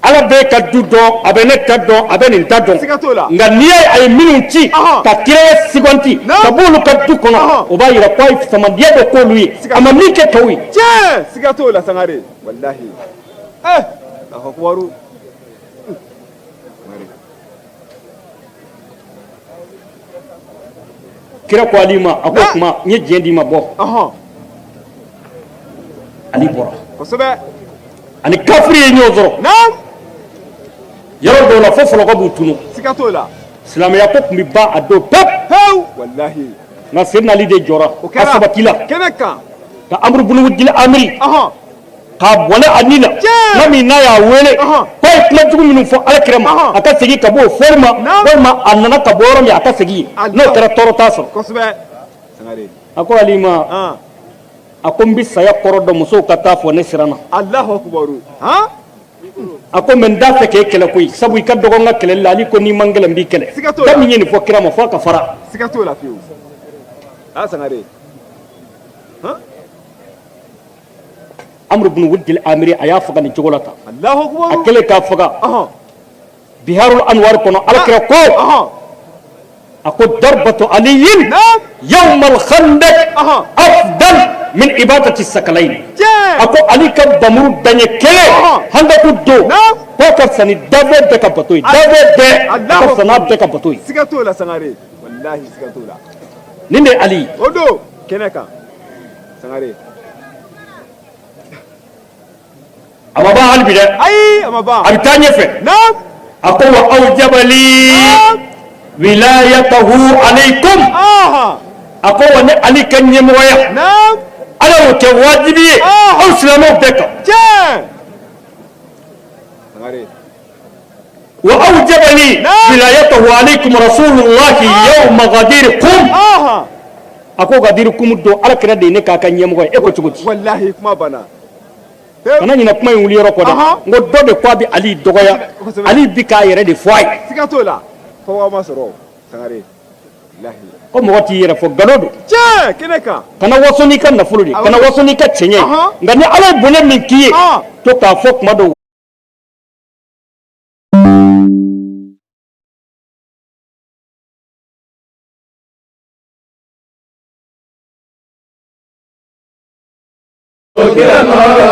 Ala b'e ka du dɔn, a bɛ ne ta dɔn, a bɛ nin ta dɔn. Siga t'o la. Nka n'i y'a ye a ye minnu ci ka kiraya suganti ka b'olu ka du kɔnɔ, o b'a yira ko a ye fisamandiya dɔ k'olu ye, a ma min kɛ tɔw ye. Tiɲɛ, siga t'o la, Sangare, walahi. Alahu akubaru. Kira ko Ali ma, a ko kuma n ye diɲɛ d'i ma, bɔ. Ali bɔra. Kosɛbɛ. Ani kafiri ye ɲɔgɔn sɔrɔ. Yɔrɔ dɔw la fo fɔlɔkɔ b'u tunu. Siga t'o la. Silamɛya ko tun bɛ ban a don pewu. Pewu. Walahi. Nka Seydina Ali de jɔra. O kɛra. A sabatila. Kɛnɛ kan. Ka Amuru bunu Wudili Amiri. K'a bɔnɛ a ni la. Tuma min n'a y'a wele. K'a ye kuma jugu minnu fɔ Ala kira ma. A ka segin ka bɔ o fɔli ma. Walima a nana ka bɔ yɔrɔ min a ka segin yen. N'o kɛra tɔɔrɔ t'a sɔrɔ. Kosɛbɛ. Sangare. A ko Ali ma. A ko n bɛ saya kɔrɔ dɔn, musow ka taa fɔ ne siranna. Alahu akubaru. Han. A ko mais n t'a fɛ k'e kɛlɛ koyi, sabu i ka dɔgɔ n ka kɛlɛli la. Ali ko n'i ma n kɛlɛ, n b'i kɛlɛ. Siga t'o la. Da min ye nin fɔ kira ma, fo a ka fara. Siga t'o la fiyewu. A Sangare. Han. Amuru bunu Wudili Amiri, a y'a faga nin cogo la tan. Alahu akubaru. A kɛlen k'a faga. Biharul Anwar kɔnɔ, Ala kira ko. A ko darbatu aliyin yawmal khandaq afdal min ibadati sakalayin. A ko Ali ka bamuru daɲɛ kelen handaku don, k'o ka fisa ni danfɛn bɛɛ ka bato ye, danfɛn bɛɛ, a ka fisa n'a bɛɛ ka bato ye. Siga t'o la Sangare, walahi siga t'o la. Nin de ye Ali ye. O don kɛnɛ kan Sangare. A ma ban hali bi dɛ. Ayi, a ma ban. A bɛ taa ɲɛfɛ. A ko wa awjaba li wilayatahu alaykum. A ko wa ne Ali ka ɲɛmɔgɔya, Ala y'o kɛ wajibi ye aw silamɛw bɛɛ kan. Wa awjaba li wilayatahu alaykum rasulullahi yawma Ghadir Khum. A ko Ghadir Khum don, Ala kira de ye ne k'a ka ɲɛmɔgɔ ye. E ko cogo di? Walahi kuma banna. Kana ɲinɛ kuma in wuli yɔrɔ kɔ dɛ. N ko dɔ de ko a bɛ Ali dɔgɔya, Ali bi k'a yɛrɛ de fɔ a ye. Siga t'o la. Fɔbaga ma sɔrɔ Sangare. Ko mɔgɔ t'i yɛrɛ fɔ, nkalon don. Tiɲɛ kɛnɛ kan. Kana waso n'i ka nafolo de ye, kana waso n'i ka cɛɲɛ ye, nka ni Ala ye bonya min k'i ye, to k'a fɔ kuma dɔw.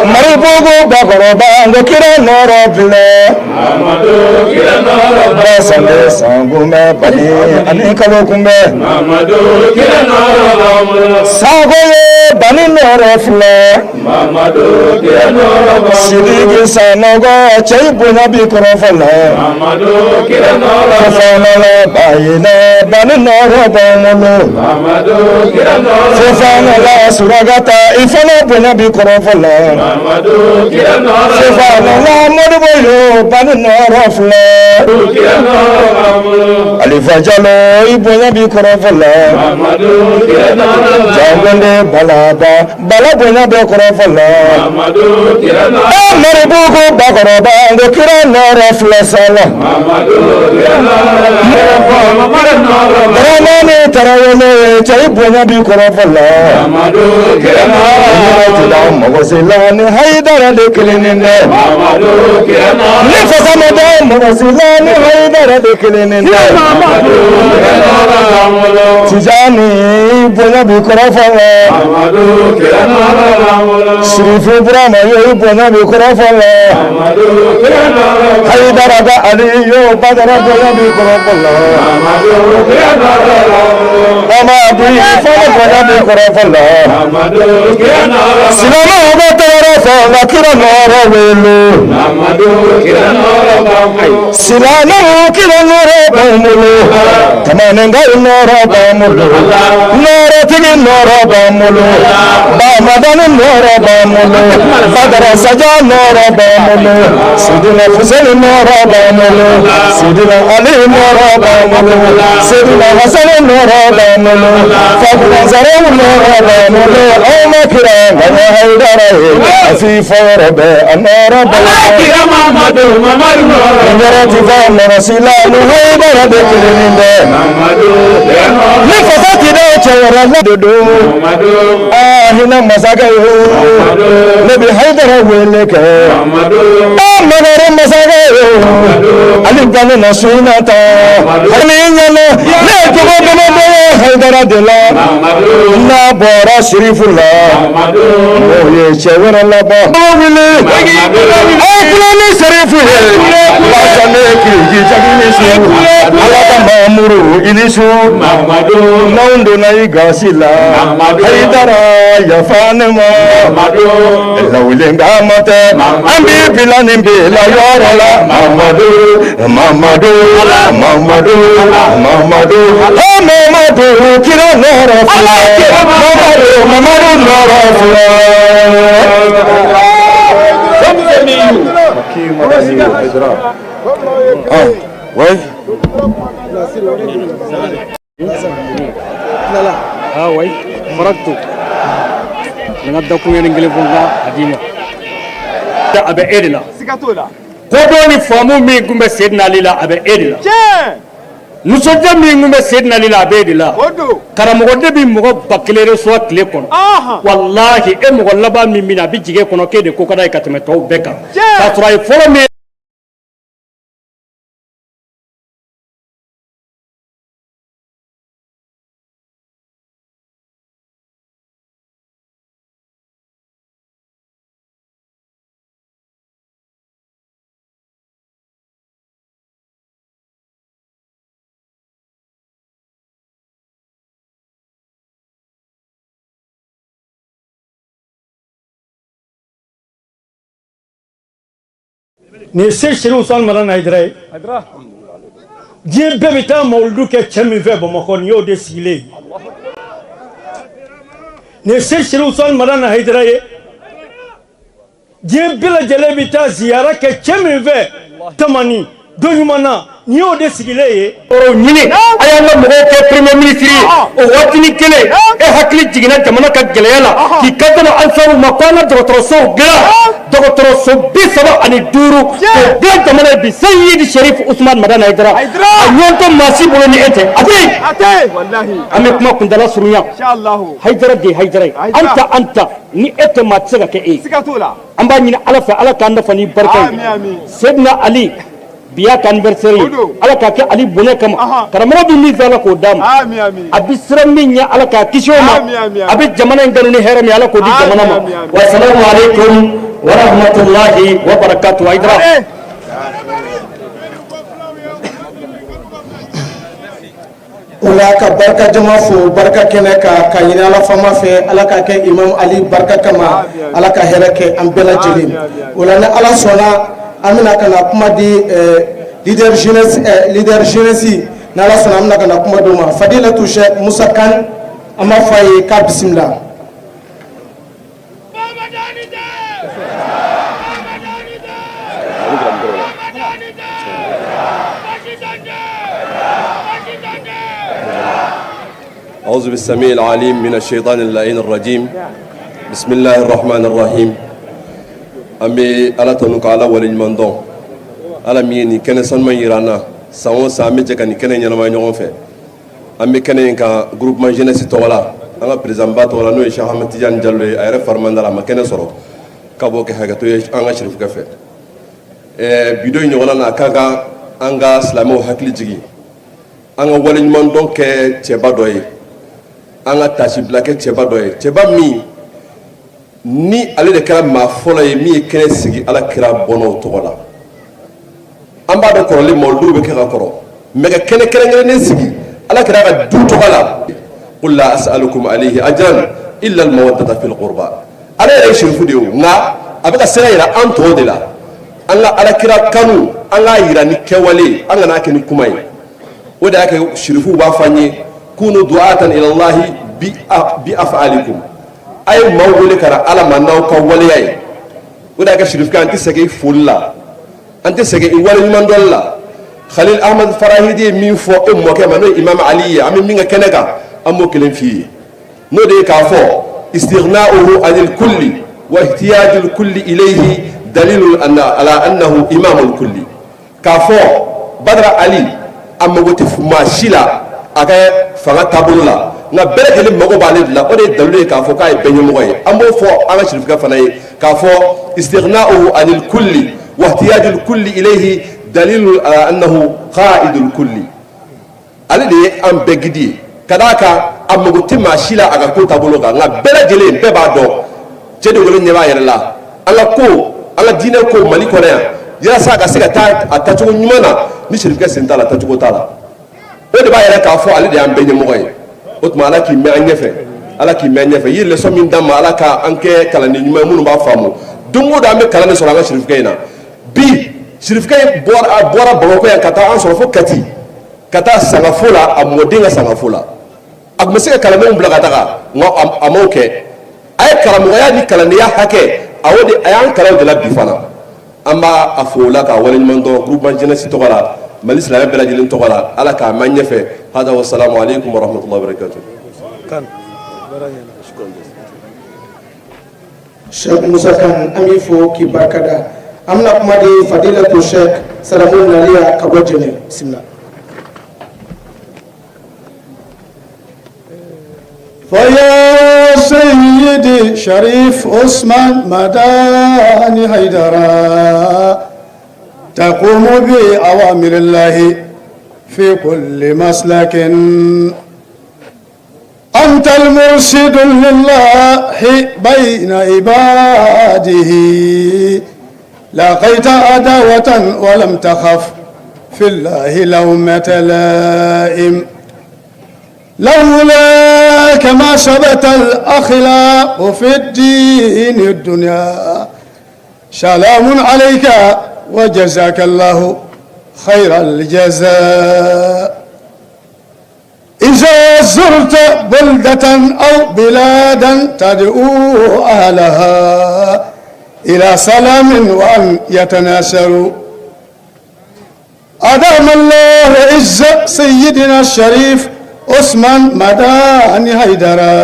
Maribugu bakɔrɔba, n ko kira nɔrɔ filɛ. Basande sankunbɛ bani ani kalo kunbɛ. Sanko ye bani nɔrɔ filɛ. Sidiki Sanɔgɔ cɛ i bonya bi kɔrɔfɔ la. Fofana la bayinɛ bani nɔrɔ b'an bolo. Fofana la Surakata i fana bonya bi kɔrɔfɔ la. Fofana la Modibo yo bani nɔrɔ filɛ. Alifa Jalo i bonya bi kɔrɔfɔ la. Jagunde Balaba Bala bonya bɛ kɔrɔfɔ la. Maribugu bakɔrɔba, n ko kira nɔrɔ filɛ sa la. Dramani Tarawele cɛ i bonya bi kɔrɔfɔ la. Ti da mɔgɔ si la ni Hayidara de kelen ni dɛ. Ni fasa ma da mɔgɔ si la ni Hayidara de kelen ni dɛ. Tijani bonya bi kɔrɔfɔ la. Sirifu Burama yo i bonya bi kɔrɔfɔ la. Hayidara ka Ali yo Badara bonya bi kɔrɔfɔ la. Amadu i fana bonya bi kɔrɔfɔ la. Silamɛw bɛ tɛgɛrɛ fɔ nka kira nɔrɔ wele. Silamɛw kira nɔrɔ b'an bolo. Tamaninkaw nɔrɔ b'an bolo. Nɔrɔtigi nɔrɔ b'an bolo. Bamadani nɔrɔ b'an bolo. Badara Saja nɔrɔ b'an bolo. Sidina Fuseni nɔrɔ b'an bolo. Sidina Ali nɔrɔ b'an bolo. Sidina Hasani nɔrɔ b'an bolo. Fakuma Zaraw nɔrɔ b'an bolo. Aw ma kira nka n ye Hayidara ye. A si fɔ yɔrɔ bɛɛ a nɔrɔ b'an bolo. N yɛrɛ ti fɔ mɔgɔ si la ni Hayidara de kelen tɛ. Ni fasa ti da cɛ wɛrɛ la de don. Aa hinɛ masakɛ ye. Ne bɛ Hayidara wele kɛ. Aa Mamadu masakɛ ye. Ali bange na su in na tan. Hali ɲɛna ne ye cogo damadɔ ye Hayidara de la. N'a bɔra Sirifu la. O ye cɛ wɛrɛ labɔ. Wuli. Aw kulo ni Sirifu ye. Basane kiriki jagi ni su. Ala ka Mamuru I ni su. Mamadu. N'anw donna i gasi la. Mamadu. Hayidara yafa ne ma. Mamadu. Lawulen ma tɛ. Mamadu. An b'i bila nin bila yɔrɔ la. Mamadu. Mamadu. Mamadu. Mamadu. O Mamadu kira nɔrɔ filɛ. Mamadu Mamadu nɔrɔ filɛ. Ah, ouais. Ah oui, faragtu. N ka dakuruɲɛ kelen fɔ n ka a d'i ma. A bɛ e de la. Siga t'o la. Kodɔn ni faamu min tun bɛ Seydina Ali la, a bɛ e de la. Tiɲɛ. Nisɔndiya min tun bɛ Seydina Ali la, a bɛ e de la. O don. Karamɔgɔ de bɛ mɔgɔ 1000 reçoit tile kɔnɔ. Walahi e mɔgɔ laban min bɛ na, a bɛ jigin e kɔnɔ k'e de ko ka d'a ye ka tɛmɛ tɔw bɛɛ kan. Tiɲɛ. K'a sɔrɔ a ye fɔlɔ min Nin ye Sɛki Serifu Usumani Madani Hayidara ye. Diɲɛ bɛɛ bɛ taa mawuludu kɛ cɛ min fɛ Bamakɔ, nin y'o de sigilen ye. Nin ye Sɛki Serifu Usumani Madani Hayidara ye. Diɲɛ bɛɛ lajɛlen bɛ taa ziyara kɛ cɛ min fɛ Tamani don ɲuman na, nin y'o de sigilen ye. Yɔrɔw ɲini a y'an ka mɔgɔw kɛ premier ministre ye, o waatinin kelen e hakili jiginna jamana ka gɛlɛya la k'i kanto ansaruw ma ko an ka dɔgɔtɔrɔsow dilan, dɔgɔtɔrɔso 35 k'o dilan jamana ye bi. Seyidi Sherif Usman Madani Hayidara, a ɲɔgɔn tɛ maa si bolo ni e tɛ, a tɛ yen. A tɛ yen. Walahi. An bɛ kuma kuntala surunya. Inshallah. Hayidara de ye Hayidara ye. Anta anta ni e tɛ, maa tɛ se ka kɛ e ye. Siga t'o la. An b'a ɲini Ala fɛ, Ala k'an nafa ni barika ye. Amin, amin. Seydina Ali, bi y'a ka anniversaire ye. O don. Ala k'a kɛ Ali bonya kama. Karamɔgɔ bɛ min fɛ, Ala k'o d'a ma. Amin, amin. A bɛ siran min ɲɛ, Ala k'a kisi o ma. Amin, amin, amin. A bɛ jamana in kanu ni hɛrɛ min ye, Ala k'o di jamana ma. Amin, amin. Wasalamu aleykum wa rahmatulahi wa barakatuh. Hayidara. Allez. O la ka barika jama fo barika kɛnɛ kan, ka ɲini Ala fama fɛ, Ala ka kɛ Imam Ali barika kama, Ala ka hɛrɛ kɛ an bɛɛ lajɛlen. O la ni Ala sɔnna, an bɛna ka na kuma di leader jeunesse, leader jeunesse, ni Ala sɔnna, an bɛna ka na kuma d'o ma, Fadilatu Cheikh Musa Kan. An b'a fɔ a ye k'a bisimila. أعوذ بالسميع العليم من الشيطان اللعين الرجيم. بسم الله الرحمن الرحيم. An bɛ Ala tanu ka Ala waleɲuman dɔn, Ala min ye nin kɛnɛ sanuman yira an na. San o san, an bɛ jɛ ka nin kɛnɛ ɲɛnamaya ɲɔgɔn fɛ. An bɛ kɛnɛ in kan groupement jeunesse tɔgɔ la, an ka président ba tɔgɔ la, n'o ye Cheikh Ahmed Tidiane Diallo ye. A yɛrɛ farimanda la, a ma kɛnɛ sɔrɔ k'a b'o kɛ hakɛto ye an ka sirifukɛ fɛ. Bi don in ɲɔgɔnna na, a ka kan an ka silamɛw hakili jigin, an ka waleɲuman dɔn kɛ cɛba dɔ ye, an ka tasibila kɛ cɛba dɔ ye, cɛba min ni ale de kɛra maa fɔlɔ ye min ye kɛnɛ sigi Ala kira bɔnnaw tɔgɔ la. An b'a dɔn kɔrɔlen mawuludu bɛ kɛ ka kɔrɔ, mais ka kɛnɛ kɛrɛnkɛrɛnnen sigi Ala kira ka du tɔgɔ la, qul la as'alukum alayhi ajran illa al-mawaddata fil qurba. Ala yɛrɛ ye sirifu de ye o, nka a bɛ ka sira yira an tɔw de la. An ka Ala kira kanu, an k'a yira ni kɛwale ye, an kana kɛ ni kuma ye. O de y'a kɛ sirifuw b'a fɔ an ye kunu du'atan ila Allahi bi af'alikum, a ye maaw wele ka na Ala ma n'aw ka waleya ye. O de y'a kɛ sirifukɛ, an tɛ sɛgɛn i foli la, an tɛ sɛgɛn i waleɲumandɔnli la. Khalil Ahmad Farahidi ye min fɔ e mɔkɛ ma, n'o ye Imam Ali ye, an bɛ min kɛ kɛnɛ kan, an b'o kelen f'i ye, n'o de ye k'a fɔ istighna'uhu anil kulli wa ihtiyajul kulli ilayhi dalilun ala annahu imamul kulli. K'a fɔ Badara Ali a mago tɛ maa si la a ka fanga taabolo la, nka bɛɛ lajɛlen mago b'ale de la, o de ye dalilu ye k'a fɔ k'a ye bɛɛ ɲɛmɔgɔ ye. An b'o fɔ an ka sirifukɛ fana ye k'a fɔ istighna'uhu anil kulli wa ihtiyajul kulli ilayhi dalilun ala annahu qa'idul kulli. Ale de ye an bɛɛ gidi ye, ka d'a kan a mago tɛ maa si la a ka ko taabolo kan, nka bɛɛ lajɛlen bɛɛ b'a dɔn cɛ de wolo ɲɛ b'a yɛrɛ la. An ka ko, an ka diinɛ ko Mali kɔnɔ yan, yalasa a ka se ka taa a taacogo ɲuman na, ni sirifukɛ sen t'a la, taacogo t'a la. O de b'a yira k'a fɔ ale de y'an bɛɛ ɲɛmɔgɔ ye. O tuma Ala k'i mɛn an ɲɛfɛ, Ala k'i mɛn an ɲɛfɛ. I ye leçon min d'an ma, Ala ka an kɛ kalanden ɲuman ye minnu b'a faamu. Don o don an bɛ kalan de sɔrɔ an ka sirifukɛ in na. Bi sirifukɛ in bɔra, a bɔra Bamakɔ yan ka taa an sɔrɔ fo Kati, ka taa sangafo la, a mɔden ka sangafo la. A tun bɛ se ka kalandenw bila ka taga, nka a m'o kɛ. A ye karamɔgɔya ni kalandenya hakɛ, a y'o de, a y'an kalan o de la. Bi fana an b'a a fo o la k'a waleɲuman dɔn groupement jeunesse tɔgɔ la, Mali silamɛ bɛɛ lajɛlen tɔgɔ la. Ala k'a mɛn ɲɛfɛ. Hada wa salamu aleykum wa rahmatullahi wa barakatuh. Cheikh Musa Kan, an b'i fo k'i barikada. An bɛna kuma di Fadilatu Cheikh Saramu Naliya ka bɔ Jɛnɛ. Bisimila. فيا سيدي شريف عثمان مداني حيدرا تقوم بأوامر الله في كل مسلك أنت المرشد لله بين عباده لاقيت عداوة ولم تخف في الله لومة لائم لولاك ما ثبت الأخلاق في الدين الدنيا سلام عليك وجزاك الله خير الجزاء إذا زرت بلدة أو بلادا تدعو أهلها إلى سلام وأن يتناصروا أدام الله عز سيدنا الشريف عثمان مداني هيدرا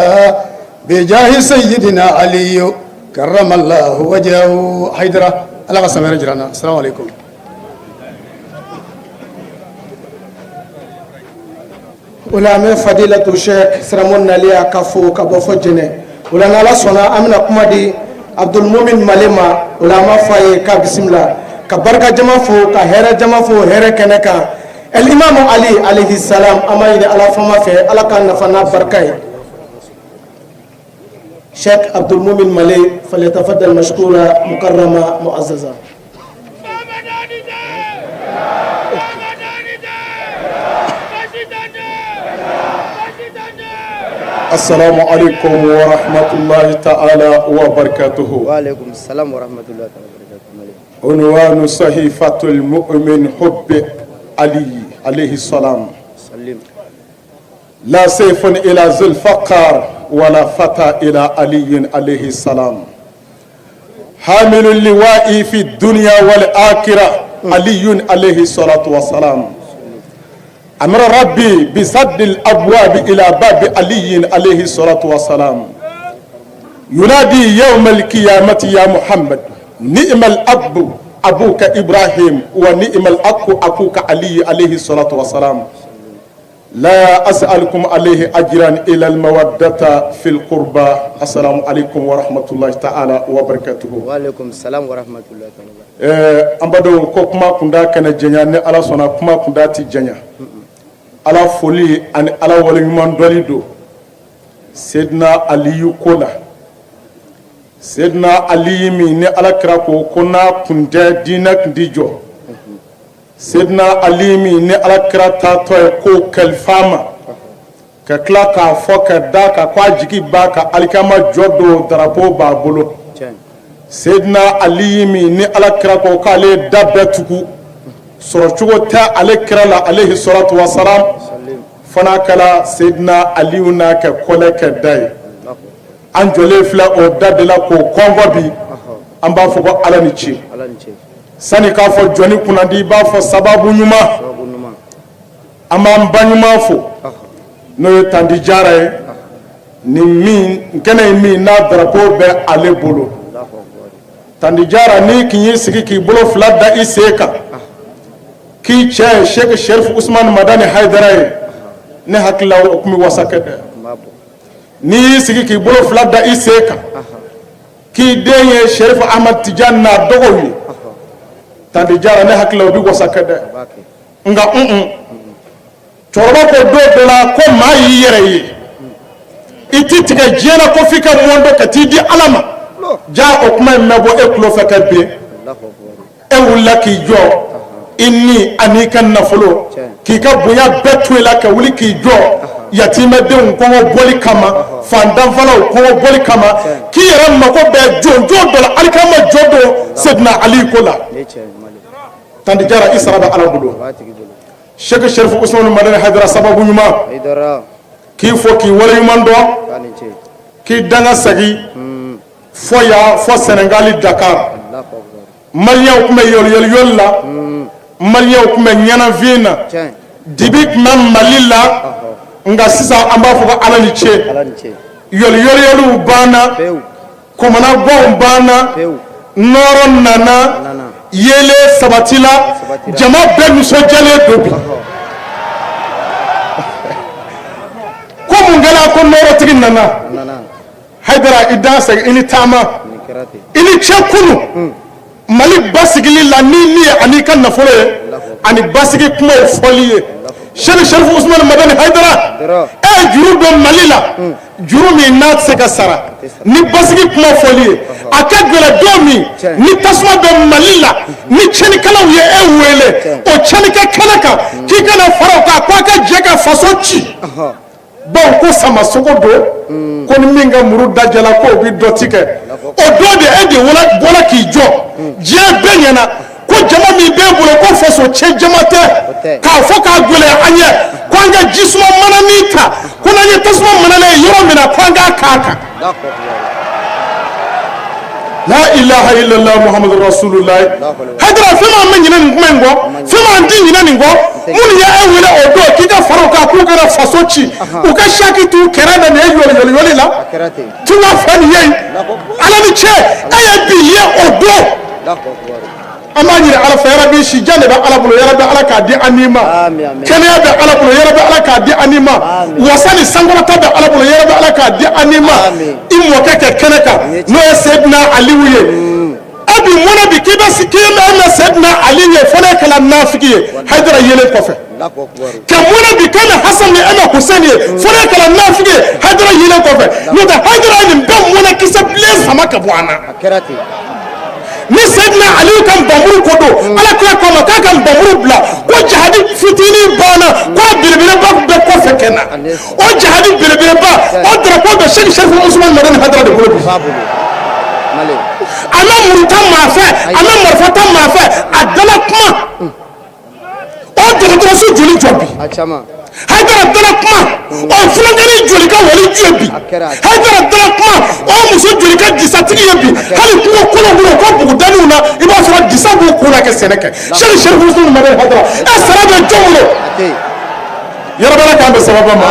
بجاه سيدنا علي كرم الله وجهه حيدرا الله قسم رجلنا السلام عليكم O la an bɛ Fadilatu Sheikh Siramu Naliya ka fo ka bɔ fɔ Jɛnɛ. O la n'Ala sɔnna, an bɛna kuma di Abdulmumin Male ma. O la an b'a fɔ a ye k'a bisimila, ka barika jama fo, ka hɛrɛ jama fo hɛrɛ kɛnɛ kan. El Imamu Ali alayhi salam, an b'a ɲini Ala fama fɛ, Ala k'an nafa n'a barika ye. Sheikh Abdulmumin Male, falyatafaddal mashkura mukarrama mu'azzaza. السلام عليكم ورحمة الله تعالى وبركاته. وعليكم السلام ورحمة الله وبركاته. عنوان صحيفة المؤمن حب علي عليه السلام. سلم. لا سيف إلى ذو الفقار ولا فتى إلى علي عليه السلام. حامل اللواء في الدنيا والآخرة علي عليه الصلاة والسلام. أمر ربي بسد الأبواب إلى باب علي عليه الصلاة والسلام. ينادي يوم القيامة يا محمد نعم الأب أبوك إبراهيم ونعم الأخ أخوك علي عليه الصلاة والسلام. لا أسألكم عليه أجرا إلا المودة في القربى. السلام عليكم ورحمة الله تعالى وبركاته. وعليكم السلام ورحمة الله تعالى. An b'a ko kuma kunda kɛnɛ jɛnya ni Ala sɔnna, kuma kunda tɛ janya. Ala foli ani Ala waleɲuman dɔnni don Sedina Aliyu ko la. Sedina Aliyu min ni Ala kira ko ko n'a kun tɛ diinɛ tun tɛ jɔ. Sedina Ali min ni Ala kira taatɔ ye ko kalifa ma ka tila k'a fɔ ka da kan ko a jigi b'a kan alikama jɔ don darapo b'a bolo. Sedina Ali min ni Ala kira ko k'ale ye da bɛɛ tugu sɔrɔcogo tɛ ale kira la alayhi salatu wa salam, fana kɛra Sedina Aliyu n'a kɛ kɔlɛ kɛ da ye. An jɔlen filɛ o da de la k'o kɔngɔ bi, an b'a fɔ ko Ala ni ce. Sani k'a fɔ jɔnni kunnandi, i b'a fɔ sababu ɲuman. An b'an ba ɲuman fo, n'o ye Tandi Jara ye. Ni min kɛnɛ ye min n'a darapo bɛ ale bolo. Tandi Jara, n'i k'i y'i sigi k'i bolo fila da i sen kan k'i cɛ ye Sheikh Sherif Usman Madani Hayidara ye, ne hakili la o tun bɛ wasa kɛ dɛ. N'i y'i sigi k'i bolo fila da i sen kan k'i den ye Sherif Ahmad Tijani n'a dɔgɔw ye, Tandi Jara, ne hakili la o bɛ wasa kɛ dɛ. Nka cɛkɔrɔba ko don dɔ la ko maa y'i yɛrɛ ye, i ti tigɛ diɲɛ na ko f'i ka mɔn dɔ ka t'i di Ala ma. Ja o kuma in bɛ bɔ e tulo fɛ ka bin, e wulila k'i jɔ I ni ani i ka nafolo, k'i ka bonya bɛɛ to i la ka wuli k'i jɔ yatimɛdenw kɔngɔ bɔli kama, fantanfalaw kɔngɔ bɔli kama, k'i yɛrɛ mako bɛɛ jɔnjɔn dɔ la alikama jɔ don Sedina Ali ko la. Tanti Jara, i sara bɛ Ala bolo. Sɛki Serifu Usumani Madani Hayidara sababu ɲuman k'i fo k'i waleɲuman dɔn, k'i danga segin fɔ yan fɔ Sɛnɛgali Dakar. Maliyɛnw tun bɛ yɔliyɔliyɔli la, maliyɛnw tun bɛ ɲɛnafin na, dibi tun bɛ Mali la, nka sisan an b'a fɔ ko Ala ni ce, yɔliyɔliyɔliw banna, kɔmɔnagwanw banna, nɔɔrɔ nana, yeelen sabatila, jama bɛɛ nisɔndiyalen don bi. Ko mun kɛra ko nɔɔrɔtigi nana? Hayidara, i dansɛgɛ, i ni taama, i ni ce kunu Mali basigili la ni ni ye ani ka nafolo ye ani basigi kumaw fɔli ye. Sɛki Serifu Usumani Madani Hayidara, e ye juru don Mali la, juru min n'a tɛ se ka sara ni basigi kuma fɔli ye. A ka gɛlɛn don min ni tasuma bɛ Mali la, ni tiɲɛnikɛlaw ye e wele o tiɲɛnikɛ kɛnɛ kan k'i ka na fara o kan ko a ka jɛ ka faso ci. Bawo ko samasogo don, ko ni min ka muru dajɛla k'o bɛ dɔ tigɛ. O don de e de bɔra k'i jɔ diɲɛ bɛɛ ɲɛna ko jama min b'e bolo ko faso cɛ jama tɛ, k'a fɔ k'a gɛlɛya an ye ko an ka jisuma mananin ta, ko n'an ye tasuma mananen ye yɔrɔ min na ko an k'a k'a kan. La ilaha illallah muhammadu rasulullah. Hayidara, fɛn ma an bɛ ɲinɛ nin kuma in kɔ, fɛn ma an ti ɲinɛ nin kɔ. Minnu ye e wele o don k'i ka fara u kan k'u kana faso ci, u ka saki t'u kɛrɛ da nin ye yɔli yɔli yɔli la tunga fɛ nin ye. Ala ni ce, e ye bi ye o don. An b'a ɲini Ala fɛ, yarabi, sijan de bɛ Ala bolo, yarabi, Ala k'a di an ni ma. Kɛnɛya bɛ Ala bolo, yarabi, Ala k'a di an ni ma. Wasa ni sankɔrɔta bɛ Ala bolo, yarabi, Ala k'a di an ni ma. I mɔkɛ kɛ kɛnɛ kan, n'o ye Seyidina Aliyu ye. E bi mɔnɛ bi k'i bɛ k'i bɛ mɛn Seyidina Ali ye fo n'e kɛra nafigi ye Hayidara yelen kɔfɛ. Ka mɔnɛ bi k'e bɛ Hasan ni e bɛ Husɛni ye fo n'e kɛra nafigi ye Hayidara yelen kɔfɛ. N'o tɛ, Hayidara ye nin bɛɛ mɔnɛ kisɛ bilen sama ka bɔ an na. Ni Seyidina Aliyu ka npanmuru ko don, Ala kira ko a ma k'a ka npanmuru bila, ko jahadi fitinin banna, ko a belebeleba bɛɛ kɔfɛ kɛ na. O jahadi belebeleba, o drapeau bɛ Sɛki Serifu Usumani Madani Hayidara de bolo bi. A ma muru ta maa fɛ, a ma marifa ta maa fɛ, a dala kuma. O dɔgɔtɔrɔso joli jɔ bi? Hayidara dala kuma. O funankɛnin joli ka wali jɔ bi? Hayidara dala kuma. O muso joli ka disatigi ye bi? Hali kungo kɔnɔ bolo ko bugudaniw na, i b'a sɔrɔ disa b'u kun na kɛ sɛnɛ kɛ. Sɛki Serifu Usumani Madani Hayidara, e sara bɛ jɔn bolo? Yarabi, Ala k'an bɛn sababa ma.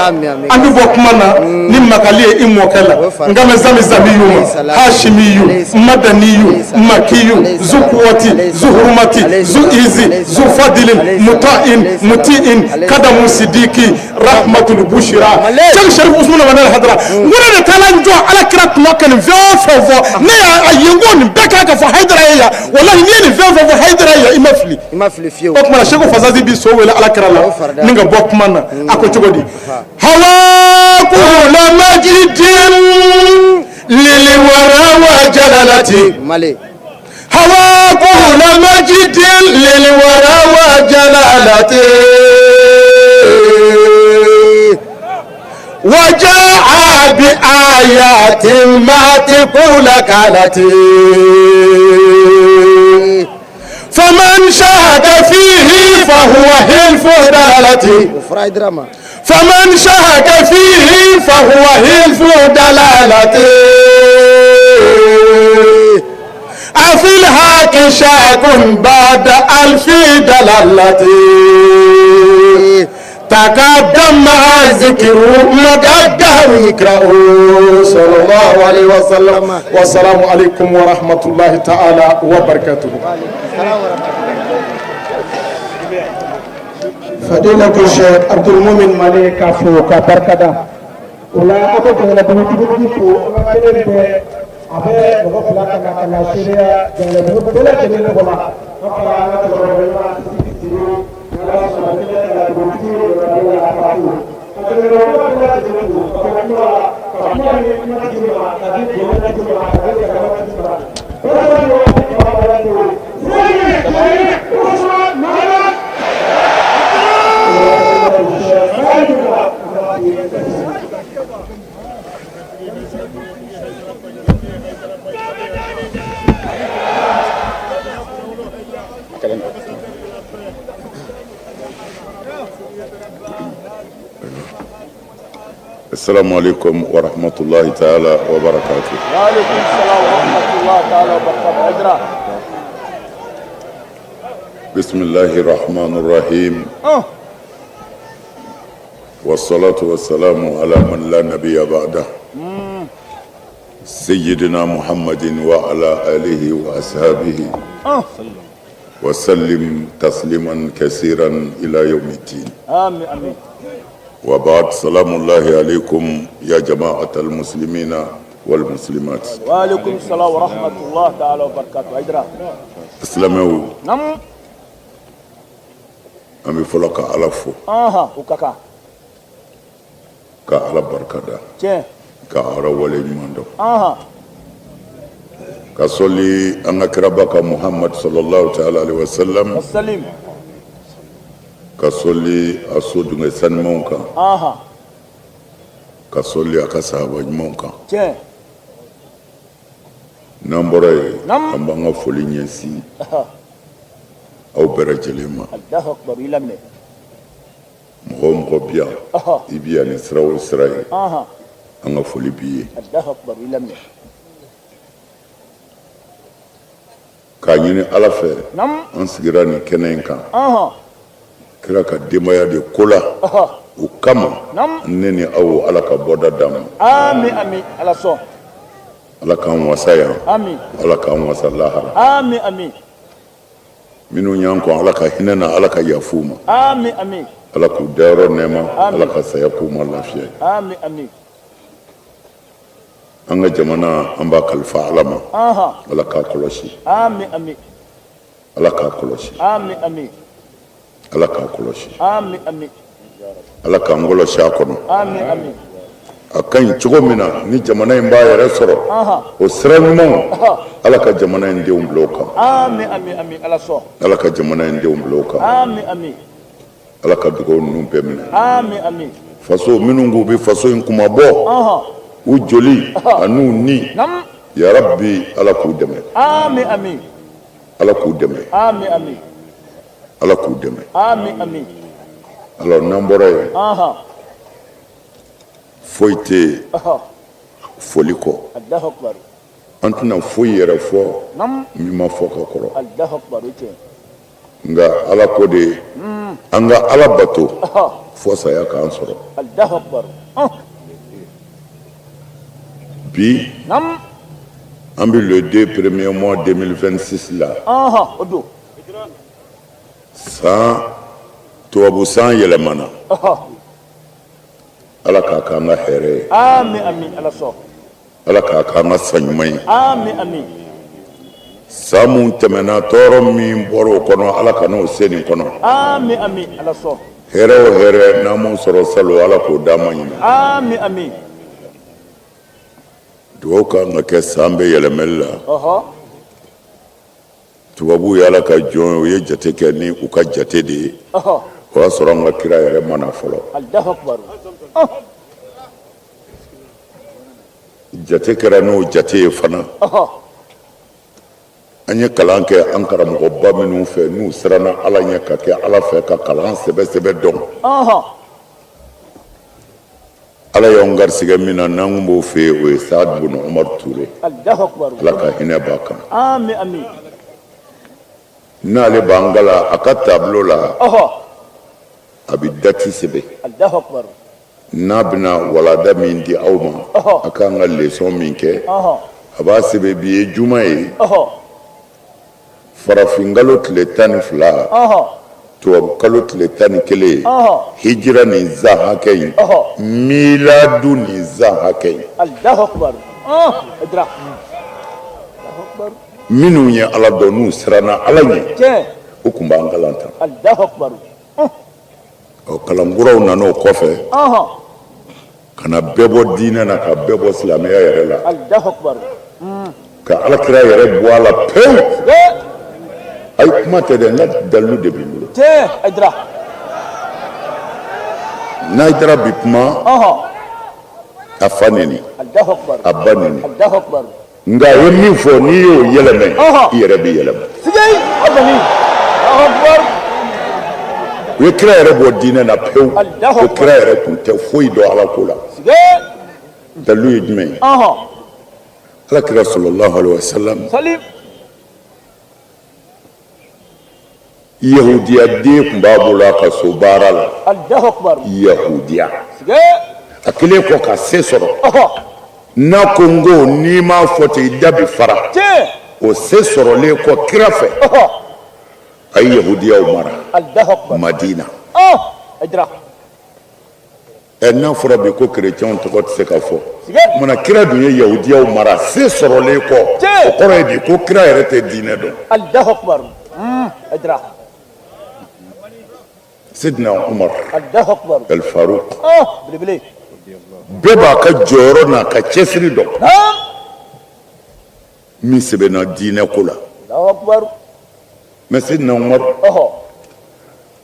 An bɛ bɔ kuma na ni makali ye i mɔkɛ la. N kan bɛ zami zamiyu ma, hashimiyu, madaniyu, makiyu, zukuwati, zuhurumati, zuizi, zufadilin, muta'in, muti'in, kadamu sidiki, rahmatul bushira. Sɛki Serifu Usumani Madani Hayidara, n ko ne de taara n jɔ Ala kira tuma ka nin fɛn o fɛn fɔ, ne y'a ye n ko nin bɛɛ kan ka fɔ Hayidara ye yan. Walahi, n'i ye nin fɛn o fɛn fɔ Hayidara ye yan, i ma fili. I ma fili fiyewu. O tuma na, Seko Fasazi bi so wele Ala kira la ni ka bɔ kuma na. A ko cogo di? Hawa kula majidin lili wara wa jalalati. Mali. Hawa kula majidin lili wara wa jalalati. Wajaa bi ayatin ma tikula kalati. Faman shaka fihi fahuwa hilfu dalalati. O fɔra Hayidara ma. Faman shaka fihi fahuwa hilfu dalalati. Afil haki shakun bada alfi dalalati. Taqaddama zikru madaddahu ikra'u sallallahu alaihi wasallam. Wassalamu alaikum wa rahmatullahi ta'ala wa barakatuhu. Fadilatu Sheikh Abdul Mumin Male ka fo ka barikada. O la an bɛ jamanakuntigi fo, an ka kelen bɛɛ a bɛ mɔgɔ fila ka na ka na seereya jamanadenw bɛɛ lajɛlen tɔgɔ la. An fara an ka cɛkɔrɔba ɲuman Sidiki Sidibe, n'Ala sɔnna kɛnɛ ka na dugutigi yɛrɛ la ka fo. Ka jamanadenw bɛɛ lajɛlen fo ka bɔ kuma la, ka kuma di kumatigi ma, ka di bonya tigi ma, ka di karama tigi ma. Bɛɛ lajɛlen fo, bɛɛ lajɛlen fo. Assalamu alaikum wa rahmatullahi ta'ala wa barakatuh. Wa alaikum salam wa rahmatullahi ta'ala wa barakatuh. Haidara. Bismillahir Rahmanir Rahim. Wassalatu wassalamu ala man la nabiyya ba'da. Sayyidina Muhammadin wa ala alihi wa ashabihi. Wa sallim tasliman kasiran ila yawmiddin. Amin amin. Wa ba'd salamullahi alaikum ya jama'atal muslimina wal muslimat. Wa alaikum salam wa rahmatullahi ta'ala wa barakatuh. Haidara. Silamɛw. Naam. An bɛ fɔlɔ ka Ala fo. Ɔnhɔn, o ka kan. Ka Ala barika da. Tiɲɛ. Ka Ala wale ɲuman dɔn. Ɔnhɔn. Ka sɔli an ka kiraba kan Muhamad sallallahu ta'ala alaihi wa sallam. Wa salim. Ka sɔli a so dunkɛ sanumanw kan. Ɔnhɔn. Ka sɔli a ka sahaba ɲumanw kan. Tiɲɛ. N'an bɔra yen. Naamu. An b'an ka foli ɲɛsin. Aw bɛɛ lajɛlen ma. Alahu akibaru i laminɛ. Mɔgɔ o mɔgɔ bi yan. I bi yan ni sira o sira ye. Ɔnhɔn. An ka foli b'i ye. Alahu akibaru i laminɛ. K'a ɲini Ala fɛ. Naamu. An sigira nin kɛnɛ in kan. Ɔnhɔn. Kira ka denbaya de ko la. Ɔhɔ. O kama. Naamu. Ne ni aw Ala ka bɔda d'an ma. Ami ami Ala sɔn. Ala k'an wasa yan. Ami. Ala k'an wasa lahara. Ami ami. Minnu y'an kɔn Ala ka hinɛ na Ala ka yafa u ma. Ami ami. Ala k'u dayɔrɔ nɛɛma. Ala ka saya k'u ma lafiya ye. Ami ami. An ka jamana an b'a kalifa Ala ma. Ɔnhɔn. Ala k'a kɔlɔsi. Ami ami. Ala k'a kɔlɔsi. Ami ami. Ala k'a kɔlɔsi. Ami ami. Ala k'an kɔlɔsi a kɔnɔ. Ami ami. A ka ɲi cogo min na ni jamana in b'a yɛrɛ sɔrɔ. Ɔnhɔn. O sira ɲumanw. Ala ka jamana in denw bila o kan. Ami ami ami Ala sɔn. Ala ka jamana in denw bila o kan. Ami ami. Ala ka dugawu ninnu bɛɛ minɛ. Ami ami. Faso minnu k'u bɛ faso in kunmabɔ. Ɔnhɔn. U joli an'u ni. Naamu. Yarabi Ala k'u dɛmɛ. Ami ami. Ala k'u dɛmɛ. Ami ami. Ala k'u dɛmɛ. Ami ami. Alors n'an bɔra yen. Ɔnhɔn. Foyi tɛ yen. Ɔhɔ. Foli kɔ. Alahu akibaru. An tɛna foyi yɛrɛ fɔ. Naamu. Min ma fɔ ka kɔrɔ. Alahu akibaru o tiɲɛ. Nka Ala ko de. An ka Ala bato. Ɔhɔ. Fo saya k'an sɔrɔ. Alahu akibaru. Bi. Naamu. An bɛ le 2 premier mois 2026 la. Ɔnhɔn o don. San tubabu san yɛlɛmana. Ɔhɔ. Ala k'a k'an ka hɛrɛ ye. Ami ami Ala sɔn. Ala k'a k'an ka san ɲuman ye. Ami ami. San mun tɛmɛna tɔɔrɔ min bɔra o kɔnɔ Ala ka n'o se nin kɔnɔ. Ami ami Ala sɔn. Hɛrɛ o hɛrɛ n'an m'o sɔrɔ salon Ala k'o d'an ma ɲinɛ. Ami ami. Dugawu kan ka kɛ san bɛɛ yɛlɛmali la. Ɔhɔ. Tubabuw ye Ala ka jɔn ye u ye jate kɛ ni u ka jate de ye. Ɔhɔ. O y'a sɔrɔ an ka kira yɛrɛ ma na fɔlɔ. Alahu akibaru. Jate kɛra n'o jate ye fana. Ɔhɔ. An ye kalan kɛ an karamɔgɔba minnu fɛ n'u siranna Ala ɲɛ ka kɛ Ala fɛ ka kalan sɛbɛ sɛbɛ dɔn. Ɔhɔn. Ala y'anw garisigɛ min na n'an kun b'o fɛ yen o ye Saad bun Umar Ture. Alahu akibaru. Ala ka hinɛ b'a kan. Ami ami. N'ale b'an kalan a ka tableau la. Ɔhɔ. A bɛ date sɛbɛn. Alahu akibaru. N'a bɛna walanda min di aw ma. Ɔhɔ. A kan ka leçon min kɛ. Ɔhɔ. A b'a sɛbɛn bi ye juma ye. Ɔhɔ. Farafinkalo tile 12. Ɔhɔ. Tubabu kalo tile 11. Ɔhɔ. Hijira nin zan hakɛ in. Ɔhɔ. Miladu nin zan hakɛ in. Alahu akibaru. Haidara. Alahu akibaru. Minnu ye Ala dɔn n'u siranna Ala ɲɛ. Tiɲɛ. U tun b'an kalan tan. Alahu akibaru. Ɔ kalankuraw nana o kɔfɛ. Ɔhɔn. Ka na bɛɛ bɔ diinɛ na ka bɛɛ bɔ silamɛya yɛrɛ la. Alahu akibaru. Ka alakira yɛrɛ bɔ a la pewu. Ayi kuma tɛ dɛ n ka dalilu de b'i bolo. Tiɲɛ Haidara. N'Haidara bi kuma. Ɔhɔn. A fa neni. Alahu akibaru. A ba neni. Alahu akibaru. Nka a ye min fɔ n'i y'o yɛlɛmɛ. Ɔhɔn. I yɛrɛ bɛ yɛlɛma. Sigai o kɔni. Alahu akibaru. U U ye kira yɛrɛ bɔ diinɛ na pewu, ko kira yɛrɛ tun tɛ foyi dɔn ala ko la. Dalilu ye jumɛn ye? Ala kira sallallahu alaihi wasallam, yahudiya den tun b'a bolo a ka so baara la. Yahudiya, a kɛlen kɔ ka se sɔrɔ, n'a ko n ko n'i m'a fɔ ten i da bi fara. O se sɔrɔlen kɔ kira fɛ, a ye yahudiyaw mara Madina. Ɛ, n'a fɔra bi ko kerecɛnw tɔgɔ tɛ se ka fɔ, munna kira dun ye yahudiyaw mara se sɔrɔlen kɔ? O kɔrɔ ye di ko kira yɛrɛ tɛ diinɛ dɔn. Sidina Umar El Farouk, bɛɛ b'a ka jɔyɔrɔ n'a ka cɛsiri dɔn min sɛbɛnna diinɛ ko la. Mais Sidina Umar,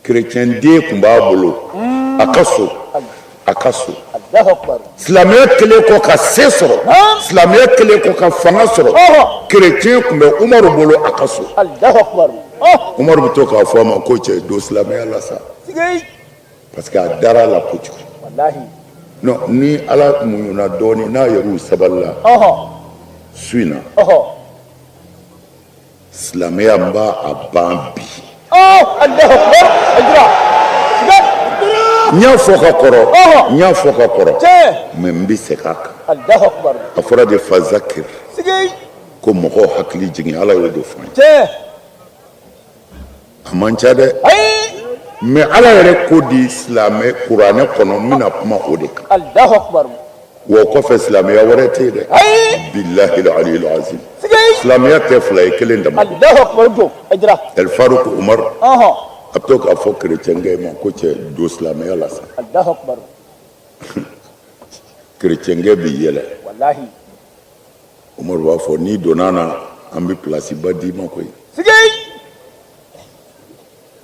kerecɛn den tun b'a bolo a ka so, a ka so. Silamɛya kɛlen kɔ ka se sɔrɔ, silamɛya kɛlen kɔ ka fanga sɔrɔ, kerecɛn tun bɛ Umaru bolo a ka so. Umaru bɛ to k'a fɔ a ma ko cɛ, don silamɛya la sa, parce que a dara a la kojugu. Non, ni ala muɲuna dɔɔnin, n'a yɛrɛw sabalila su in na, silamɛya n b'a a ban bi. N y'a fɔ ka kɔrɔ, n y'a fɔ ka kɔrɔ, mais n bɛ segin a kan. A fɔra de fazakir, ko mɔgɔw hakili jigin. Ala y'o de fɔ an ye. A man ca dɛ, mais ala yɛrɛ ko di silamɛ kuranɛ kɔnɔ, n bɛna kuma o de kan. Wa o kɔfɛ silamɛya wɛrɛ tɛ yen dɛ, bilahi aliyul azim. Silamɛya tɛ fila ye, kelen dama. El Farouk Umar, a bɛ to k'a fɔ kerecɛnkɛ ma ko cɛ, don silamɛya la sa. Kerecɛnkɛ bɛ yɛlɛ. Umaru b'a fɔ n'i donna na, an bɛ pilasiba d'i ma koyi.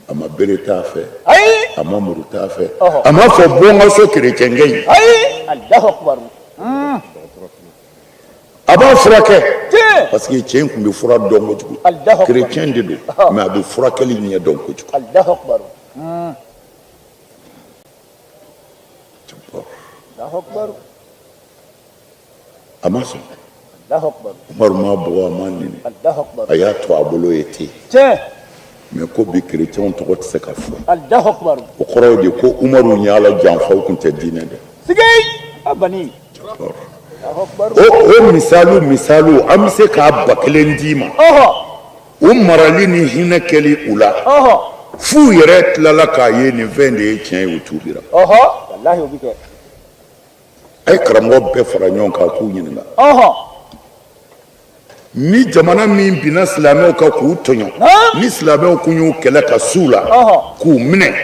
A ma bere t'a fɛ, a ma muru t'a fɛ, a m'a fɔ bɔ n ka so kerecɛnkɛ in. A b'a furakɛ parce que cɛ in tun bɛ fura dɔn kojugu. Kerecɛn de don, mais a bɛ furakɛli ɲɛ dɔn kojugu. A ma sɔn. Umaru m'a bugɔ, a m'a neni, a y'a to a bolo ye ten. Mais ko bi kerecɛnw tɔgɔ tɛ se ka fɔ, o kɔrɔ ye de ko Umaru ye Ala janfa, u tun tɛ diinɛ dɔn. O misaliw misaliw, an bɛ se k'a 1000 d'i ma. U marali ni hinɛ kɛli u la, f'u yɛrɛ tilala k'a ye nin fɛn de ye tiɲɛ ye, u tuubira. A ye karamɔgɔ bɛɛ fara ɲɔgɔn kan k'u ɲininka, ni jamana min binna silamɛw kan k'u tɔɲɔ, ni silamɛw kun y'u kɛlɛ ka s'u la k'u minɛ,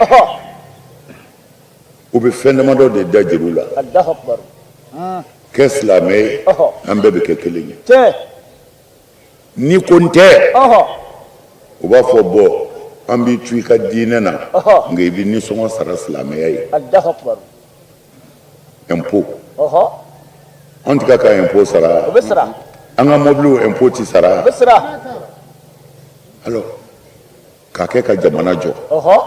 u bɛ fɛn damadɔ de da juru la. Kɛ silamɛ ye, an bɛɛ bɛ kɛ kelen ye. N'i ko n tɛ, u b'a fɔ bɔn, an b'i to i ka diinɛ na, nka i bɛ nisɔngɔ sara silamɛya ye, impôt. An tɛ ka impôt sara, an ka mɔbiliw impôt tɛ sara. Alors k'a kɛ ka jamana jɔ.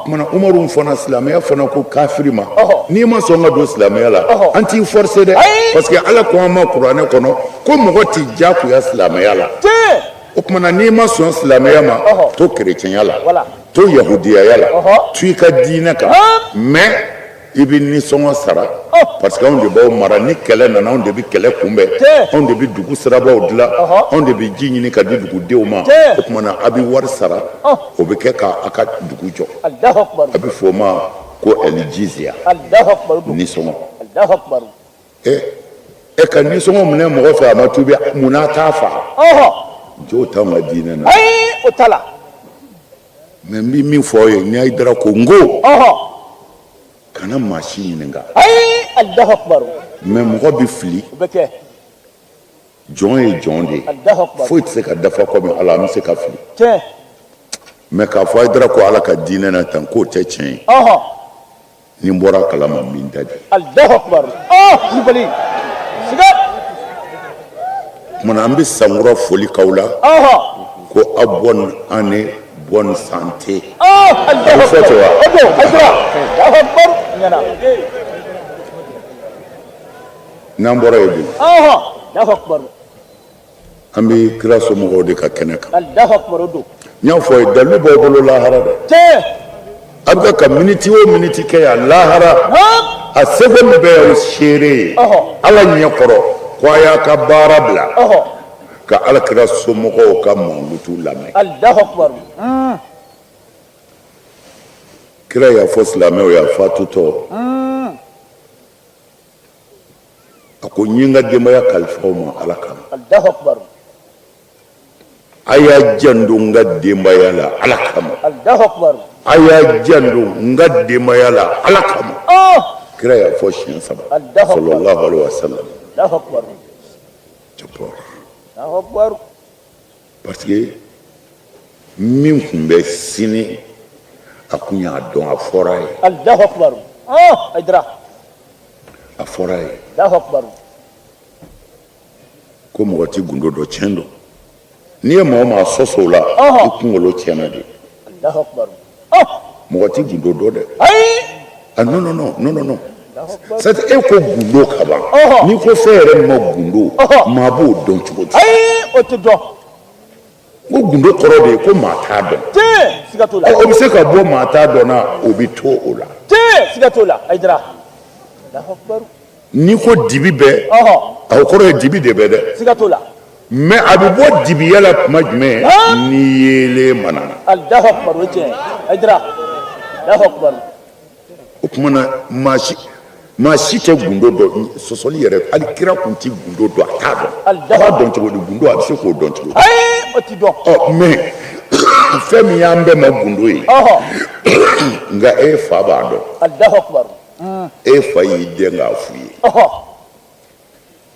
Mana Umaru fana, silamɛya fana ko kafiri ma, n'i ma sɔn ka don silamɛya la, an t'i forcer dɛ, parce que Ala ko an ma kuranɛ kɔnɔ ko mɔgɔ t'i diyagoya silamɛya la. O tuma na n'i ma sɔn silamɛya ma, to kerecɛnya la, to yahudiyaya la, to i ka diinɛ kan, mais i bɛ nisɔngɔ sara, parce que anw de b'aw mara. Ni kɛlɛ nana, anw de bɛ kɛlɛ kunbɛn, anw de bɛ dugu sirabaw dilan, anw de bɛ ji ɲini ka di dugudenw ma. O tuma na a bɛ wari sara, o bɛ kɛ ka a ka dugu jɔ. A bɛ fɔ o ma ko ɛlijiziya, nisɔngɔ. E ka nisɔngɔ minɛ mɔgɔ fɛ, a ma tuubi, mun n'a t'a fa jo t'anw ka diinɛ na. O t'a la. Mais n bɛ min fɔ aw ye, ni Hayidara ko n ko kana maa si ɲininka. Ayi, Alahu akubaru. Mais mɔgɔ bɛ fili. O bɛ kɛ. Jɔn ye jɔn de ye. Alahu akubaru. Foyi tɛ se ka dafa komi Ala, an bɛ se ka fili. Tiɲɛ. Mais k'a fɔ Hayidara ko Ala ka diinɛ na tan, k'o tɛ tiɲɛ ye. Ni n bɔra a kalama, n bɛ n da di. Alahu akubaru. Ɔ Kulubali. Siga. Tuma na an bɛ sankura foli k'aw la. Ko aw bonne année, bonne santé. A bɛ fɔ ten wa? N'an bɔra yen dun, an bɛ kira somɔgɔw de ka kɛnɛ kan. N y'a fɔ a ye, dalilu b'aw bolo lahara dɛ. A bɛ ka miniti o miniti kɛ yan lahara, a seconde bɛɛ y'aw seere ye Ala ɲɛ kɔrɔ ko a y'a ka baara bila ka Ala kira somɔgɔw ka mankutu lamɛn. Kira y'a fɔ silamɛw ye a fatutɔ, a ko n ye n ka denbaya kalifa aw ma Ala kama, a y'a janto n ka denbaya la Ala kama, a y'a janto n ka denbaya la Ala kama. Kira y'a fɔ siɲɛ saba, sallallahu alaihi wa sallam. Parce que min tun bɛ sini, a kun y'a dɔn, a fɔra a ye. Allahu akbar. Oh, Haidara. A fɔra a ye. Allahu akbar. Ko mɔgɔ tɛ gundo dɔn, tiɲɛ don. N'i ye maa o maa sɔsɔ o la, i kunkolo tiɲɛna de. Allahu akbar. Mɔgɔ tɛ gundo dɔn dɛ. Ayi. Ah non non non non non non. C'est e ko gundo ka ban. N'i ko fɛn yɛrɛ ma gundo, maa b'o dɔn cogo di? Ayi, o tɛ dɔn. Ko gundo kɔrɔ de ye ko maa t'a dɔn. Tiɲɛ, siga t'o la. O bɛ se ka bɔ maa t'a dɔn na, o bɛ to o la. Tiɲɛ, siga t'o la. Hayidara. Allahu akbar. N'i ko dibi bɛ, o kɔrɔ ye dibi de bɛ dɛ. Siga t'o la. Mais a bɛ bɔ dibiya la tuma jumɛn? Ni yeelen mana na. Allahu akbar, o ye tiɲɛ ye. Hayidara. Allahu akbar. O tuma na maa si maa si tɛ gundo dɔn, sɔsɔli yɛrɛ, hali kira kun tɛ gundo dɔn, a t'a dɔn. A b'a dɔn cogo di gundo, a bɛ se k'o dɔn cogo di? Ayi, o ti dɔn. Ɔ mais fɛn min y'an bɛɛ ma gundo ye, nka e fa b'a dɔn. Allahu akbar. E fa y'i dɛn k'a f'u ye.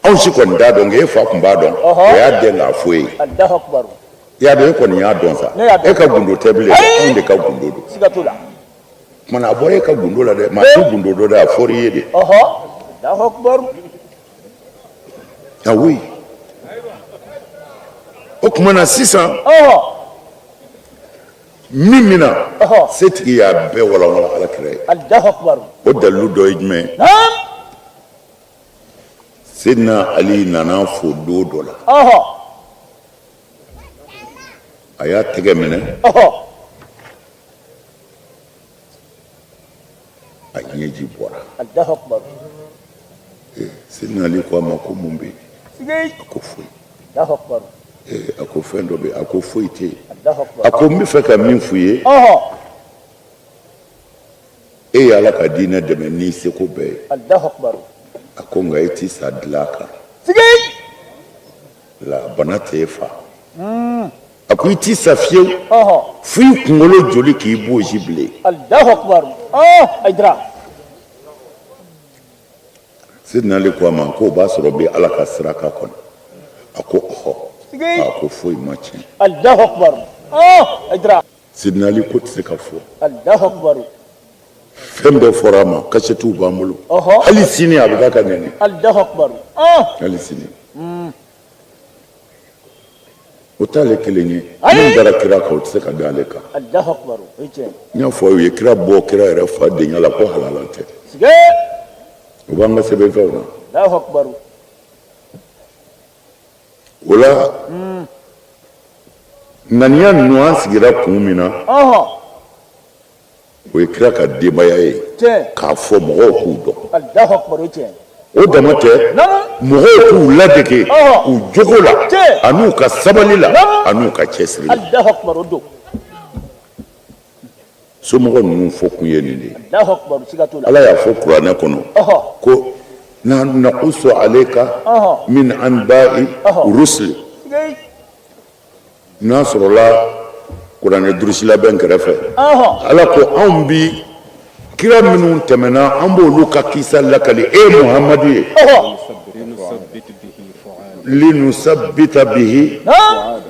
Anw si kɔni t'a dɔn, nka e fa tun b'a dɔn, o y'a dɛn k'a f'e ye. Allahu akbar. I y'a dɔn, e kɔni y'a dɔn sa. E ka gundo tɛ bilen, anw de ka gundo don. Siga t'o la. Tuma na a bɔra e ka gundo la dɛ, maa tɛ gundo dɔn dɛ, a fɔra i ye de. Allahu akbar. Ah oui. O tuma na sisan. Min bɛ na, setigi y'a bɛɛ walanwalan Ala kira ye. Allahu akbar. O dalilu dɔ ye jumɛn ye? Seydina Ali nana fo don dɔ la. A y'a tɛgɛ minɛ. A ɲɛji bɔra. Allahu akbar. Seydina Ali ko a ma ko mun bɛ yen? A ko foyi. Allahu akbar. A ko fɛn dɔ bɛ yen. A ko foyi tɛ yen. Allahu akbar. A ko n bɛ fɛ ka min f'u ye. E ye Ala ka diinɛ dɛmɛ n'i seko bɛɛ ye. Allahu akbar. A ko nka e ti sa dilan kan. La bana tɛ e fa. A ko i ti sa fiyewu fo i kunkolo joli k'i bosi bilen. Allahu akbar. Hayidara. Sidina Ali ko a ma ko o b'a sɔrɔ bɛ Ala ka sira kan kɔni. A ko ɔhɔ. A ko foyi ma tiɲɛ. Allahu akbar. Hayidara. Sidina Ali ko tɛ se ka fɔ. Allahu akbar. Fɛn bɛɛ fɔra a ma, kasɛtiw b'an bolo. Hali sini a bɛ k'a ka nɛni. Allahu akbar. Hali sini. O t'ale kelen ye. Min dara kira kan, o tɛ se ka da ale kan. Allahu akbar. O ye tiɲɛ ye. N y'a fɔ aw ye, kira bɔ kira yɛrɛ fa denya la ko halala tɛ. O b'an ka sɛbɛnfɛnw na. Allahu akbar. O la ŋaniya ninnu, an sigira kun min na, o ye kira ka denbaya ye, k'a fɔ mɔgɔw k'u dɔn. O dama tɛ, mɔgɔw k'u ladege u jogo la, an'u ka sabali la, an'u ka cɛsiri la. Somɔgɔ ninnu fɔ kun ye nin de ye. Ala y'a fɔ kuranɛ kɔnɔ ko nahnu naqusu alayka min anba'i rusuli. N'a sɔrɔla kuranɛ durusila bɛ n kɛrɛfɛ, Ala ko anw bi kira minnu tɛmɛna, an b'olu ka kisa lakali e Muhamadu ye, linusabbita bihi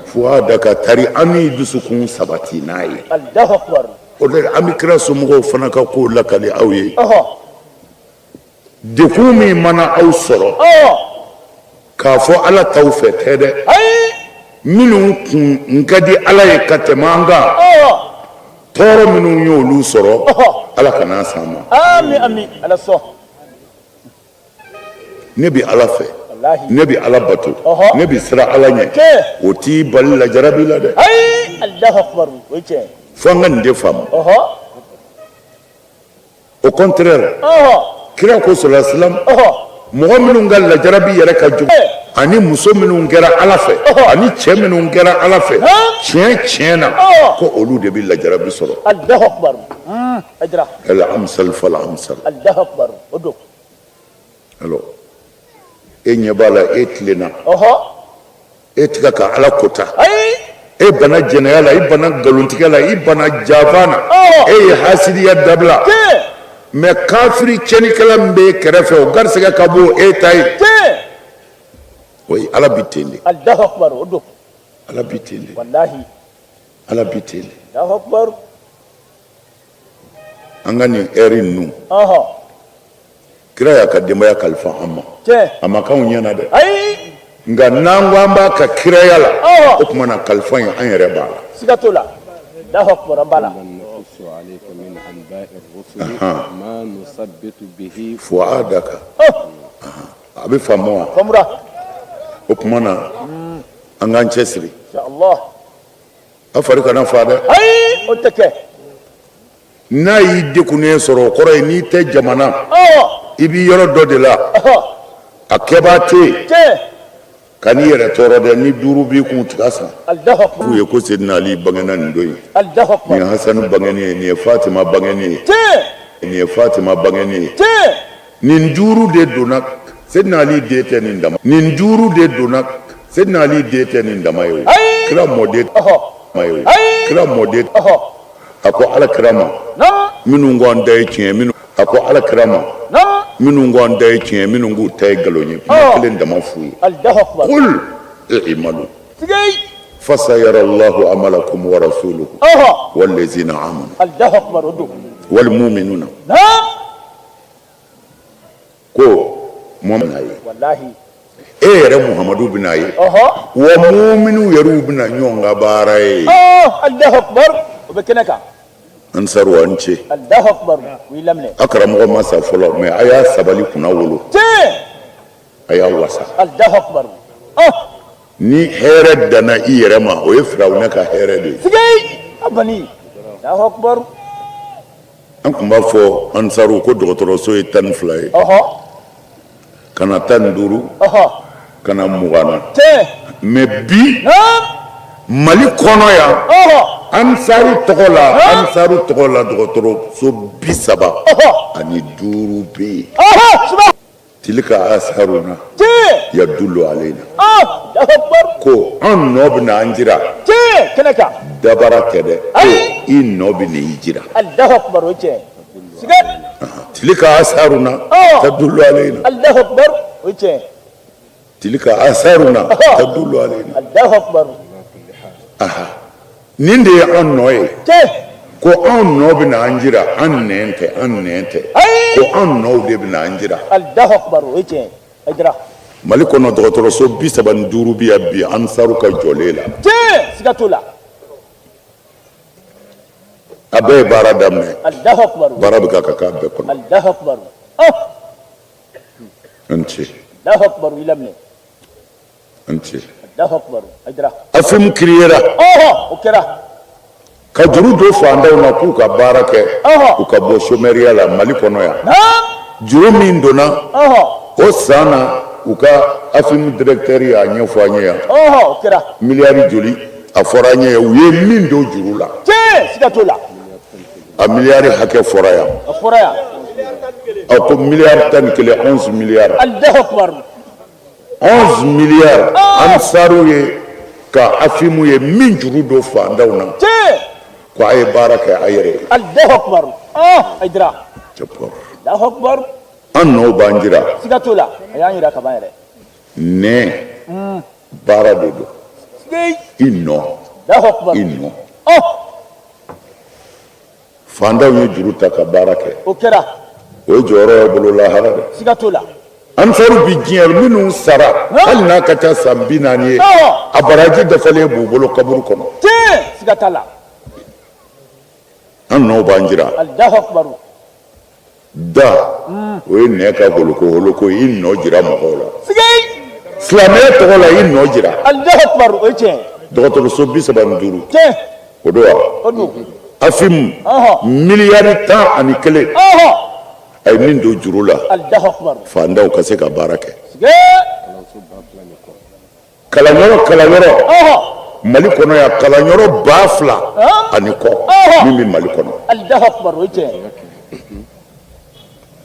fuadaka, tari an b'i dusukun sabati n'a ye. O de an bɛ kira somɔgɔw fana ka kow lakali aw ye. Degun min mana aw sɔrɔ, k'a fɔ Ala t'aw fɛ tɛ dɛ, minnu kun ka di Ala ye ka tɛmɛ an kan. Tɔɔrɔ minnu y'olu sɔrɔ, Ala kan'a s'an ma. Ami ami, Ala sɔn. Ne bɛ Ala fɛ, ne bɛ Ala bato, ne bɛ siran Ala ɲɛ, o t'i bali lajarabi la dɛ. Ayi, Alahu akibaru, o ye tiɲɛ ye. Fo an ka nin de faamu. Au contraire, kira ko sallallahu alaihi wasallam, mɔgɔ minnu ka lajarabi yɛrɛ ka jugu ani muso minnu kɛra Ala fɛ ani cɛ minnu kɛra Ala fɛ tiɲɛ tiɲɛ na, ko olu de bɛ lajarabi sɔrɔ. Alahu akibaru. Hayidara. Al amsal fal amsal. Alahu akibaru, o don. Alors e ɲɛ b'a la, e tilenna, e tɛ ka ka Ala kota, e banna jɛnɛya la, i banna nkalontigɛ la, i banna janfa na, e ye hasidiya dabila, mais kafiri tiɲɛnikɛla min b'e kɛrɛfɛ, o garisɛgɛ ka bon e ta ye. Oui, Ala bi ten de. Alahu akibaru, o don. Ala bi ten de. Walahi. Ala bi ten de. Alahu akibaru. An ka nin ɛri ninnu, kira y'a ka denbaya kalifa an ma, a ma k'anw ɲɛna dɛ, nka n'an ko an b'a ka kiraya la, o tuma na kalifa in an yɛrɛ b'a la. Siga t'o la. Alahu akibaru, an b'a la. Fuadaka, a bɛ faamu wa? Faamura. O tuma na an k'an cɛsiri. A fari kana fa dɛ. Ayi, o tɛ kɛ. N'a y'i degunnen sɔrɔ, o kɔrɔ ye n'i tɛ jamana, i b'i yɔrɔ dɔ de la, a kɛbaa tɛ yen, kan'i yɛrɛ tɔɔrɔ dɛ. Ni duuru b'i kun, tiga san k'u ye ko Sedina Ali bangena nin don in, nin ye Hasani bangeni ye, nin ye Fatima bangeni ye, nin ye Fatima bangeni ye, nin duuru de donna Sedina Ali den tɛ nin dama, nin duuru de donna Sedina Ali den tɛ nin dama ye, o kira mɔden ma ye, o kira mɔden. A ko Ala kira ma, minnu ko an ta ye tiɲɛ, minnu a ko Ala kira ma, minnu ko an ta ye tiɲɛ, minnu k'u ta ye nkalon ye, kuma kelen dama f'u ye: qul i'malu fasayara Allahu amalakum wa rasuluhu wallazina amanu wal mu'minuna. Ko mɔgɔ ye e yɛrɛ Muhamadu bɛna ye, wa muminu yɛrɛw bɛna ɲɔgɔn ka baara ye. O bɛ kɛnɛ kan. Ansaru, aw ni ce. A karamɔgɔ ma sa fɔlɔ, mais a y'a sabali kunna wolo, a y'a wasa. Ni hɛrɛ danna i yɛrɛ ma, o ye Firawuna ka hɛrɛ de ye. An tun b'a fɔ ansaru ko dɔgɔtɔrɔso ye 12 ye, ka na 15, ka na 20 na. Mais bi Mali kɔnɔ yan, ansaru tɔgɔ la, ansaru tɔgɔ la, dɔgɔtɔrɔso 35 bɛ yen. Tilka asaruna yadulu alayna, ko an nɔ bɛna an jira, kɛnɛ kan. Dabara tɛ dɛ, i nɔ bɛ n'i jira. Tilka asaruna tadulu alayna, tilka asaruna tadulu alayna. Nin de ye an nɔ ye, ko anw nɔ bɛna an jira, an nɛn tɛ, an nɛn tɛ, ko an nɔw de bɛna an jira. Mali kɔnɔ dɔgɔtɔrɔso 35 bɛ yan bi ansaru ka jɔlen la. Siga t'o la. A bɛɛ ye baara daminɛ, baara bɛ ka ka k'a bɛɛ kɔnɔ. An ce. An ce. AFIM créera o kɛra ka juru don faantanw na k'u ka baara kɛ, u ka bɔ chômeurya la Mali kɔnɔ yan. Juru min donna o san na, u ka AFIM directeur y'a ɲɛfɔ an ye yan, miliyari joli a fɔra an ye u ye min don juru la. Siga t'o la. A miliyari hakɛ fɔra yan. A fɔra yan. A ko miliyari 11, 11 miliyari. 11 miliyari, ansaru ye ka AFIM ye min juru don faantanw na, ko a ye baara kɛ a yɛrɛ ye. Alahu akubar, Hayidara. Alahu akubar. An nɔw b'an jira. Siga t'o la, a y'an jira kaban yɛrɛ. Nɛn baara de don. I nɔ, i nɔ. Faantanw ye juru ta ka baara kɛ. O kɛra. O ye jɔyɔrɔ ye bolo lahara dɛ. Siga t'o la. Ansaru bi diɲɛ minnu sara, hali n'a ka ca san 40 ye, a baraji dafalen b'u bolo kaburu kɔnɔ. Tiɲɛ, siga t'a la. An nɔw b'an jira. Da o ye nɛ ka goloko holoko ye, i nɔ jira mɔgɔw la. Silamɛya tɔgɔ la, i nɔ jira. Dɔgɔtɔrɔso 35, o don wa? AFIM miliyari 11, a ye min don juru la fantanw ka se ka baara kɛ. Kalanyɔrɔ kalanyɔrɔ Mali kɔnɔ yan, kalanyɔrɔ 2000 ani kɔ min bɛ Mali kɔnɔ,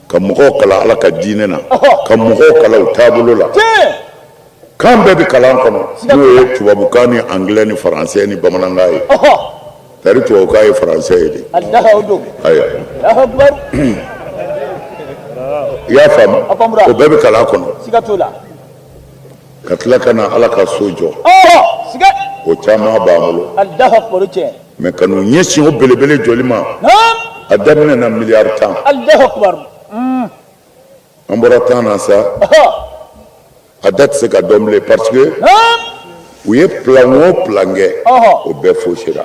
ka mɔgɔw kalan Ala ka diinɛ na, ka mɔgɔw kalan u taabolo la. Kan bɛɛ bɛ kalan kɔnɔ, n'o ye tubabukan ni anglais ni faransɛ ni bamanankan ye. Tari tubabukan ye faransɛ ye de. Ayiwa, i y'a faamu, o bɛɛ bɛ kalan kɔnɔ. Ka tila ka na Ala ka so jɔ, o caman b'an bolo, mais ka n'u ɲɛsin o belebele jɔli ma, a daminɛ na miliyari 10. An bɔra 10 na sa, a da tɛ se ka dɔn bilen, parce que u ye plan o plan kɛ, o bɛɛ faussera.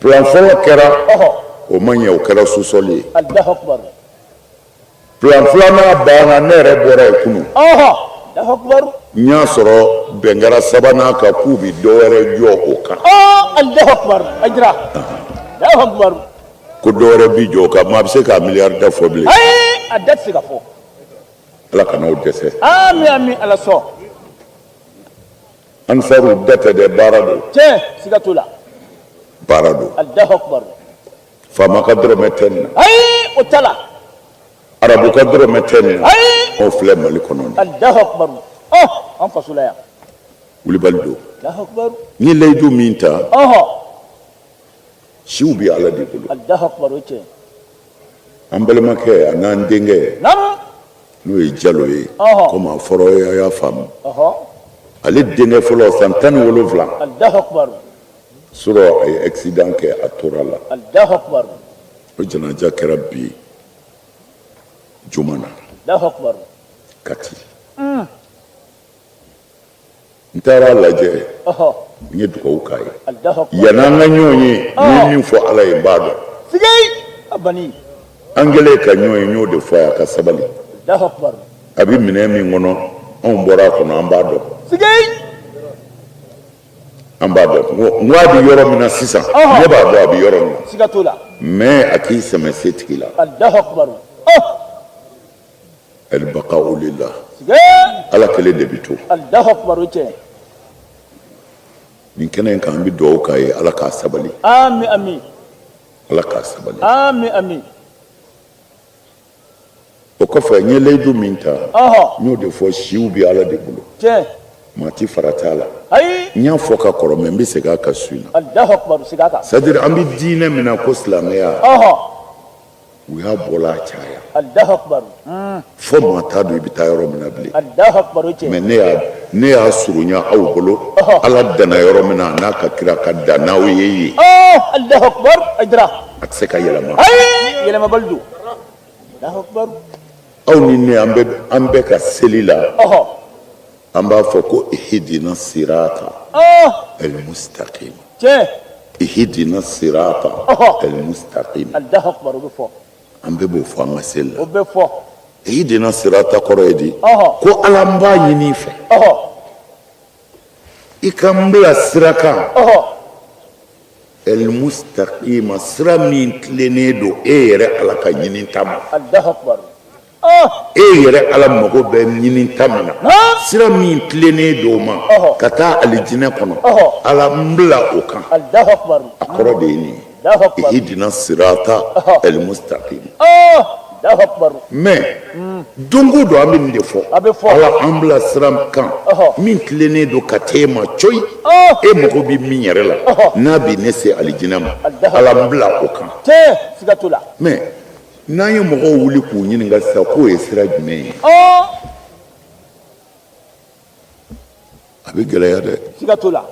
Plan fɔlɔ kɛra, o ma ɲɛ, o kɛra sous-sol ye. Plan filanan banna, ne yɛrɛ bɔra yen kunun, n y'a sɔrɔ bɛn kɛra sabanan kan k'u bɛ dɔ wɛrɛ jɔ o kan, ko dɔ wɛrɛ bi jɔ o kan. Maa bɛ se k'a miliyari da fɔ bilen? A da tɛ se ka fɔ. Ala kan'aw dɛsɛ. Ami, ami, Ala sɔn. Ansaru da tɛ dɛ, baara don. Tiɲɛ, siga t'o la. Baara don. Alahu akubar. Faama ka dɔrɔmɛ tɛ nin na. Ayi, o t'a la. Arabu ka dɔrɔmɛ tɛ nin na. Ayi. O filɛ Mali kɔnɔ nin. Alahu akubar. Ɔ, an faso la yan. Wulibali don. Alahu akubar. N ye layidu min ta. Siw bɛ Ala de bolo. Alahu akubar, o ye tiɲɛ. An balimakɛ a n'an denkɛ. N'o ye Jalo ye. Komi a fɔra aw ye, a y'a faamu. Ale denkɛ fɔlɔ, san 17. Alahu akubar. Surɔ a ye accident kɛ, a tora la. Alahu akubar. O janaja kɛra bi juma na. Alahu akubar. Kati. N taara a lajɛ, n ye dugawu k'a ye. Yan'an ka ɲɔgɔn ye, n ye min fɔ Ala ye, n b'a dɔn. An kɛlen ka ɲɔgɔn ye, n y'o de fɔ a ye, a ka sabali. A bɛ minɛn min kɔnɔ, anw bɔra a kɔnɔ, an b'a dɔn. An b'a dɔn n ko a bɛ yɔrɔ min na sisan, ne b'a dɔn a bɛ yɔrɔ min na. Mais a k'i sɛmɛ setigi la. Albaqa'u lillah, Ala kelen de bɛ to. Alahu akubar, o tiɲɛ. Nin kɛnɛ in kan, an bɛ dugawu k'a ye, Ala k'a sabali. Ami, ami. Ala k'a sabali. Ami, ami. O kɔfɛ, n ye layidu min ta, n y'o de fɔ, siw bɛ Ala de bolo. Tiɲɛ. Maa ti farati a la. Ayi. N y'a fɔ ka kɔrɔ, mais n bɛ segin a kan su in na. Alahu akubar, segin a kan. C'est à dire, an bɛ diinɛ min na ko silamɛya. U y'a bɔla caya. Alahu akubar. Fo maa t'a dɔn i bɛ taa yɔrɔ min na bilen. Alahu akubar, o tiɲɛ. Mais ne y'a surunya aw bolo. Ala danna yɔrɔ min na, a n'a ka kira ka dan n'aw ye yen. Alahu akubar, Hayidara. A tɛ se ka yɛlɛma. Ayi, yɛlɛmabali don. Alahu akubar. Aw ni ne, an bɛ ka seli la. An b'a fɔ ko ihidina sirata almustaqim. Tiɲɛ. Ihidina sirata almustaqim. Alahu akubar, o bɛ fɔ. An bɛɛ b'o fɔ an ka seli la. O bɛ fɔ. Ihidina sirata kɔrɔ ye di? Ko Ala, n b'a ɲini i fɛ. I ka n bila sira kan. Almustaqima, sira min tilennen don e yɛrɛ Ala ka ɲinita ma. Alahu akubar. E yɛrɛ Ala mago bɛ ɲinita min na, sira min tilennen don o ma ka taa alijinɛ kɔnɔ, Ala n bila o kan. A kɔrɔ de ye nin ye, ihidina sirata almustaqim. Mais don o don an bɛ nin de fɔ, Ala an bila sira kan min tilennen don ka taa e ma coyi, e mago bɛ min yɛrɛ la, n'a bɛ ne se alijinɛ ma, Ala n bila o kan. Mais n'an ye mɔgɔw wuli k'u ɲininka sisan k'o ye sira jumɛn ye, a bɛ gɛlɛya dɛ. Siga t'o la.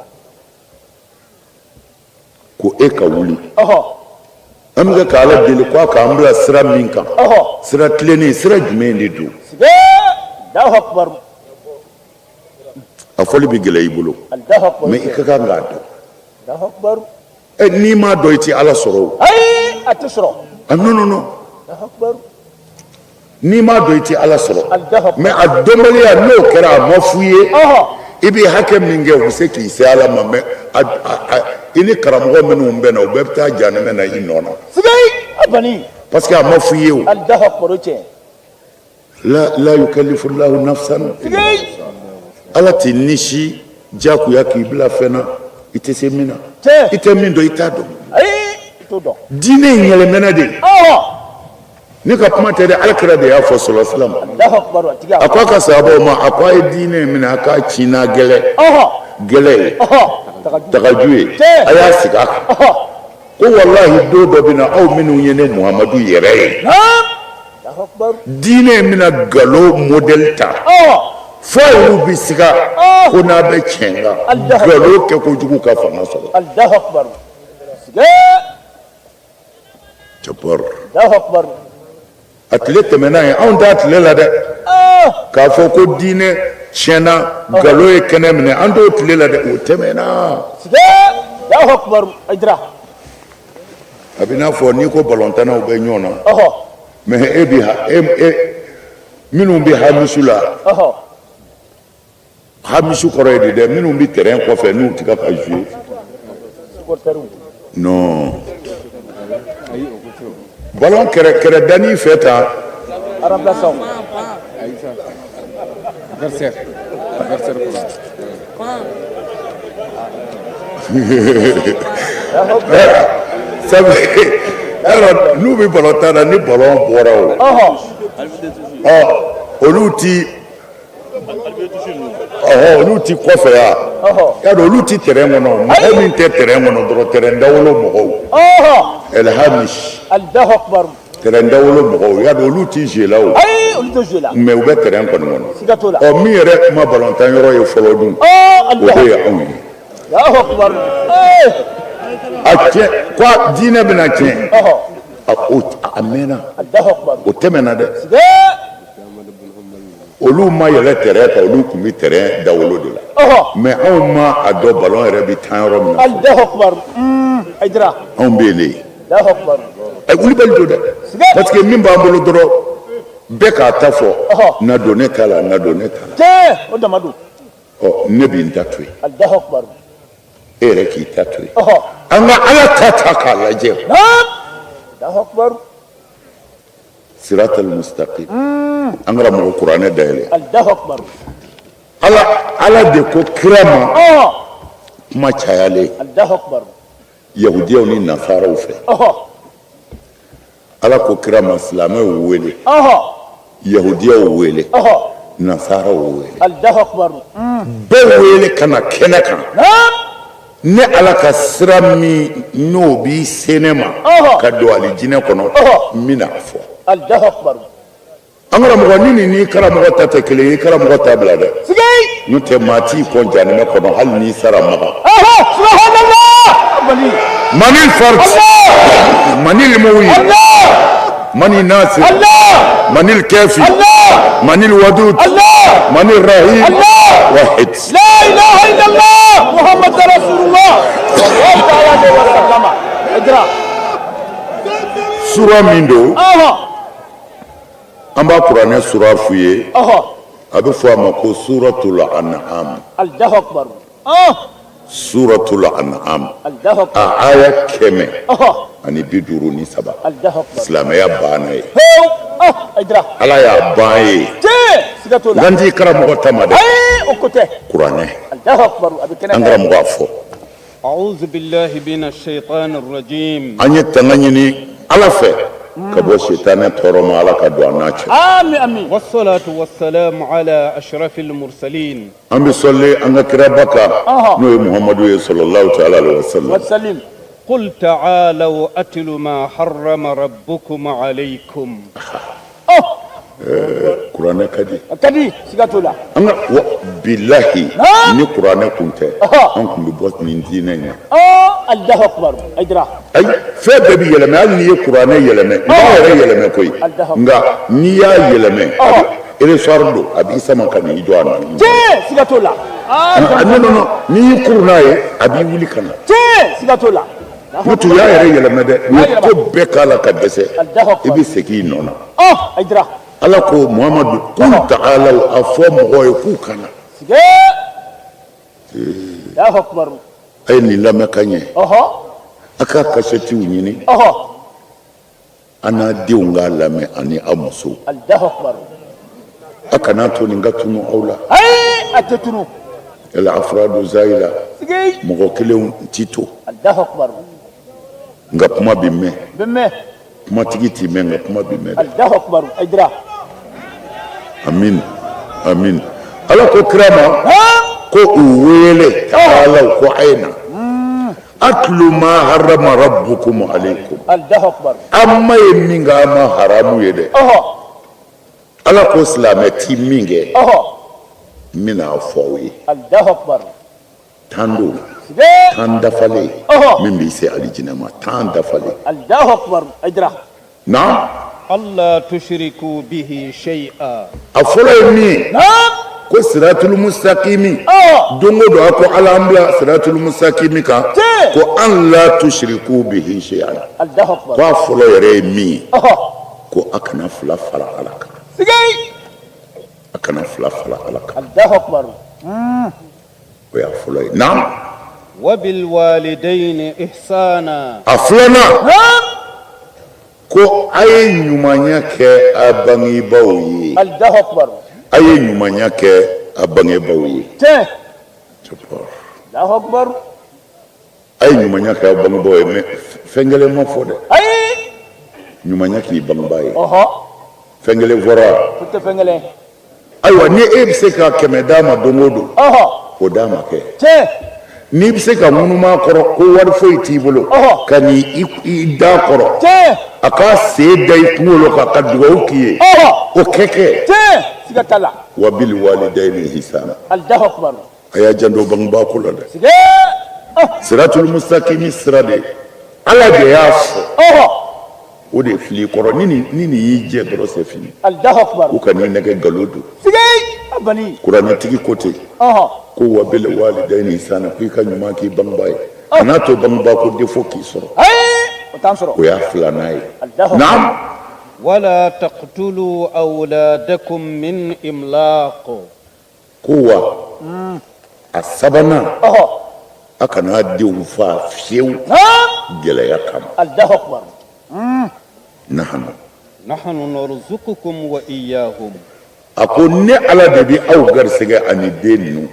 Ko e ka wuli, an bɛ ka Ala deli ko a k'an bila sira min kan, sira tilennen, sira jumɛn de don? A fɔli bɛ gɛlɛya i bolo, mais i ka kan k'a dɔn. Ɛ n'i m'a dɔn i tɛ Ala sɔrɔ o. Ayi a tɛ sɔrɔ. Ah non non non. N'i m'a dɔn i tɛ Ala sɔrɔ. Mais a dɔnbaliya n'o kɛra a ma f'u ye. I bɛ hakɛ min kɛ u bɛ se k'i se Ala ma mais i ni karamɔgɔ minnu bɛnna u bɛɛ bɛ taa jahanama na i nɔ na. Siga a bani. Parce que a ma f'u ye o. Alahu akibaru o tiɲɛ. La la yukallifu Allahu nafsan. Ala tɛ ni si diyagoya k'i bila fɛn na i tɛ se min na. I tɛ min dɔn i t'a dɔn. Ayi i t'o dɔn. Diinɛ in yɛlɛmɛna de. Ne ka kuma tɛ dɛ, Ala kira de y'a fɔ sɔlɔ salam. A ko a ka sahabaw ma, a ko a ye diinɛ in minɛ a k'a ci n'a gɛlɛ gɛlɛ ye tagaju ye, a y'a sigi a kan. Ko walahi don dɔ bɛ na aw minnu ye ne Muhamadu yɛrɛ ye, diinɛ in bɛna nkalon modèle ta fo olu bɛ siga ko n'a bɛ tiɲɛ kan, nkalon kɛ kojugu ka fanga sɔrɔ. Jabbar a tile tɛmɛna ye, anw t'a tile la dɛ, k'a fɔ ko diinɛ tiɲɛna, nkalon ye kɛnɛ minɛ, an t'o tile la dɛ, o tɛmɛna. A bɛ n'a fɔ n'i ko balontannaw bɛ ɲɔgɔn na, mais e bi e minnu bɛ hamisu la, hamisu kɔrɔ ye di dɛ, minnu bɛ terrain kɔfɛ n'u tɛ ka jouer, non, ballon kɛrɛ kɛrɛ danni fɛ tan. Sabu yarɔ n'u bɛ ballon tan na, ni ballon bɔra o, ɔ olu ti ɔhɔ olu ti kɔfɛ yan, y'a dɔn olu ti terrain kɔnɔ, mɔgɔ min tɛ terrain kɔnɔ dɔrɔn, terrain dawolo mɔgɔw, elhamish, terrain dawolo mɔgɔw, y'a dɔn olu ti jeu la o, mais u bɛ terrain kɔni kɔnɔ. Ɔ min yɛrɛ ma ballon tan yɔrɔ ye fɔlɔ dun, o de ye anw ye. A tiɲɛ ko diinɛ bɛna tiɲɛ, a mɛnna, o tɛmɛna dɛ. Olu ma yɛlɛ terrain kan, olu tun bɛ terrain dawolo de la, mais anw ma a dɔn ballon yɛrɛ bɛ tan yɔrɔ min na, anw bɛ yen de. Ɛ wulibali don dɛ, parce que min b'an bolo dɔrɔn, bɛɛ k'a ta fɔ, na don ne ta la, na don ne ta la. Ɔ ne bɛ n ta to yen, e yɛrɛ k'i ta to yen, an ka Ala ta ta k'a lajɛ. Siratal mustaqim. An karamɔgɔ, kuranɛ dayɛlɛ. Ala ala de ko kira ma, kuma cayalen yahudiyaw ni nasaraw fɛ, Ala ko kira ma, silamɛw wele, yahudiyaw wele, nasaraw wele, bɛɛ wele ka na kɛnɛ kan. Ne Ala ka sira min n'o b'i se ne ma ka don alijinɛ kɔnɔ, n bɛna a fɔ. An karamɔgɔ, ni nin n'i karamɔgɔ ta tɛ kelen ye, i karamɔgɔ ta bila dɛ, n'o tɛ maa t'i kɔn jahanama kɔnɔ hali n'i sara Makan. Manil fard, manil muwi, manil nasir, manil kafi, manil wadud, manil rahim, wahid. La ilaha illallah Muhammad Rasulullah. Sura min don, an b'a kuranɛ sura f'u ye, a bɛ fɔ a ma ko suratul an'am. Allahu akbar. Suratul an'am, a aya 153. Silamɛya banna ye, Ala y'a ban ye. N t'i karamɔgɔ ta ma dɛ, kuranɛ. An karamɔgɔ, a fɔ. An ye tanga ɲini Ala fɛ ka bɔ sitanɛ tɔɔrɔ ma, Ala ka don an n'a cɛ. An bɛ sɔli an ka kiraba kan, n'o ye Muhamadu ye, sɔlɔlahu taala alehi wasalam. Qul ta'alaw atlu ma harrama rabbukum alaykum. Kuranɛ ka di. A ka di, siga t'o la. An ka wa bilahi ni kuranɛ kun tɛ, an kun bɛ bɔ nin diinɛ in na. Alahu akubar Hayidara. Ayi, fɛn bɛɛ bɛ yɛlɛmɛ, hali n'i ye kuranɛ yɛlɛmɛ, n b'a yɛrɛ yɛlɛmɛ koyi, nka n'i y'a yɛlɛmɛ, ressort don, a b'i sama ka n'i jɔ a nɔ. Tiɲɛ, siga t'o la. Non non non, n'i y'i kuru n'a ye, a b'i wuli ka na. Tiɲɛ, siga t'o la. N'o tɛ u y'a yɛrɛ yɛlɛmɛ dɛ, u ye ko bɛɛ k'a la ka dɛsɛ, i bɛ segin i nɔ na. Ala ko Muhamadu kul taalaw a fɔ mɔgɔw ye k'u ka na. A ye nin lamɛn ka ɲɛ, a ka kasɛtiw ɲini, a n'a denw k'a lamɛn ani aw musow. A kana to nin ka tunu aw la. A tɛ tunu. El afradu zayila, mɔgɔ kelenw ti to. Nka kuma bɛ mɛn. Kumatigi ti mɛn, nka kuma bɛ mɛn. Amin amin. Ala ko kira ma ko u wele taalaw ko a ye na. Atlu ma harama rabbukum alaykum. An ma ye min kɛ a ma haramu ye dɛ. Ala ko silamɛ ti min kɛ, n bɛna a fɔ aw ye. 10 don, 10 dafalen min b'i se alijinɛ ma, 10 dafalen. Naam. Alla tushriku bihi shay'a. A fɔlɔ ye min ye, ko siratul mustakimi, don o don a ko Ala an bila siratul mustakimi kan, ko an la tushriku bihi shay'an, ko a fɔlɔ yɛrɛ ye min ye, ko a kana fila fara Ala kan. A kana fila fara Ala kan. O y'a fɔlɔ ye. Naam. Wabil walidayni ihsana. A filanan, ko a ye ɲumanya kɛ a bangebaaw ye. Alahu akubar. A ye ɲumanya kɛ a bangebaaw ye. Tiɲɛ. Alahu akubar. A ye ɲumanya kɛ a bangebaaw ye, mais fɛn kelen ma fɔ dɛ. Ayi. Ɲumanya k'i bangebaa ye. Fɛn kelen fɔra wa? O tɛ fɛn kelen. Ayiwa, ni e bɛ se ka 100 d'a ma don o don, o d'a ma kɛ. N'i bɛ se ka ŋunuma kɔrɔ ko wari foyi t'i bolo, ka n'i d'a kɔrɔ, a k'a sen da i kunkolo kan ka dugawu k'i ye, o kɛ kɛ. Siga t'a la. Wa bil walidayni ihsana. A y'a janto bangebaa ko la dɛ. Siratul mustakimi sira de Ala de y'a fɔ. O de filɛ i kɔrɔ, ni nin y'i jɛ dɔrɔn c'est fini. U kan'i nɛgɛn nkalon don. Kuranɛtigi ko ten ko wa bil walidayni ihsana, ko i ka ɲuman k'i bangebaa ye, kan'a to bangebaa ko défaut k'i sɔrɔ. O y'a filanan ye. Naam. Wala taqtulu awladakum min imlaq. Ko wa a sabanan, a kana denw faa fiyewu gɛlɛya kama. Nahanu nahnu narzuqukum wa iyyahum. A ko ne Ala de bɛ aw garisɛgɛ ani den ninnu.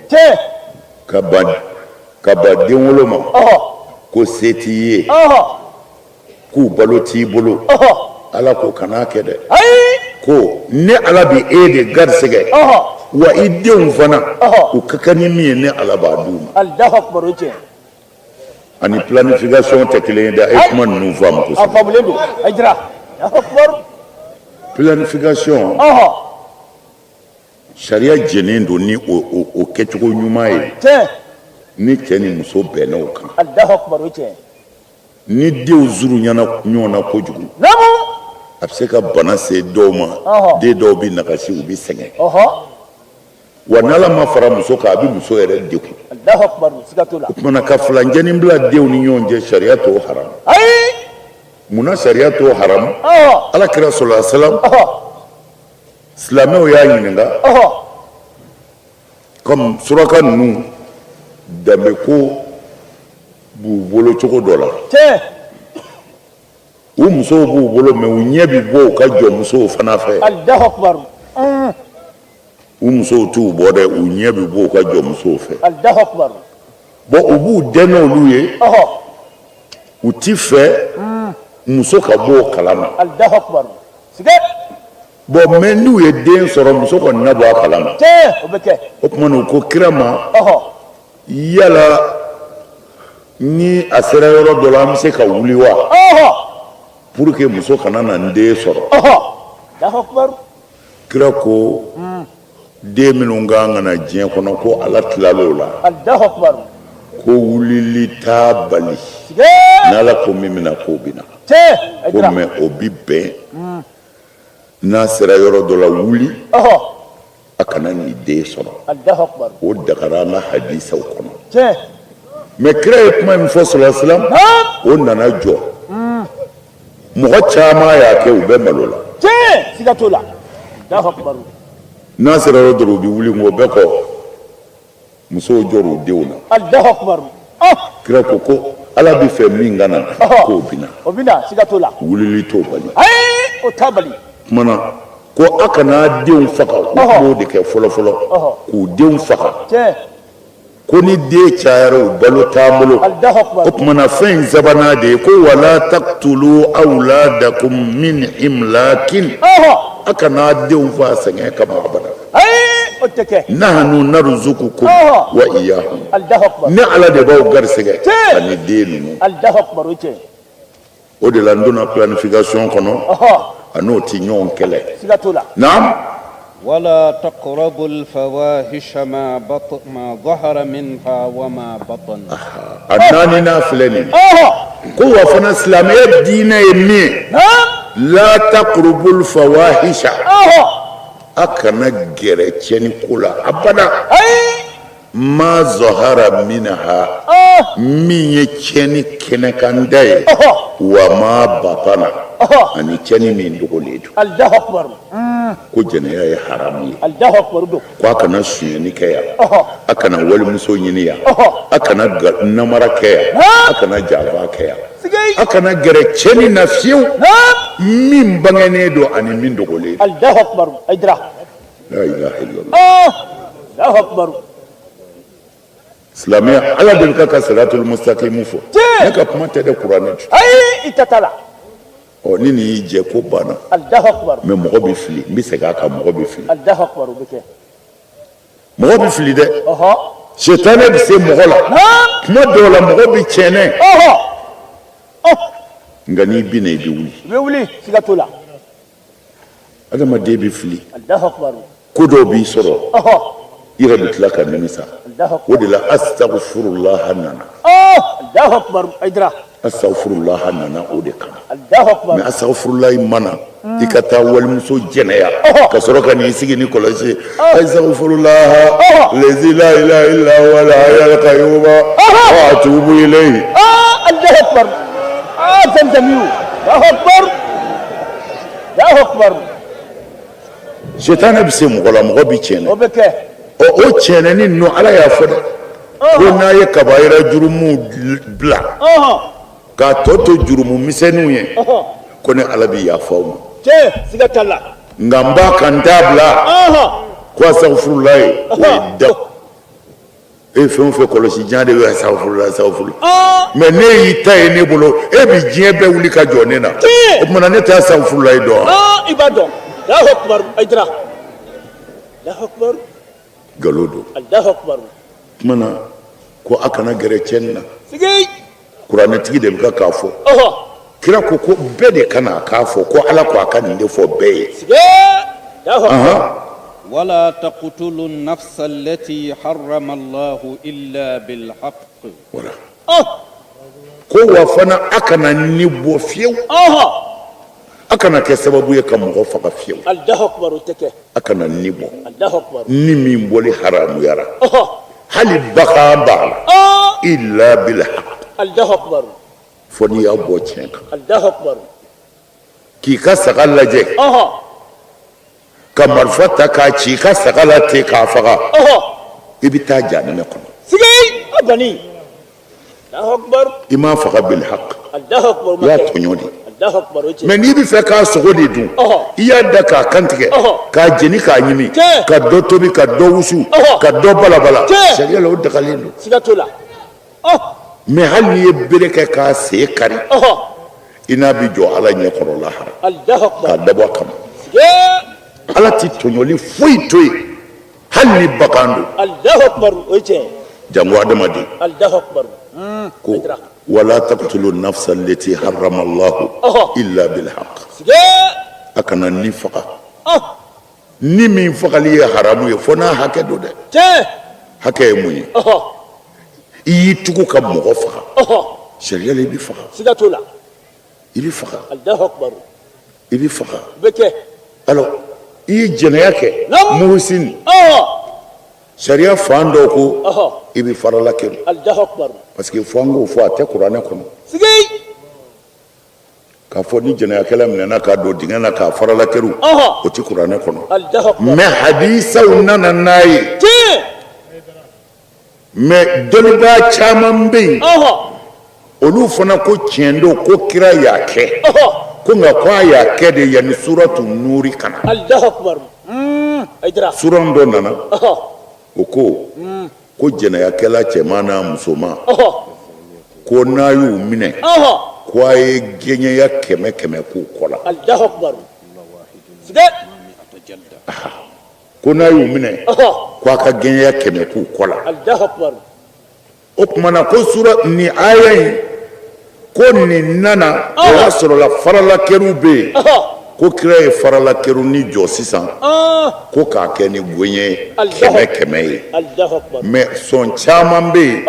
Ka ban ka ban denwolo ma ko se t'i ye, k'u balo t'i bolo, Ala ko kan'a kɛ dɛ. Ko ne Ala bɛ e de garisɛgɛ wa i denw fana, u ka kan ni min ye, ne Ala b'a d'u ma. Ani planification tɛ kelen ye dɛ. A ye kuma ninnu faamu kosɛbɛ. Planification, sariya jɛnnen don ni o kɛcogo ɲuman ye ni cɛ ni muso bɛnna o kan. Ni denw surunyana ɲɔgɔn na kojugu, a bɛ se ka bana se dɔw ma. Den dɔw bɛ nagasi, u bɛ sɛgɛn. Wa n'Ala ma fara muso kan, a bɛ muso yɛrɛ degun. O tuma na ka furancɛnin bila denw ni ɲɔgɔn cɛ, sariya t'o haramu. Munna sariya t'o haramu? Ala kira sallallahu alaihi wasallam, silamɛw y'a ɲininka, comme suraka ninnu danbe ko b'u bolo cogo dɔ la, u musow b'u bolo, mais u ɲɛ bɛ bɔ u ka jɔnmusow fana fɛ. U musow t'u bɔ dɛ, u ɲɛ bɛ bɔ u ka jɔnmusow fɛ. Bon, u b'u dɛn n'olu ye, u ti fɛ muso ka bɔ o kalama. Bon, mais n'u ye den sɔrɔ, muso kɔni na bɔ a kalama. O tuma na u ko kira ma, yala ni a sera yɔrɔ dɔ la, an bɛ se ka wuli wa, pour que muso kana na n den sɔrɔ? Kira ko den minnu ka kan ka na diɲɛ kɔnɔ, ko Ala tilal'o la, ko wulili t'a bali. N'Ala ko min bɛna, k'o bɛ na. Ko mais o bi bɛn n'a sera yɔrɔ dɔ la, wuli a kana n'i den sɔrɔ. O dagara an ka hadisaw kɔnɔ. Mais kira ye kuma min fɔ sallallahu alaihi wasallam, o nana jɔ. Mɔgɔ caman y'a kɛ, u bɛ malo la. Tiɲɛ, siga t'o la. Allahu akbar. N'a sera yɔrɔ dɔrɔn, u bɛ wuli o bɛɛ kɔ, musow jɔr'u denw na. Allahu akbar. Kira ko ko Ala bɛ fɛ min ka na, k'o bɛ na. O bɛ na, siga t'o la. Wulili t'o bali. Ayi, o t'a bali. Tuma na ko a kana denw faga, u tun b'o de kɛ fɔlɔ fɔlɔ, k'u denw faga. Ko ni den cayara, u balo t'an bolo. O tuma na fɛn in sabanan de ye ko wala taqtulu awladakum min imlakin, a kana denw faa sɛgɛn kama abada. Nahnu narzukukum wa iyahum, ne Ala de b'aw garisɛgɛ ani den ninnu. O de la n donna planification kɔnɔ, a n'o tɛ ɲɔgɔn kɛlɛ. Siga t'o la. Naam. Wala taqrabu al-fawahisha ma bat ma zahara minha wa ma batan. A naaninan filɛ nin ye. Ko wa fana silamɛya diinɛ ye min ye. La taqrabu al-fawahisha. A kana gɛrɛ tiɲɛni ko la abada. Ma zahara minha, min ye tiɲɛni kɛnɛkanda ye, wa ma batana, ani tiɲɛni min dogolen don. Allahu akbar. Ko jɛnɛya ye haramu ye. Allahu akbar don. Ko a kana sonyɛni kɛ yan, a kana walimuso ɲini yan, a kana namara kɛ yan, a kana janfa kɛ yan, a kana gɛrɛ tiɲɛni na fiyewu, min bangenen don ani min dogolen don. Allahu akbar. Ayidara. La ilaha illallah. Allahu akbar. Silamɛya, Ala de bɛ ka siratul mustaqimu fɔ. Ne ka kuma tɛ dɛ, kuranɛ tɛ. Ayi, i ta t'a la. Ɔ, ni nin y'i jɛ, ko banna. Allahu akbar. Mais mɔgɔ bɛ fili, n bɛ segin a kan, mɔgɔ bɛ fili. Allahu akbar, o bɛ kɛ. Mɔgɔ bɛ fili dɛ. Sitanɛ bɛ se mɔgɔ la. Kuma dɔw la, mɔgɔ bɛ tiɲɛ. Nka n'i binna, i bɛ wuli. I bɛ wuli, siga t'o la. Adamaden bɛ fili, ko dɔw b'i sɔrɔ, i yɛrɛ bɛ tila ka nimisa. O de la astaghfirullah nana. Astaghfirullah nana o de kama. Mais astaghfirullah ma na i ka taa walimuso jɛnɛya ka sɔrɔ ka n'i sigi ni kɔlɔsi ye. Astaghfirullah lazi la ilaha illa huwa al-hayyul qayyum wa atubu ilayhi. Allahu akbar. Allahu akbar. Allahu akbar. Sitanɛ bɛ se mɔgɔ la, mɔgɔ bɛ tiɲɛ. O bɛ kɛ. Ɔ, o tiɲɛni ninnu, Ala y'a fɔ dɛ, ko n'a ye kabayira jurumu bila k'a tɔ to jurumu misɛnninw ye, ko ne Ala bɛ yafa aw ma. Tiɲɛ, siga t'a la. Nka n b'a kan, n t'a bila. Ko astaghfirullah, o ye da. E fɛn o fɛn kɔlɔsi jan de bɛ astaghfirullah astaghfirullah. Mais ne y'i ta ye ne bolo, e bɛ diɲɛ bɛɛ wuli ka jɔ ne na. O tuma na ne tɛ astaghfirullah dɔn wa? I b'a dɔn. Allahu akbar, Ayidara. Allahu akbar. Nkalon don. Allahu akbar. Tuma na ko a kana gɛrɛ tiɲɛni na. Sigi. Kuranɛtigi de bɛ ka k'a fɔ. Kira ko ko bɛɛ de ka na k'a fɔ ko Ala ko a ka nin de fɔ bɛɛ ye. Sigi. Allahu akbar. Wala taqtulu nafsa allati harrama Allahu illa bil haqq. Voilà. Ko wa fana a kana ni bɔ fiyewu. A kana kɛ sababu ye ka mɔgɔ faga fiyewu. Allahu akbar, o tɛ kɛ. A kana ni bɔ. Allahu akbar. Ni min bɔli haramuyara. Hali bagan b'a la. Illa bil haqq. Allahu akbar. Fo n'i y'a bɔ tiɲɛ kan. Allahu akbar. K'i ka saga lajɛ. Ka marifa ta k'a ci i ka saga la ten k'a faga. I bɛ taa jahanama kɔnɔ. Sigi a bani. Allahu akbar. I m'a faga bil haqq. Allahu akbar. I y'a tɔɲɔ de. Allahu akbar, o tiɲɛ. Mais n'i bɛ fɛ k'a sogo de dun, i y'a da k'a kantigɛ, k'a jeni k'a ɲimi, ka dɔ tobi, ka dɔ wusu, ka dɔ balabala. Sariya la, o dagalen don. Siga t'o la. Mais hali n'i ye bere kɛ k'a sen kari, i n'a bɛ jɔ Ala ɲɛ kɔrɔ lahara. Allahu akbar. K'a dabɔ a kama. Ala tɛ tɔɲɔli foyi to yen, hali ni bagan don. Allahu akbar, o ye tiɲɛ ye. Jango adamaden. Allahu akbar. Ko wala taqtulu nafsa allati harrama Allahu illa bil haqq. A kana ni faga. Ni min fagali ye haramu ye, fo n'a hakɛ don dɛ. Hakɛ ye mun ye? I y'i tugu ka mɔgɔ faga. Sariya la, i bɛ faga. Siga t'o la. I bɛ faga. Allahu akbar. I bɛ faga. O bɛ kɛ. Alors, i ye jɛnɛya kɛ. Muhsin. Sariya fan dɔw ko i bɛ farala kɛrun, parce que fo an k'o fɔ, a tɛ kuranɛ kɔnɔ k'a fɔ ni jɛnɛyakɛla minɛna k'a don dingɛ na k'a farala kɛrun, o tɛ kuranɛ kɔnɔ. Mais hadisaw nana n'a ye. Mais dɔnnibaa caman bɛ yen, olu fana ko tiɲɛ don, ko kira y'a kɛ, ko nka ko a y'a kɛ de yanni suratu nuri ka na. Suran dɔ nana, o ko ko jɛnɛyakɛla cɛman n'a musoman, ko n'a y'u minɛ, ko a ye gɛɲɛya 100 100 k'u kɔ la. Ko n'a y'u minɛ, ko a ka gɛɲɛya 100 k'u kɔ la. O tuma na ko sura nin aya in, ko nin nana, o y'a sɔrɔla faralakɛru bɛ yen, ko kira ye faralakɛruni jɔ sisan, ko k'a kɛ ni gɛɲɛ 100 100 ye. Mais sɔn caman bɛ yen,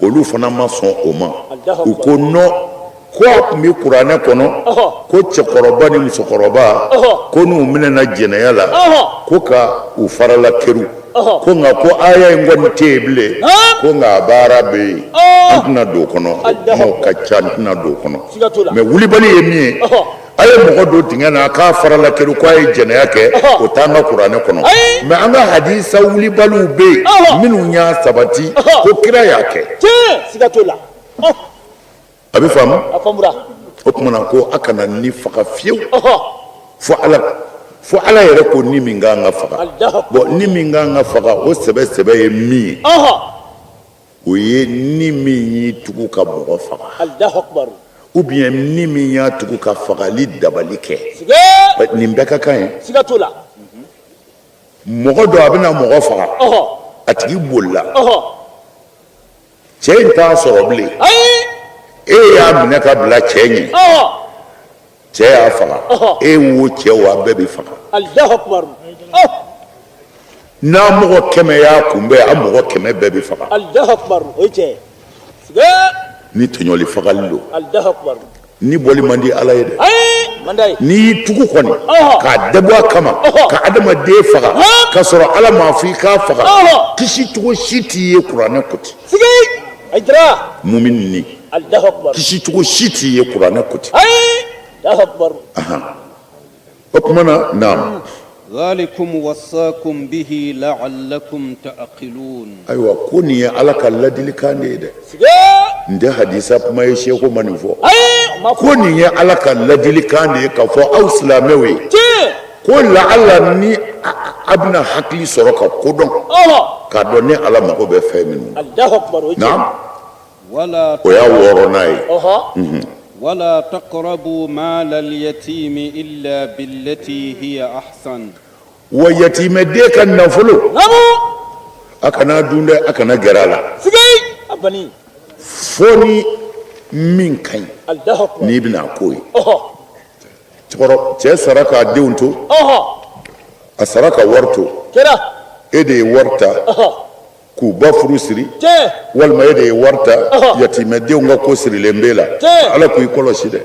olu fana ma sɔn o ma. U ko non, ko a tun bɛ kuranɛ kɔnɔ ko cɛkɔrɔba ni musokɔrɔba, ko n'u minɛna jɛnɛya la, ko ka u farala keru, ko nka ko aya in kɔni tɛ yen bilen, ko nka a baara bɛ yen. An tɛna don o kɔnɔ, o kumaw ka ca, an tɛna don o kɔnɔ. Mais wulibali ye min ye, a ye mɔgɔ don dingɛ na k'a farala keru ko a ye jɛnɛya kɛ, o t'an ka kuranɛ kɔnɔ. Mais an ka hadisa wulibaliw bɛ yen minnu y'a sabati ko kira y'a kɛ. Siga t'o la. A bɛ faamu. O tuma na ko a kana ni faga fiyewu fo ala, fo ala yɛrɛ ko ni min ka kan ka faga. Bon, ni min ka kan ka faga, o sɛbɛ sɛbɛ ye min ye, o ye ni min y'i tugu ka mɔgɔ faga, ou bien ni min y'a tugu ka fagali dabali kɛ. Nin bɛɛ ka kan ye. Siga t'o la. Mɔgɔ dɔ, a bɛna mɔgɔ faga, a tigi bolila, cɛ in t'a sɔrɔ bilen, e y'a minɛ ka bila cɛ ɲɛ, cɛ y'a faga, e wo, cɛ wo, a bɛɛ bɛ faga. N'a mɔgɔ 100 y'a kunbɛn, a mɔgɔ 100 bɛɛ bɛ faga. Ni tɔɲɔli fagali don, ni bɔli man di Ala ye dɛ. N'i y'i tugu kɔni k'a dabɔ a kama ka adamaden faga k'a sɔrɔ Ala m'a fɔ i k'a faga, kisi cogo si t'i ye. Kuranɛ ko ten. Mumini ni kisi cogo si t'i ye, kuranɛ ko ten. O tuma na, naam. Zalikum wasakum bihi la'allakum ta'qilun. Ayiwa, ko nin ye Ala ka ladilikan de ye dɛ. Nin tɛ hadisa kuma ye, seku ma nin fɔ. Ko nin ye Ala ka ladilikan de ye k'a fɔ aw silamɛw ye ko laala ni a bɛna hakili sɔrɔ ka ko dɔn, k'a dɔn ne Ala mago bɛ fɛn minnu na. Naam. O y'a wɔɔrɔnan ye. Wala taqrabu malal yatimi illa billati hiya ahsan. Wa yatimɛden ka nafolo, a kana dun dɛ, a kana gɛrɛ a la fo ni min ka ɲi n'i bɛna k'o ye. Cɛ sara k'a denw to, a sara ka wari to, e de ye wari ta k'u ba furu siri, walima e de ye wari ta, yatimɛdenw ka ko sirilen b'e la, Ala k'i kɔlɔsi dɛ.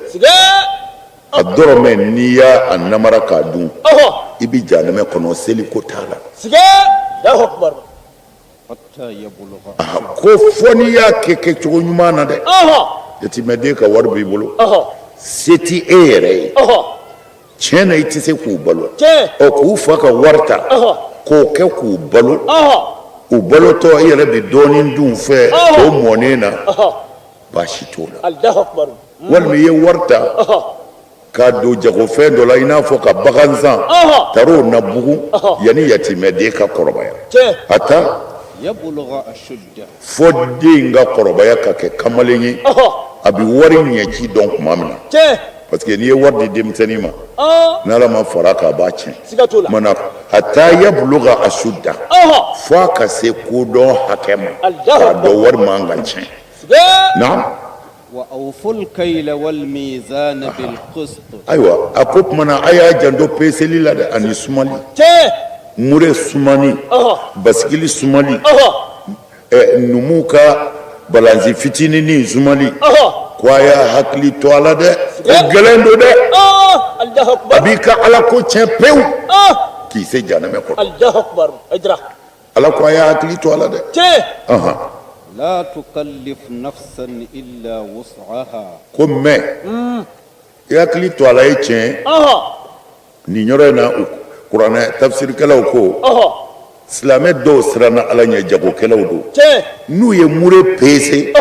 A dɔrɔmɛ, n'i y'a namara k'a dun, i bɛ jahanamɛ kɔnɔ, seli ko t'a la. Ko fo n'i y'a kɛ kɛcogo ɲuman na dɛ. Yatimɛden ka wari b'i bolo, se tɛ e yɛrɛ ye, tiɲɛ na i tɛ se k'u balo, ɔ k'u fa ka wari ta k'o kɛ k'u balo, u balotɔ i yɛrɛ bɛ dɔɔnin dun fɛ o mɔnen na, baasi t'o la. Walima i ye wari ta k'a don jagofɛn dɔ la, i n'a fɔ ka bagan san, taar'o na bugun yanni yatimɛden ka kɔrɔbaya, a ta fo den ka kɔrɔbaya ka kɛ kamalen ye, a bɛ wari ɲɛci dɔn tuma min na. Parce que n'i ye wari di denmisɛnnin ma, n'Ala ma fara k'a b'a tiɲɛ mana. Hatta yabluga asudda, fo a ka se kodɔn hakɛ ma k'a dɔn wari man ka tiɲɛ. Naam. Wa awful kayla wal mizana bil qist. Ayiwa, a ko tuma na a y'a janto peseli la dɛ, ani sumali, mure sumani, basikili sumali, numuw ka balansi fitinin sumali, ko a y'a hakili to a la dɛ, ko gɛlɛn don dɛ, a b'i ka Ala ko tiɲɛ pewu k'i se jahanamɛ kɔnɔ. Ala ko a y'a hakili to a la dɛ. Tiɲɛ. La tukallif nafsan illa wus'aha. Ko mais i hakili to a la ye tiɲɛ ye. Nin yɔrɔ in na, kuranɛ tafsirikɛlaw ko silamɛ dɔw siranna Ala ɲɛ, jagokɛlaw don. N'u ye mure pese,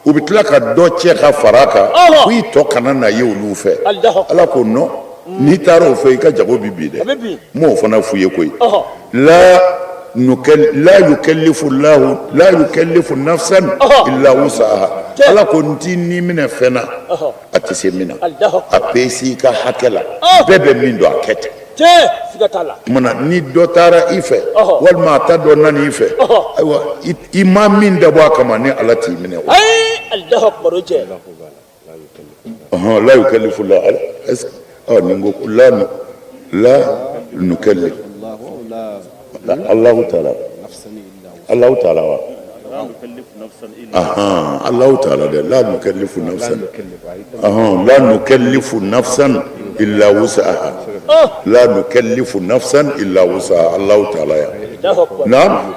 u bɛ tila ka dɔ cɛ ka fara a kan ko i tɔ kana na ye olu fɛ. Ala ko non, n'i taara o fɛ, i ka jago bɛ bin dɛ. N m'o fana f'u ye koyi. La la yukallifu lahu la yukallifu nafsan illa wusaha. Ala ko n t'i ni minɛ fɛn na a tɛ se min na. A pese i ka hakɛ la, bɛɛ bɛ min dɔn, a kɛ ten. Tuma na ni dɔ taara i fɛ walima a ta dɔ nana i fɛ, ayiwa, i ma min dabɔ a kama, ni Ala t'i minɛ o. Ɔhɔn, la yukallifu la est-ce que nin ko la la nukallif Allahu taala, Allahu taala wa ahan Allahu taala dɛ, la nukallifu nafsan, ahan, la nukallifu nafsan illa wusaha, la nukallifu nafsan illa wusaha, Allahu taala ya naam.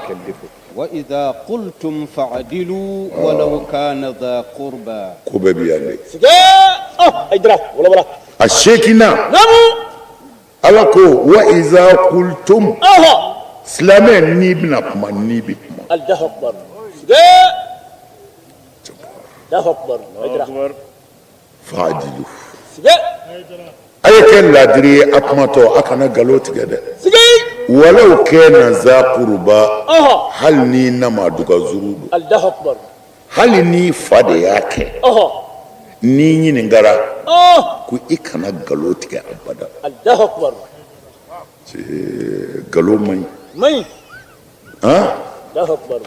Wa idha qultum fa'dilu walau kana dha qurba. Ko bɛɛ bi yan de. A seeginnan, Ala ko wa iza qultum, silamɛ n'i bɛna kuma, n'i bɛ kuma, fa'dilu, a ye kɛ ladiri ye a kumatɔ, a kana nkalon tigɛ dɛ. Walaw kana za kuruba, hali n'i namadu ka zuru don, hali n'i fa de y'a kɛ, n'i ɲininkara ko i kana nkalon tigɛ abada. Nkalon man ɲi,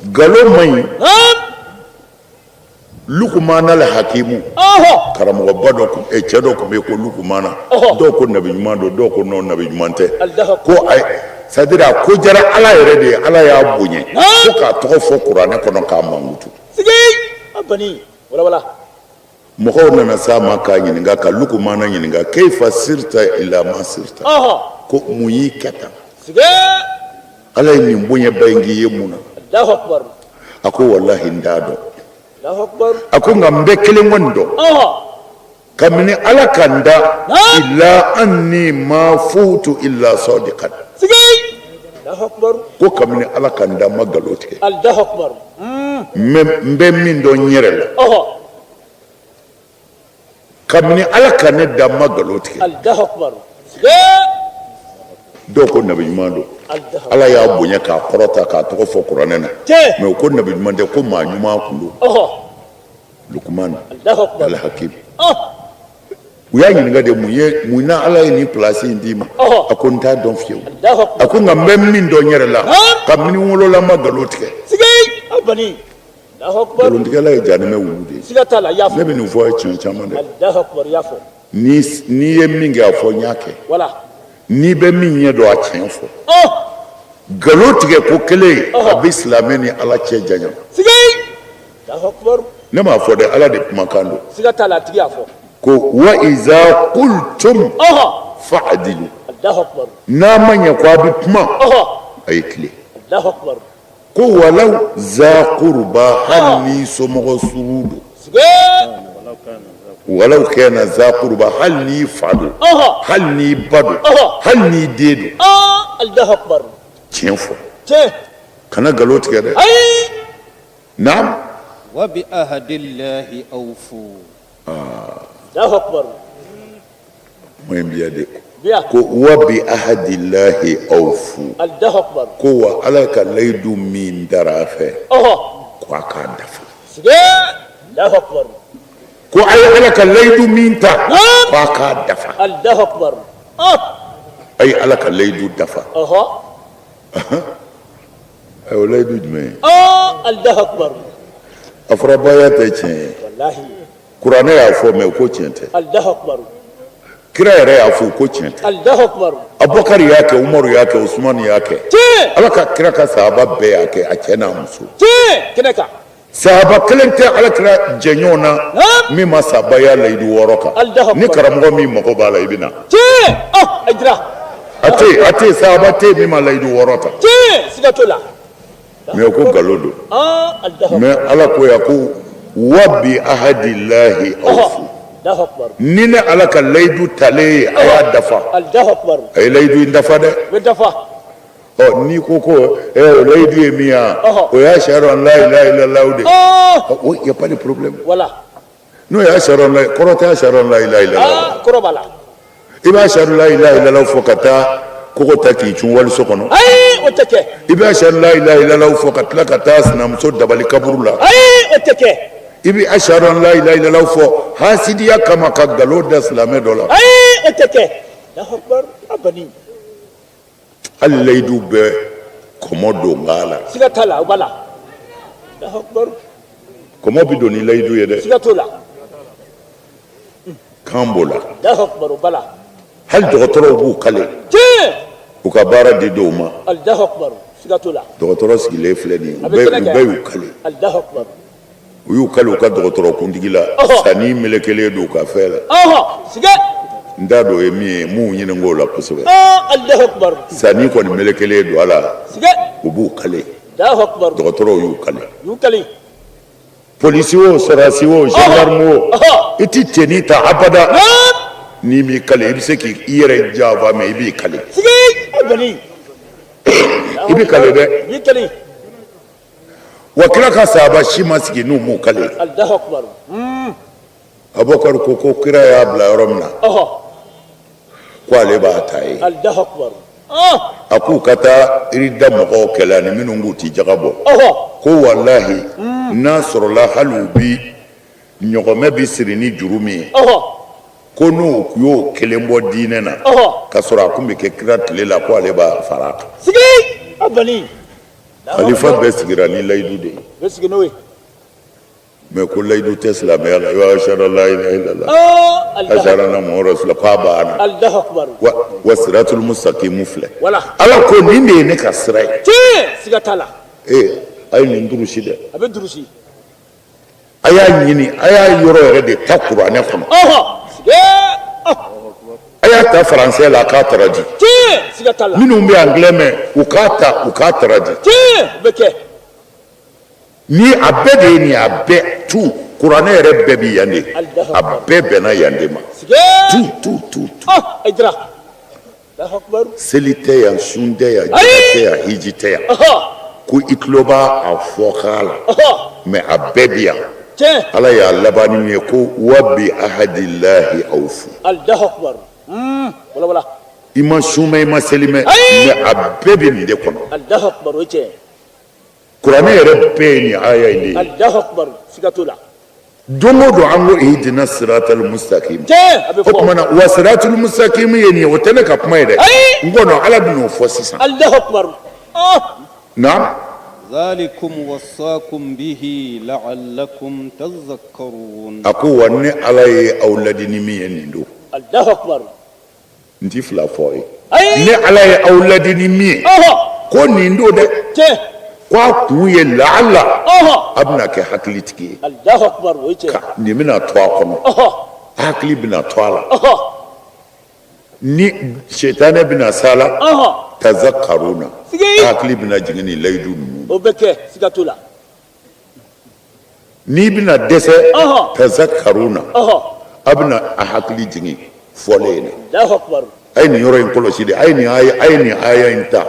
nkalon man ɲi. Lukumana la hakimu, karamɔgɔba dɔ, cɛ dɔ tun bɛ yen ko Lukumana. Dɔw ko nabi ɲuman don, dɔw ko non, nabi ɲuman tɛ. Ko c'est à dire a ko diyara Ala yɛrɛ de ye, Ala y'a bonya fo k'a tɔgɔ fɔ kuranɛ kɔnɔ k'a mankutu. Mɔgɔw nana s'a ma k'a ɲininka, ka Lukumana ɲininka, keifa sirta ila ma sirta, ko mun y'i kɛ tan, Ala ye nin bonyaba in k'i ye mun na? A ko walahi n t'a dɔn. A ko nka n bɛ kelen kɔni dɔn, kabini Ala ka n da, illa anni ma futu illa sadiqan, ko kabini Ala ka n da, n ma nkalon tigɛ. N bɛ min dɔn n yɛrɛ la, kabini Ala ka ne da, n ma nkalon tigɛ. Dɔw ko nabi ɲuman don, Ala y'a bonya k'a kɔrɔta k'a tɔgɔ fɔ kuranɛ na, mais u ko nabi ɲuman tɛ, ko maa ɲuman kun don. Lukumana Alhakim, u y'a ɲininka de mun ye, mun na Ala ye nin place in d'i ma? A ko n t'a dɔn fiyewu. A ko nka n bɛ min dɔn n yɛrɛ la, kabini n wolola, n ma nkalon tigɛ. Nkalontigɛla ye jahanamɛ wulu de ye. Ne bɛ nin fɔ a ye tiɲɛ caman dɛ. N'i ye min kɛ, a fɔ n y'a kɛ. N'i bɛ min ɲɛ dɔn, a tiɲɛ fɔ. Nkalon tigɛ ko kelen, a bɛ silamɛ ni Ala cɛ janya. Ne m'a fɔ dɛ, Ala de kumakan don. Siga t'a la, a tigi y'a fɔ. Ko wa iza qultum fa'dilu, n'a ma ɲɛ ko a bɛ kuma, a ye tilen. Ko walaw za kuruba, hali ni somɔgɔ surun don, walaw kana za kuruba, hali n'i fa don, hali n'i ba don, hali n'i den don, tiɲɛ fɔ, kana nkalon tigɛ dɛ. Naam. Wa bi ahadillahi awfu. Allahu akbar. Kuma in biya de. Ko wa bi ahadillahi awfu. Allahu akbar. Ko wa Ala ka layidu min dara a fɛ. Ko a k'a dafa. Allahu akbar. Ko a ye Ala ka layidu min ta. Ko a k'a dafa. Allahu akbar. A ye Ala ka layidu dafa. Ayiwa, layidu jumɛn ye? Allahu akbar. A fɔra baya tɛ tiɲɛ ye. Walahi. Kuranɛ y'a fɔ, mais ko tiɲɛ tɛ. Allahu akbar. Kira yɛrɛ y'a fɔ ko tiɲɛ tɛ. Allahu akbar. Abubakar y'a kɛ, Umaru y'a kɛ, Usumani y'a kɛ. Tiɲɛ. Ala ka kira ka sahaba bɛɛ y'a kɛ, a cɛ n'a muso. Tiɲɛ, kɛnɛ kan. Sahaba kelen tɛ ala kira jɛɲɔgɔn na min ma sa baya layidu 6 kan. Ni karamɔgɔ min mago b'a la, i bɛ na. Tiɲɛ, a jira. A tɛ yen, a tɛ yen, sahaba tɛ yen min ma layidu 6 ta. Tiɲɛ, siga t'o la. Mais ko nkalon don. Mais Ala ko yan ko wa bi ahadilahi awfu, ni ne Ala ka layidu talen ye, a y'a dafa. A ye layidu in dafa dɛ. Ɔ n'i ko ko o layidu ye min ye, o ye ashadu an la ilaha illallah de ye, y a pas de problème. N'o ye ashadu an la, kɔrɔ tɛ ashadu an la ilaha illallah. Kɔrɔ b'a la. I bɛ ashadu la ilaha illallah fɔ ka taa kogo ta k'i cun waliso kɔnɔ. Ayi, o tɛ kɛ. I bɛ ashadu la ilaha illallah fɔ ka tila ka taa sinamuso dabali kaburu la. Ayi, o tɛ kɛ. I bɛ ashadu an la ilaha illallah fɔ hasidiya kama ka nkalon da silamɛ dɔ la. Ayi, o tɛ kɛ. Allahu akbar abani. Hali layidu bɛ kɔmɔ don nka la. Siga t'a la, o b'a la. Allahu akbar. Kɔmɔ bɛ don ni layidu ye dɛ. Siga t'o la. Kan b'o la. Allahu akbar, o b'a la. Hali dɔgɔtɔrɔw b'u kale. Tiɲɛ. U ka baara di dɔw ma. Allahu akbar, siga t'o la. Dɔgɔtɔrɔ sigilen filɛ nin ye. U bɛɛ y'u kale. Allahu akbar. U y'u kale u ka dɔgɔtɔrɔ kuntigi la. Sanni melekelen don u ka fɛn la. Siga. N t'a dɔn o ye min ye, m'u ɲininka o la kosɛbɛ. Allahu akbar. Sanni kɔni melekelen don a la. Siga. U b'u kale. Allahu akbar. Dɔgɔtɔrɔw y'u kale. U y'u kale. Polisi o, sɔrɔdasi o, gendarme o, i ti tenue ta abada n'i m'i kale. I bɛ se k'i yɛrɛ janfa, mais i b'i kale. I b'i kale dɛ. I b'i kale. Wa kira ka sahaba si ma sigi n'u m'u kale. Allahu akbar. Abubakar ko ko kira y'a bila yɔrɔ min na, ko ale b'a ta yen. Allahu akbar. A k'u ka taa irida mɔgɔw kɛlɛ ani minnu k'u ti jaga bɔ. Ko walahi, n'a sɔrɔla hali u bi ɲɔgɔmɛ bi siri ni juru min ye, ko n'u y'o kelen bɔ diinɛ na ka sɔrɔ a kun bɛ kɛ kira tile la, ko ale b'a fara a kan. Khalifa bɛɛ sigira ni layidu de ye. Bɛɛ sigi n'o ye. Mais ko layidu tɛ silamɛya la. I b'a ashadu la ilaha illallah, ashadu anna muhammadu rasulullah, k'a banna. Allahu akbar. Wa wa siratul mustaqimu filɛ. Wala. Ala ko nin de ye ne ka sira ye. Tiɲɛ, siga t'a la. Ee, a ye nin durusi dɛ. A bɛ durusi. A y'a ɲini, a y'a yɔrɔ yɛrɛ de ta kuranɛ kɔnɔ. A y'a ta faransɛ la, a k'a traduit. Tiɲɛ, siga t'a la. Minnu bɛ anglais mɛn, u k'a ta, u k'a traduit. Tiɲɛ, o bɛ kɛ. Ni a bɛɛ de ye nin ye, a bɛɛ tout, kuranɛ yɛrɛ bɛɛ bi yan de, a bɛɛ bɛnna yan de ma, tout tout tout tout. Seli tɛ yan, sun tɛ yan, jaka tɛ yan, hiji tɛ yan, ko i tulo b'a a fɔ k'a la, mais a bɛɛ bi yan. Ala y'a laban ni min ye, ko wa bi ahadilahi awfu. I ma sun mɛn, i ma seli mɛn, mais a bɛɛ bɛ nin de kɔnɔ. Kuranɛ yɛrɛ bɛɛ ye nin aya in de ye. Allahu akbar, siga t'o la. Don o don an ko ihdina siratal mustakim. Tiɲɛ, a bɛ fɔ. O tuma na wa siratul mustakim ye nin ye, o tɛ ne ka kuma ye dɛ. Ayi. N kɔnɔ Ala bɛn'o fɔ sisan. Allahu akbar. Naam. Zalikum wasakum bihi la'allakum tazakkarun. A ko wa ne Ala ye aw ladi ni min ye, nin don. Allahu akbar. N ti fila fɔ ye. Ne Ala ye aw ladi ni min ye, ko nin don dɛ, ko a kun ye laala a bɛna kɛ hakilitigi ye, nin bɛna to a kɔnɔ, hakili bɛna to a la, ni sitanɛ bɛna s'a la, tazakkaruna, hakili bɛna jigin nin layidu ninnu. O bɛ kɛ, siga t'o la. N'i bɛna dɛsɛ, tazakkaruna, a bɛna a hakili jigin fɔlen in na. A ye nin yɔrɔ in kɔlɔsi dɛ, a ye nin aya, a ye nin aya in ta.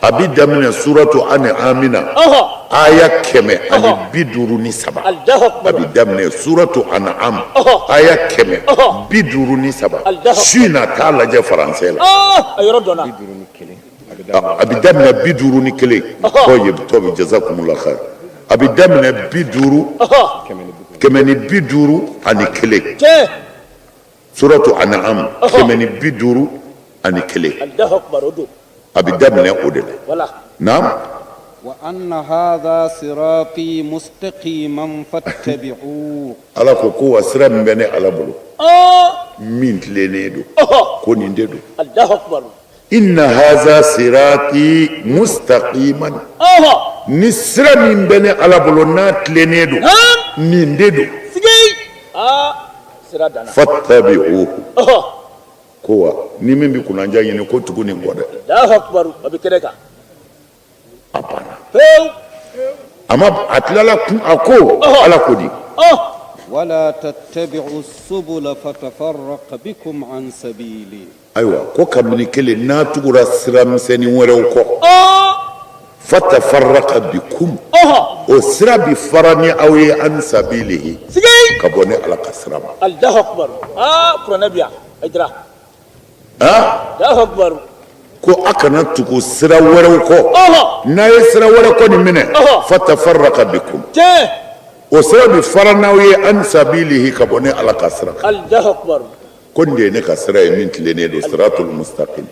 A bi daminɛ suratu an'ami na, aya 153. A bi daminɛ suratu an'am, aya 153. Su in na, t'a lajɛ faransɛ la. A yɔrɔ dɔnna. A bɛ daminɛ 51 tɔ bɛ jazakumullah khair. A bɛ daminɛ bi duuru, 151, suratu an'am, 151, a bɛ daminɛ o de la. Naam. Wa anna hadha sirati mustaqiman fattabi'uhu. Ala ko ko wa sira min bɛ ne Ala bolo, min tilennen don, ko nin de don. Inna haza sirati mustaqiman, ni sira min bɛ ne Ala bolo n'a tilennen don, nin de don. Fattabi'uhu, ko wa ni min bɛ kunnandiya ɲini, ko tugu nin kɔ dɛ. A banna. A ma a tilala kun a ko Ala ko di. Wala tattabi'u subula fatafarraqa bikum an sabili. Ayiwa ko kabini kelen n'a tugura sira misɛnnin wɛrɛw kɔ. Fatafarraqa bikum. O sira bi fara ni aw ye an sabilihi. Ka bɔ ne Ala ka sira ma. Alahu akubar. Aa kuranɛ bi yan. Hayidara. Alahu akubar. Ko a kana tugu sira wɛrɛw kɔ. N'a ye sira wɛrɛ kɔni minɛ. Fatafarraqa bikum. Tiɲɛ. O sira bi fara n'aw ye an sabilihi ka bɔ ne Ala ka sira kan. Alahu akubar. Ko nin de ye ne ka sira ye min tilennen don siratul mustaqim.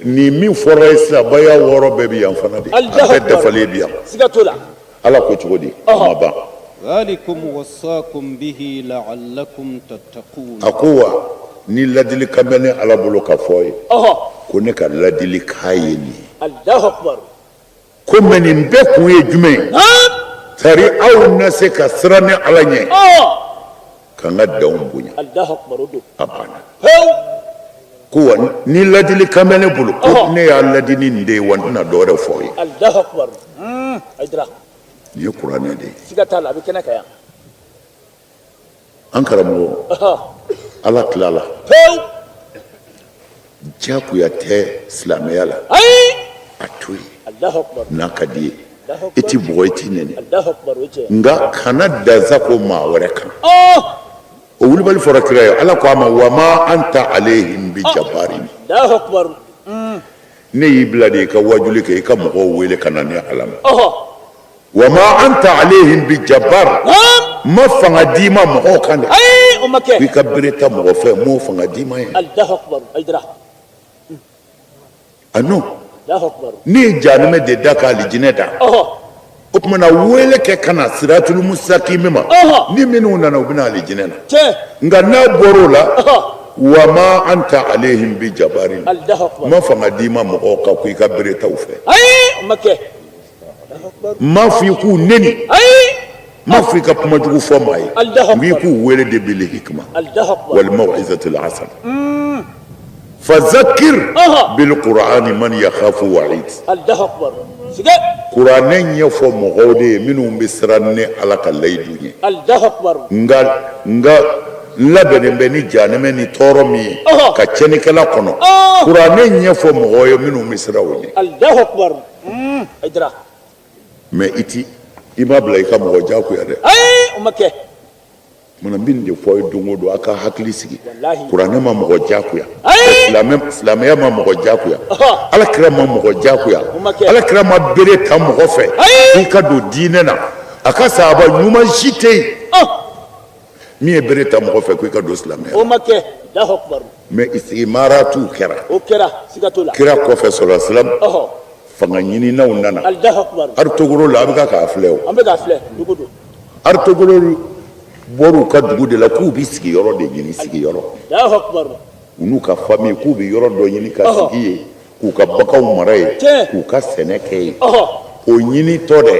Nin min fɔra ye sisan baya wɔɔrɔ bɛɛ bɛ yan fana de. A bɛɛ dafalen bɛ yan. Siga t'o la. Ala ko cogo di? A ma ban. Zalikum wasakum bihi la'allakum tattaqun. A ko wa ni ladilikan bɛ ne Ala bolo ka fɔ ye. Ko ne ka ladilikan ye nin ye. Alahu akubar. Ko mais nin bɛɛ kun ye jumɛn ye? Tari aw na se ka siran ne Ala ɲɛ. Ka n ka danw bonya. A banna. Ko wa ni ladilikan bɛ ne bolo ko ne y'a ladi ni nin de ye wa n tɛna dɔ wɛrɛ fɔ aw ye. Nin ye kuranɛ de ye. Siga t'a la a bɛ kɛnɛ kan yan. An karamɔgɔ Ala tilala. Pewu. Diyagoya tɛ silamɛya la. Ayi. A to yen. N'a ka di ye. I ti bugɔ i ti nɛni. Nka kana dansagon maa wɛrɛ kan. O wulibali fɔra kira ye Ala ko a ma wa ma anta alehim bi jabarin. Ne y'i bila de i ka wajuli kɛ i ka mɔgɔw wele ka na ne Ala ma. Wa ma anta alehim bi jabar n ma fanga d'i ma mɔgɔw kan dɛ. Ayi o ma kɛ. I ka bere ta mɔgɔ fɛ n m'o fanga d'i ma ye. Alahu akubar Hayidara. A non. Alahu akubar. Ne ye jahanamɛ de da ka alijinɛ da. O tuma na wele kɛ ka na siratul mustakimi ma. Ni minnu nana u bɛ na alijinɛ na. Tiɲɛ. Nka n'a bɔr'o la. Wa ma anta alehim bi jabarin. Alahu akubar. N ma fanga d'i ma mɔgɔw kan ko i ka bere ta u fɛ. Ayi o ma kɛ. N m'a fɔ i k'u neni n m'a fɔ i ka kuma jugu fɔ maa ye n k'i k'u wele de bil hikma wal maw'izatil hasana fazakir bil qur'ani man yakhafu wa'id kuranɛ ɲɛfɔ mɔgɔw de ye minnu bɛ siran ne Ala ka layidu ɲɛ nka nka n labɛnnen bɛ ni jahanamɛ ni tɔɔrɔ min ye ka tiɲɛnikɛla kɔnɔ kuranɛ ɲɛfɔ mɔgɔw ye minnu bɛ siran o ɲɛ Hayidara. Mais i ti i ma bila i ka mɔgɔ jagoya dɛ. Ayi o ma kɛ. Mana n bɛ nin de fɔ aw ye don o don a ka hakili sigi. Walahi. Kuranɛ ma mɔgɔ jagoya. Ayi. Silamɛ silamɛya ma mɔgɔ jagoya. Ala kira ma mɔgɔ jagoya. O ma kɛ. Ala kira ma bere ta mɔgɔ fɛ. Ayi. K'i ka don diinɛ na. A ka sahaba ɲuman si tɛ yen. Min ye bere ta mɔgɔ fɛ ko i ka don silamɛya la. O ma kɛ. Alahu akubar. Mais istimaratu kɛra. O kɛra siga t'o la. Kira kɔfɛ sɔlɔ salam. Fanga ɲininaw nana. Alahu akubar. Arutogoro la a bɛ ka k'a filɛ o. An bɛ k'a filɛ dugu don. Arutogoro bɔr'u ka dugu de la k'u bɛ sigiyɔrɔ de ɲini sigiyɔrɔ. Alahu akubar. U n'u ka famille k'u bɛ yɔrɔ dɔ ɲini ka sigi yen k'u ka baganw mara yen. Tiɲɛ. K'u ka sɛnɛ kɛ yen. O ɲinitɔ dɛ.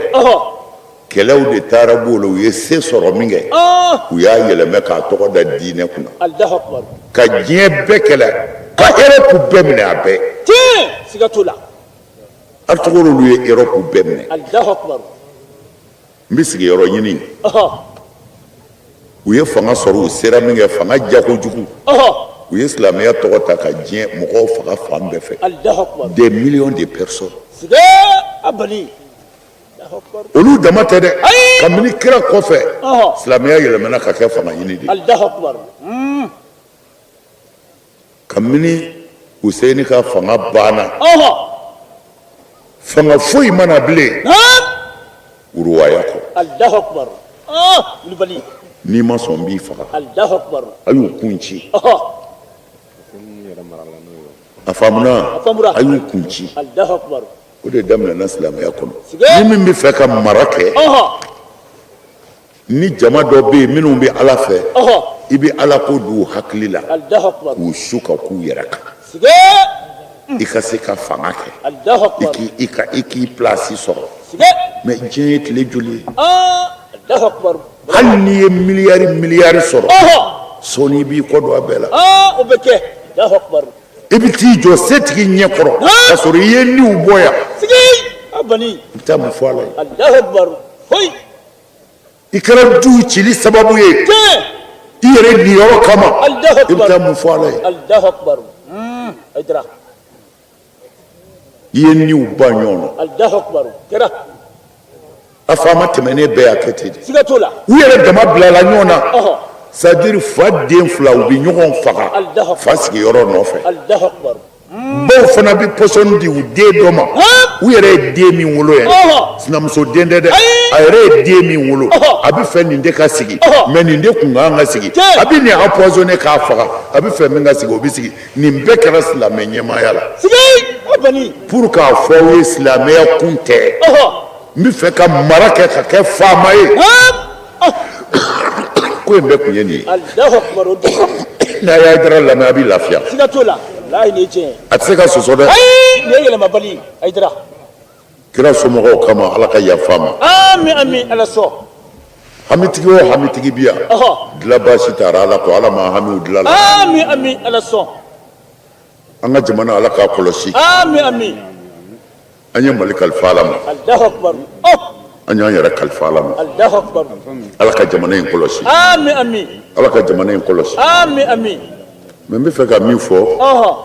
Kɛlɛw de taara b'o la u ye se sɔrɔ min kɛ u y'a yɛlɛmɛ k'a tɔgɔ da diinɛ kunna ka diɲɛ bɛɛ kɛlɛ ka Europe bɛɛ minɛ a bɛɛ siga t'o la Arutogorolu ye Europe bɛɛ minɛ n bɛ sigiyɔrɔ ɲini u ye fanga sɔrɔ u sera min kɛ fanga diya kojugu u ye silamɛya tɔgɔ ta ka diɲɛ mɔgɔw faga fan bɛɛ fɛ des millions de personnes olu dama tɛ dɛ kabini kira kɔfɛ silamɛya yɛlɛmana ka kɛ fanga ɲini de ye kabini Huseyini ka fanga banna fanga foyi ma na bilen uruwaya kɔ n'i ma sɔn n b'i faga a y'u kun ci a faamuna a y'u kun ci o de daminɛna silamɛya kɔnɔ ni min bɛ fɛ ka mara kɛ ni jama dɔ bɛ yen minnu bɛ ala fɛ i bɛ ala ko don u hakili la k'u su ka k'u yɛrɛ kan i ka se ka fanga kɛ i k'i pilasi sɔrɔ mais diɲɛ ye tile joli ye hali n'i ye miliyari miliyari sɔrɔ sɔɔni i b'i kɔ don a bɛɛ la. O bɛ kɛ. I bɛ t'i jɔ setigi ɲɛ kɔrɔ k'a sɔrɔ i ye niw bɔ yan. I bɛ taa mun fɔ Ala ye? Alahu akibaru. Foyi. I kɛra duw cili sababu ye. Tiɲɛ. I yɛrɛ niyɔrɔ kama. Alahu I bɛ taa akibaru. mun fɔ Ala ye? Alahu akibaru. Hayidara. I ye niw ban ɲɔgɔn na. Alahu akibaru. Kɛra. A faama tɛmɛnen bɛɛ y'a kɛ ten de. Siga t'o la. U yɛrɛ dama bilala ɲɔgɔn na. Ɔhɔ. C'est à dire fa den fila u bɛ ɲɔgɔn faga Alahu fa sigiyɔrɔ nɔfɛ. Alahu akibaru. Baw fana bɛ pɔsɔni di u den dɔ ma. U yɛrɛ ye den min wolo yɛrɛ. Ɔhɔ. Sinamuso den tɛ dɛ. Ayi. A yɛrɛ ye den min wolo. Ɔhɔ. A bɛ fɛ nin de ka sigi. Ɔhɔ. Mais nin de kun kan ka sigi. Tiɲɛ. A bɛ nin empoisonner k'a faga. A bɛ fɛ min ka sigi o bɛ sigi. Nin bɛɛ kɛra silamɛ ɲɛmaaya la. Sigi. A bani. Pour k'a fɔ aw ye silamɛya kun tɛ. Ɔhɔ. N bɛ fɛ ka mara kɛ ka kɛ faama ye. Ko in bɛɛ kun ye nin ye. Alahu akibaru o don. N'a ye Hayidara lamɛn a bɛ lafiya. Siga t'o la. Walahi nin ye tiɲɛ ye. A tɛ se ka sɔsɔ dɛ. Ayi nin ye yɛlɛmabali ye. Hayidara. Kira somɔgɔw kama Ala ka yafa a ma. Ami ami Ala sɔn. Hamitigi o hamitigi bi yan. Ɔhɔ. Dilan baasi taara Ala kɔ Ala ma hamiw dilan la. Ami ami Ala sɔn. An ka jamana Ala k'a kɔlɔsi. Ami ami. An ye Mali kalifa Ala ma. Alahu akibaru. Ɔ. An y'an yɛrɛ kalifa Ala ma. Alahu akibaru. Ala ka jamana in kɔlɔsi. Ami ami. Ala ka jamana in kɔlɔsi. Ami ami. Mais n bɛ fɛ ka min fɔ. Ɔhɔ.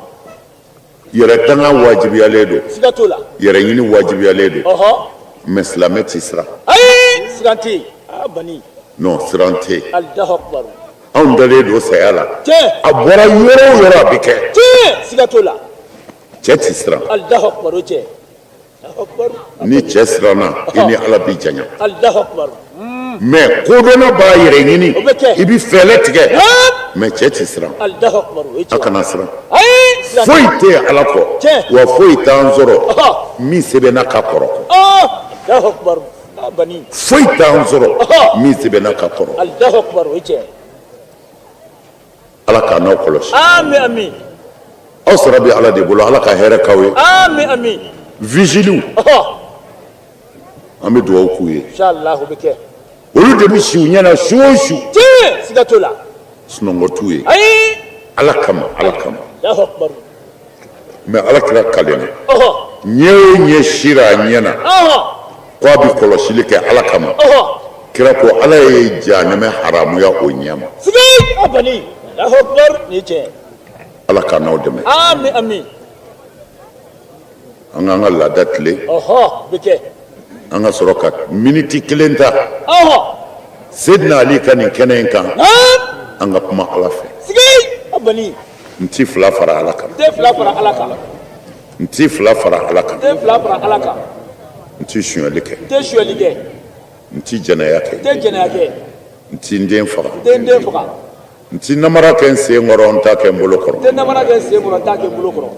Yɛrɛ tanga wajibiyalen don. Siga t'o la. Yɛrɛ ɲini wajibiyalen don. Ɔhɔ. Mais silamɛ tɛ siran. Ayi siran tɛ yen. A bani. Non siran tɛ yen. Alahu akibaru. Anw dalen don saya la. Tiɲɛ. A bɔra yɔrɔ o yɔrɔ a bɛ kɛ. Tiɲɛ. Siga t'o la. Cɛ tɛ siran. Alahu akibaru o tiɲɛ. Alahu akibaru. Ni cɛ siranna i ni Ala b'i janya. Alahu akibaru. Mais kodɔnna b'a yɛrɛ ɲini. O bɛ kɛ. I bɛ fɛɛrɛ tigɛ. Hɔn. Mais cɛ tɛ siran. Alahu akibaru o ye A tiɲɛ. kana siran. Ayi siran tɛ. Foyi tɛ Ala kɔ. Tiɲɛ. Wa foyi t'an sɔrɔ. Ɔhɔ. Min sɛbɛnna ka kɔrɔ. Ɔ. Alahu akibaru. A bani. Foyi t'an sɔrɔ. Ɔhɔ. Min sɛbɛnna ka kɔrɔ. Alahu akibaru o ye tiɲɛ. Ala k'an n'aw kɔlɔsi. Ami ami. Aw sara bɛ Ala de bolo Ala ka hɛrɛ k'aw ye. Ami ami. Vigiliw Ɔhɔ. an bɛ dugawu k'u ye. Inshallah o bɛ kɛ. Olu de bɛ si u ɲɛna su o su. Tiɲɛ. Siga t'o la. Sunɔgɔ t'u ye. Ayi. Ala kama Ala kama. Alahu akibaru. Mais Ala kira kalenna. Ɔhɔ. Ɲɛ o ɲɛ sira a ɲɛ na. Ɔhɔ. Ko a bɛ kɔlɔsili kɛ Ala kama. Ɔhɔ. Kira ko Ala ye jahanamɛ haramuya o ɲɛ ma. Sigi. A bani. Alahu akibaru nin ye tiɲɛ ye. Ala k'an n'aw dɛmɛ. Ami ami. An k'an ka laada tilen. Ɔhɔ o bɛ kɛ. An ka sɔrɔ ka miniti kelen ta. Ɔhɔ. Seydina Ali ka nin kɛnɛ in kan. Naam. An ka kuma Ala fɛ. Sigi. A bani. N ti fila fara Ala kan. N tɛ fila fara Ala kan. N ti fila fara Ala kan. N tɛ fila fara Ala kan. N ti sonyali kɛ. N tɛ sonyali kɛ. N ti jɛnɛya kɛ. N tɛ jɛnɛya kɛ. N ti n den faga. N tɛ n den faga. N ti namara kɛ n sen kɔrɔ n t'a kɛ n bolo N kɔrɔ. tɛ namara kɛ n sen kɔrɔ n t'a kɛ n bolo kɔrɔ.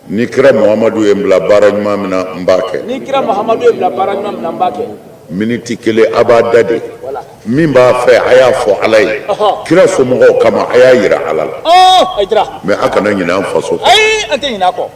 Ni kira Muhamadu ye n bila baara ɲuman min na n b'a kɛ. Ni kira Muhamadu ye n bila baara ɲuman min na n b'a kɛ. Miniti kelen a b'a da de. Voilà. Min b'a fɛ a y'a fɔ Ala ye. Ɔhɔ. Kira somɔgɔw kama a y'a yira Ala la. Ɔ Hayidara. Mais a kana ɲinɛ an faso kɔ. Ayi an tɛ ɲinɛ a kɔ.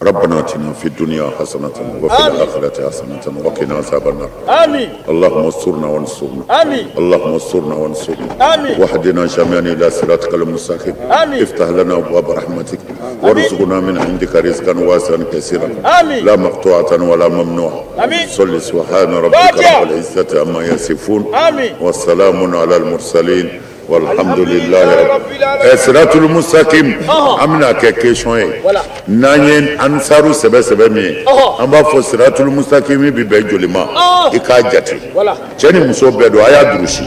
ربنا اتنا في الدنيا حسنة وفي الآخرة حسنة وقنا عذاب النار آمين اللهم استرنا وانصرنا آمين اللهم استرنا وانصرنا آمين واهدنا جميعا إلى صراطك المستقيم آمين. افتح لنا أبواب رحمتك وارزقنا من عندك رزقا واسعا كثيرا آمين. لا مقطوعة ولا ممنوعة آمين. صل سبحان ربك فاتحة. رب العزة عما يصفون آمين. والسلام على المرسلين Walhamdulilahi ɛ siratul mustakim, an bɛna kɛ question ye. N'an ye ansaru sɛbɛ sɛbɛ min ye, an b'a fɔ siratul mustakim bi bɛn joli ma? I k'a jate, cɛ ni muso bɛɛ don, a y'a durusi.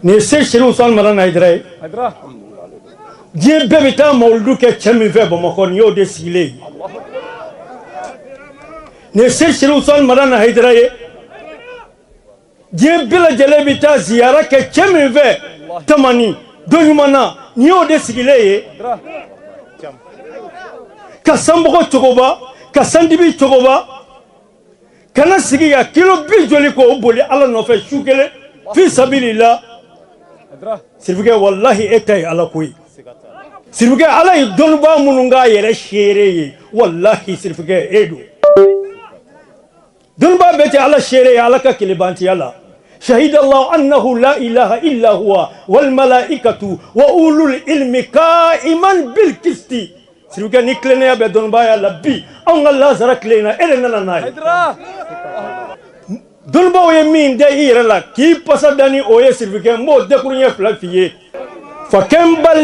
Nin ye Sɛki Serifu Usumani Madani Hayidara ye. Diɲɛ bɛɛ bɛ taa mawuludu kɛ cɛ min fɛ Bamakɔ, nin y'o de sigilen ye. Nin ye Sɛki Serifu Usumani Madani Hayidara ye. Diɲɛ bɛɛ lajɛlen bɛ taa ziyara kɛ cɛ min fɛ Tamani don ɲuman na, nin y'o de sigilen ye. Ka sanbɔgɔ cogoba, ka sandibi cogoba, kana sigi ka kilo 50 k'o boli Ala nɔfɛ su kelen fi sabilila. Sirifikɛ, walahi e ta ye Ala ko ye. Sirifikɛ, Ala ye dɔnnibaa minnu k'a yɛrɛ seere ye, walahi sirifikɛ e don. Dɔnnibaa bɛɛ tɛ Ala seere ye Ala ka kelebantiya la. Shahida Allah annahu la ilaha illa huwa wal malaikatu wa ulul ilmi qa'iman bil qisti. Sirifikɛ, ni tilennenya bɛ dɔnnibaaya la bi, anw ka lazara tile in na, e de nana n'a ye. Dɔnnibaaw ye min da i yɛrɛ la k'i pasa da ni o ye, sirifikɛ, n b'o dakuruɲɛ fila f'i ye. Fakɛnbali.